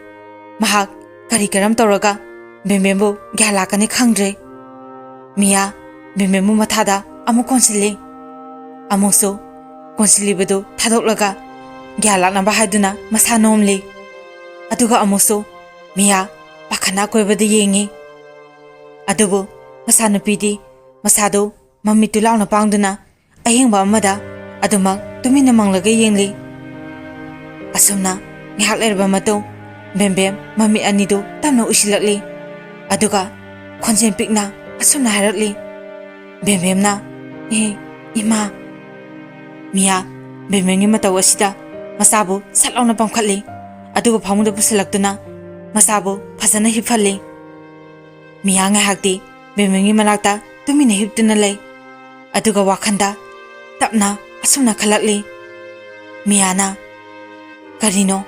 ꯃꯍꯥꯛ ꯀꯔꯤ ꯀꯔꯝ ꯇꯧꯔꯒ ꯕꯦꯝꯕꯦꯝꯕꯨ ꯒ꯭ꯌꯥꯟ ꯂꯥꯛꯀꯅꯤ ꯈꯪꯗ꯭ꯔꯦ꯫ ꯃꯤꯌꯥ ꯕꯦꯝꯕꯦꯝꯕꯨ ꯃꯊꯥꯗ ꯑꯃꯨꯛ ꯀꯣꯟꯁꯤꯜꯂꯤ꯫ ꯑꯃꯨꯛꯁꯨ ꯀꯣꯟꯁꯤꯜꯂꯤꯕꯗꯨ ꯊꯥꯗꯣꯛꯂꯒ ꯒ꯭ꯌꯥꯟ ꯂꯥꯛꯅꯕ ꯍꯥꯏꯗꯨꯅ ꯃꯁꯥ ꯅꯣꯝꯂꯤ꯫ ꯑꯗꯨꯒ ꯑꯃꯨꯛꯁꯨ ꯃꯤꯌꯥ ꯄꯥꯈꯠꯅ ꯑꯀꯣꯏꯕꯗ ꯌꯦꯡꯉꯤ꯫ ꯑꯗꯨꯕꯨ ꯃꯆꯥꯅꯨꯄꯤꯗꯤ ꯃꯁꯥꯗꯨ ꯃꯃꯤꯠꯇꯨ ꯂꯥꯎꯅ ꯄꯥꯡꯗꯨꯅ ꯑꯍꯤꯡꯕ ꯑꯃꯗ ꯑꯗꯨꯃꯛ ꯇꯨꯃꯤꯟꯅ ꯃꯪꯂꯒ ꯌꯦꯡꯂꯤ꯫ ꯑꯁꯨꯝꯅ ꯉꯥꯏꯍꯥꯛ ꯂꯩꯔꯕ ꯃꯇꯨꯡ ꯕꯦꯝꯕꯦꯝ ꯃꯃꯤꯠ ꯑꯅꯤꯗꯨ ꯇꯞꯅ ꯎꯏꯁꯤꯜꯂꯛꯂꯤ꯫ ꯑꯗꯨꯒ ꯈꯣꯟꯖꯦꯜ ꯄꯤꯛꯅ ꯑꯁꯨꯝꯅ ꯍꯥꯏꯔꯛꯂꯤ, ꯕꯦꯝꯕꯦꯝꯅ, "ꯑꯦ, ꯏꯃꯥ!" ꯃꯤꯌꯥ ꯕꯦꯝꯕꯦꯝꯒꯤ ꯃꯇꯧ ꯑꯁꯤꯗ ꯃꯆꯥꯕꯨ ꯁꯠ ꯂꯥꯎꯅ ꯄꯝꯈꯠꯂꯤ꯫ ꯑꯗꯨꯒ ꯐꯃꯨꯡꯗ ꯄꯨꯁꯤꯜꯂꯛꯇꯨꯅ ꯃꯆꯥꯕꯨ ꯐꯖꯅ ꯍꯤꯞꯍꯜꯂꯤ꯫ ꯃꯤꯌꯥ ꯉꯥꯏꯍꯥꯛꯇꯤ ꯕꯦꯝꯕꯦꯝꯒꯤ ꯃꯅꯥꯛꯇ ꯇꯨꯃꯤꯟꯅ ꯍꯤꯞꯇꯨꯅ ꯂꯩ꯫ ꯑꯗꯨꯒ ꯋꯥꯈꯜꯗ ꯇꯞꯅ ꯑꯁꯨꯝꯅ ꯈꯜꯂꯛꯂꯤ, ꯃꯤꯌꯥꯅ, "ꯀꯔꯤꯅꯣ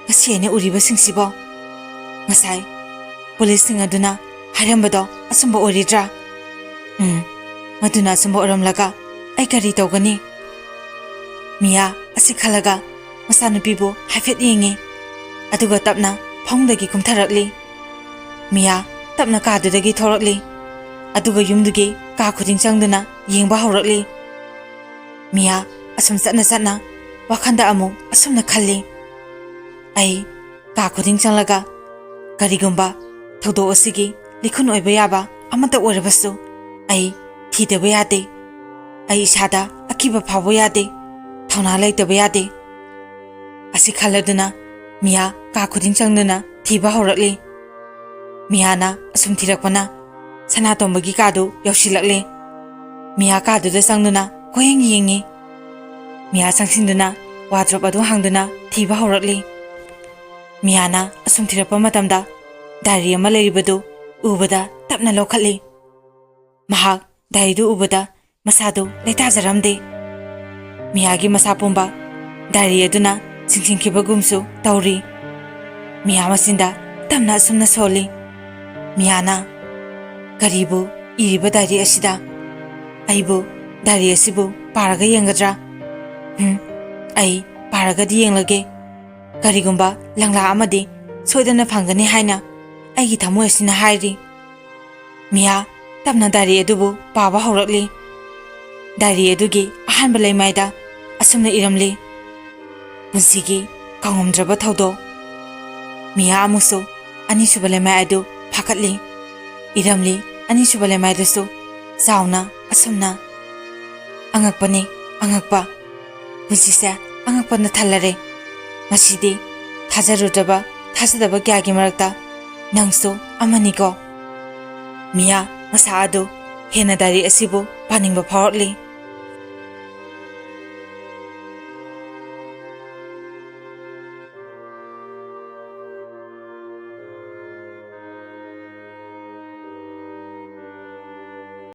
ꯉꯁꯤ ꯑꯩꯅ ꯎꯔꯤꯕꯁꯤꯡꯁꯤꯕꯣ? ꯉꯁꯥꯏ ꯄꯨꯂꯤꯁꯁꯤꯡ ꯑꯗꯨꯅ ꯍꯥꯏꯔꯝꯕꯗꯣ ꯑꯆꯨꯝꯕ ꯑꯣꯏꯔꯤꯗ꯭ꯔꯥ? ꯎꯝ, ꯃꯗꯨꯅ ꯑꯆꯨꯝꯕ ꯑꯣꯏꯔꯝꯂꯒ ꯑꯩ ꯀꯔꯤ ꯇꯧꯒꯅꯤ?" ꯃꯤꯌꯥ ꯑꯁꯤ ꯈꯜꯂꯒ ꯃꯆꯥꯅꯨꯄꯤꯕꯨ ꯍꯥꯏꯐꯦꯠ ꯌꯦꯡꯉꯤ꯫ ꯑꯗꯨꯒ ꯇꯞꯅ ꯐꯃꯨꯡꯗꯒꯤ ꯀꯨꯝꯊꯔꯛꯂꯤ꯫ ꯃꯤꯌꯥ ꯇꯞꯅ ꯀꯥꯗꯨꯗꯒꯤ ꯊꯣꯔꯛꯂꯤ꯫ ꯑꯗꯨꯒ ꯌꯨꯝꯗꯨꯒꯤ ꯀꯥ ꯈꯨꯗꯤꯡ ꯆꯪꯗꯨꯅ ꯌꯦꯡꯕ ꯍꯧꯔꯛꯂꯤ꯫ ꯃꯤꯌꯥ ꯑꯁꯨꯝ ꯆꯠꯅ ꯆꯠꯅ ꯋꯥꯈꯜꯗ ꯑꯃꯨꯛ ꯑꯁꯨꯝꯅ ꯈꯜꯂꯤ, "ꯑꯩ ꯀꯥ ꯈꯨꯗꯤꯡ ꯆꯪꯂꯒ ꯀꯔꯤꯒꯨꯝꯕ ꯊꯧꯗꯣꯛ ꯑꯁꯤꯒꯤ ꯂꯤꯈꯨꯟ ꯑꯣꯏꯕ ꯌꯥꯕ ꯑꯃꯠꯇ ꯑꯣꯏꯔꯕꯁꯨ ꯑꯩ ꯊꯤꯗꯕ ꯌꯥꯗꯦ꯫ ꯑꯩ ꯏꯁꯥꯗ ꯑꯀꯤꯕ ꯐꯥꯎꯕ ꯌꯥꯗꯦ, ꯊꯧꯅꯥ ꯂꯩꯇꯕ ꯌꯥꯗꯦ꯫" ꯑꯁꯤ ꯈꯜꯂꯗꯨꯅ ꯃꯤꯌꯥ ꯀꯥ ꯈꯨꯗꯤꯡ ꯆꯪꯗꯨꯅ ꯊꯤꯕ ꯍꯧꯔꯛꯂꯤ꯫ ꯃꯤꯌꯥꯅ ꯑꯁꯨꯝ ꯊꯤꯔꯛꯄꯅ ꯁꯅꯥꯇꯣꯝꯕꯒꯤ ꯀꯥꯗꯨ ꯌꯧꯁꯤꯜꯂꯛꯂꯦ꯫ ꯃꯤꯌꯥ ꯀꯥꯗꯨꯗ ꯆꯪꯗꯨꯅ ꯀꯣꯏꯌꯦꯡ ꯌꯦꯡꯉꯤ꯫ ꯃꯤꯌꯥ ꯆꯪꯁꯤꯟꯗꯨꯅ ꯋꯥꯗ꯭ꯔꯣꯞ ꯑꯗꯨ ꯍꯥꯡꯗꯨꯅ ꯊꯤꯕ ꯍꯧꯔꯛꯂꯤ꯫ ꯃꯤꯌꯥꯅ ꯑꯁꯨꯝ ꯊꯤꯔꯛꯄ ꯃꯇꯝꯗ ꯗꯥꯏꯔꯤ ꯑꯃ ꯂꯩꯔꯤꯕꯗꯨ ꯎꯕꯗ ꯇꯞꯅ ꯂꯧꯈꯠꯂꯤ꯫ ꯃꯍꯥꯛ ꯗꯥꯏꯔꯤꯗꯨ ꯎꯕꯗ ꯃꯁꯥꯗꯨ ꯂꯩꯇꯥꯖꯔꯝꯗꯦ꯫ ꯃꯤꯌꯥꯒꯤ ꯃꯁꯥ ꯄꯨꯝꯕ ꯗꯥꯏꯔꯤ ꯑꯗꯨꯅ ꯆꯤꯡꯁꯤꯟꯈꯤꯕꯒꯨꯝꯁꯨ ꯇꯧꯔꯤ꯫ ꯃꯤꯌꯥ ꯃꯆꯤꯟꯗ ꯇꯞꯅ ꯑꯁꯨꯝꯅ ꯁꯣꯜꯂꯤ꯫ ꯃꯤꯌꯥꯅ, "ꯀꯔꯤꯕꯨ ꯏꯔꯤꯕ ꯗꯥꯏꯔꯤ ꯑꯁꯤꯗ? ꯑꯩꯕꯨ ꯗꯥꯏꯔꯤ ꯑꯁꯤꯕꯨ ꯄꯥꯔꯒ ꯌꯦꯡꯒꯗ꯭ꯔꯥ? ꯎꯝ, ꯑꯩ ꯄꯥꯔꯒꯗꯤ ꯌꯦꯡꯂꯒꯦ꯫ ꯀꯔꯤꯒꯨꯝꯕ ꯂꯪꯂꯥ ꯑꯃꯗꯤ ꯁꯣꯏꯗꯅ ꯐꯪꯒꯅꯤ ꯍꯥꯏꯅ ꯑꯩꯒꯤ ꯊꯃꯣꯏ ꯑꯁꯤꯅ ꯍꯥꯏꯔꯤ꯫" ꯃꯤꯌꯥ ꯇꯞꯅ ꯗꯥꯏꯔꯤ ꯑꯗꯨꯕꯨ ꯄꯥꯕ ꯍꯧꯔꯛꯂꯤ꯫ ꯗꯥꯏꯔꯤ ꯑꯗꯨꯒꯤ ꯑꯍꯥꯟꯕ ꯂꯩꯃꯥꯏꯗ ꯑꯁꯨꯝꯅ ꯏꯔꯝꯂꯤ, "ꯄꯨꯟꯁꯤꯒꯤ ꯀꯥꯎꯉꯝꯗ꯭ꯔꯕ ꯊꯧꯗꯣꯛ꯫" ꯃꯤꯌꯥ ꯑꯃꯨꯛꯁꯨ ꯑꯅꯤꯁꯨꯕ ꯂꯩꯃꯥꯏ ꯑꯗꯨ ꯐꯥꯀꯠꯂꯤ꯫ ꯏꯔꯝꯂꯤ ꯑꯅꯤꯁꯨꯕ ꯂꯩꯃꯥꯏꯗꯁꯨ ꯆꯥꯎꯅ ꯑꯁꯨꯝꯅ, "ꯑꯉꯛꯄꯅꯤ, ꯑꯉꯛꯄ꯫ ꯄꯨꯟꯁꯤꯁꯦ ꯑꯉꯛꯄꯅ ꯊꯜꯂꯔꯦ꯫ ꯃꯁꯤꯗꯤ ꯊꯥꯖꯔꯨꯗ꯭ꯔꯕ, ꯊꯥꯖꯗꯕ ꯀꯌꯥꯒꯤ ꯃꯔꯛꯇ ꯅꯪꯁꯨ ꯑꯃꯅꯤꯀꯣ꯫" ꯃꯤꯌꯥ ꯃꯁꯥ ꯑꯗꯨ ꯍꯦꯟꯅ ꯗꯥꯏꯔꯤ ꯑꯁꯤꯕꯨ ꯄꯥꯅꯤꯡꯕ ꯐꯥꯎꯔꯛꯂꯤ꯫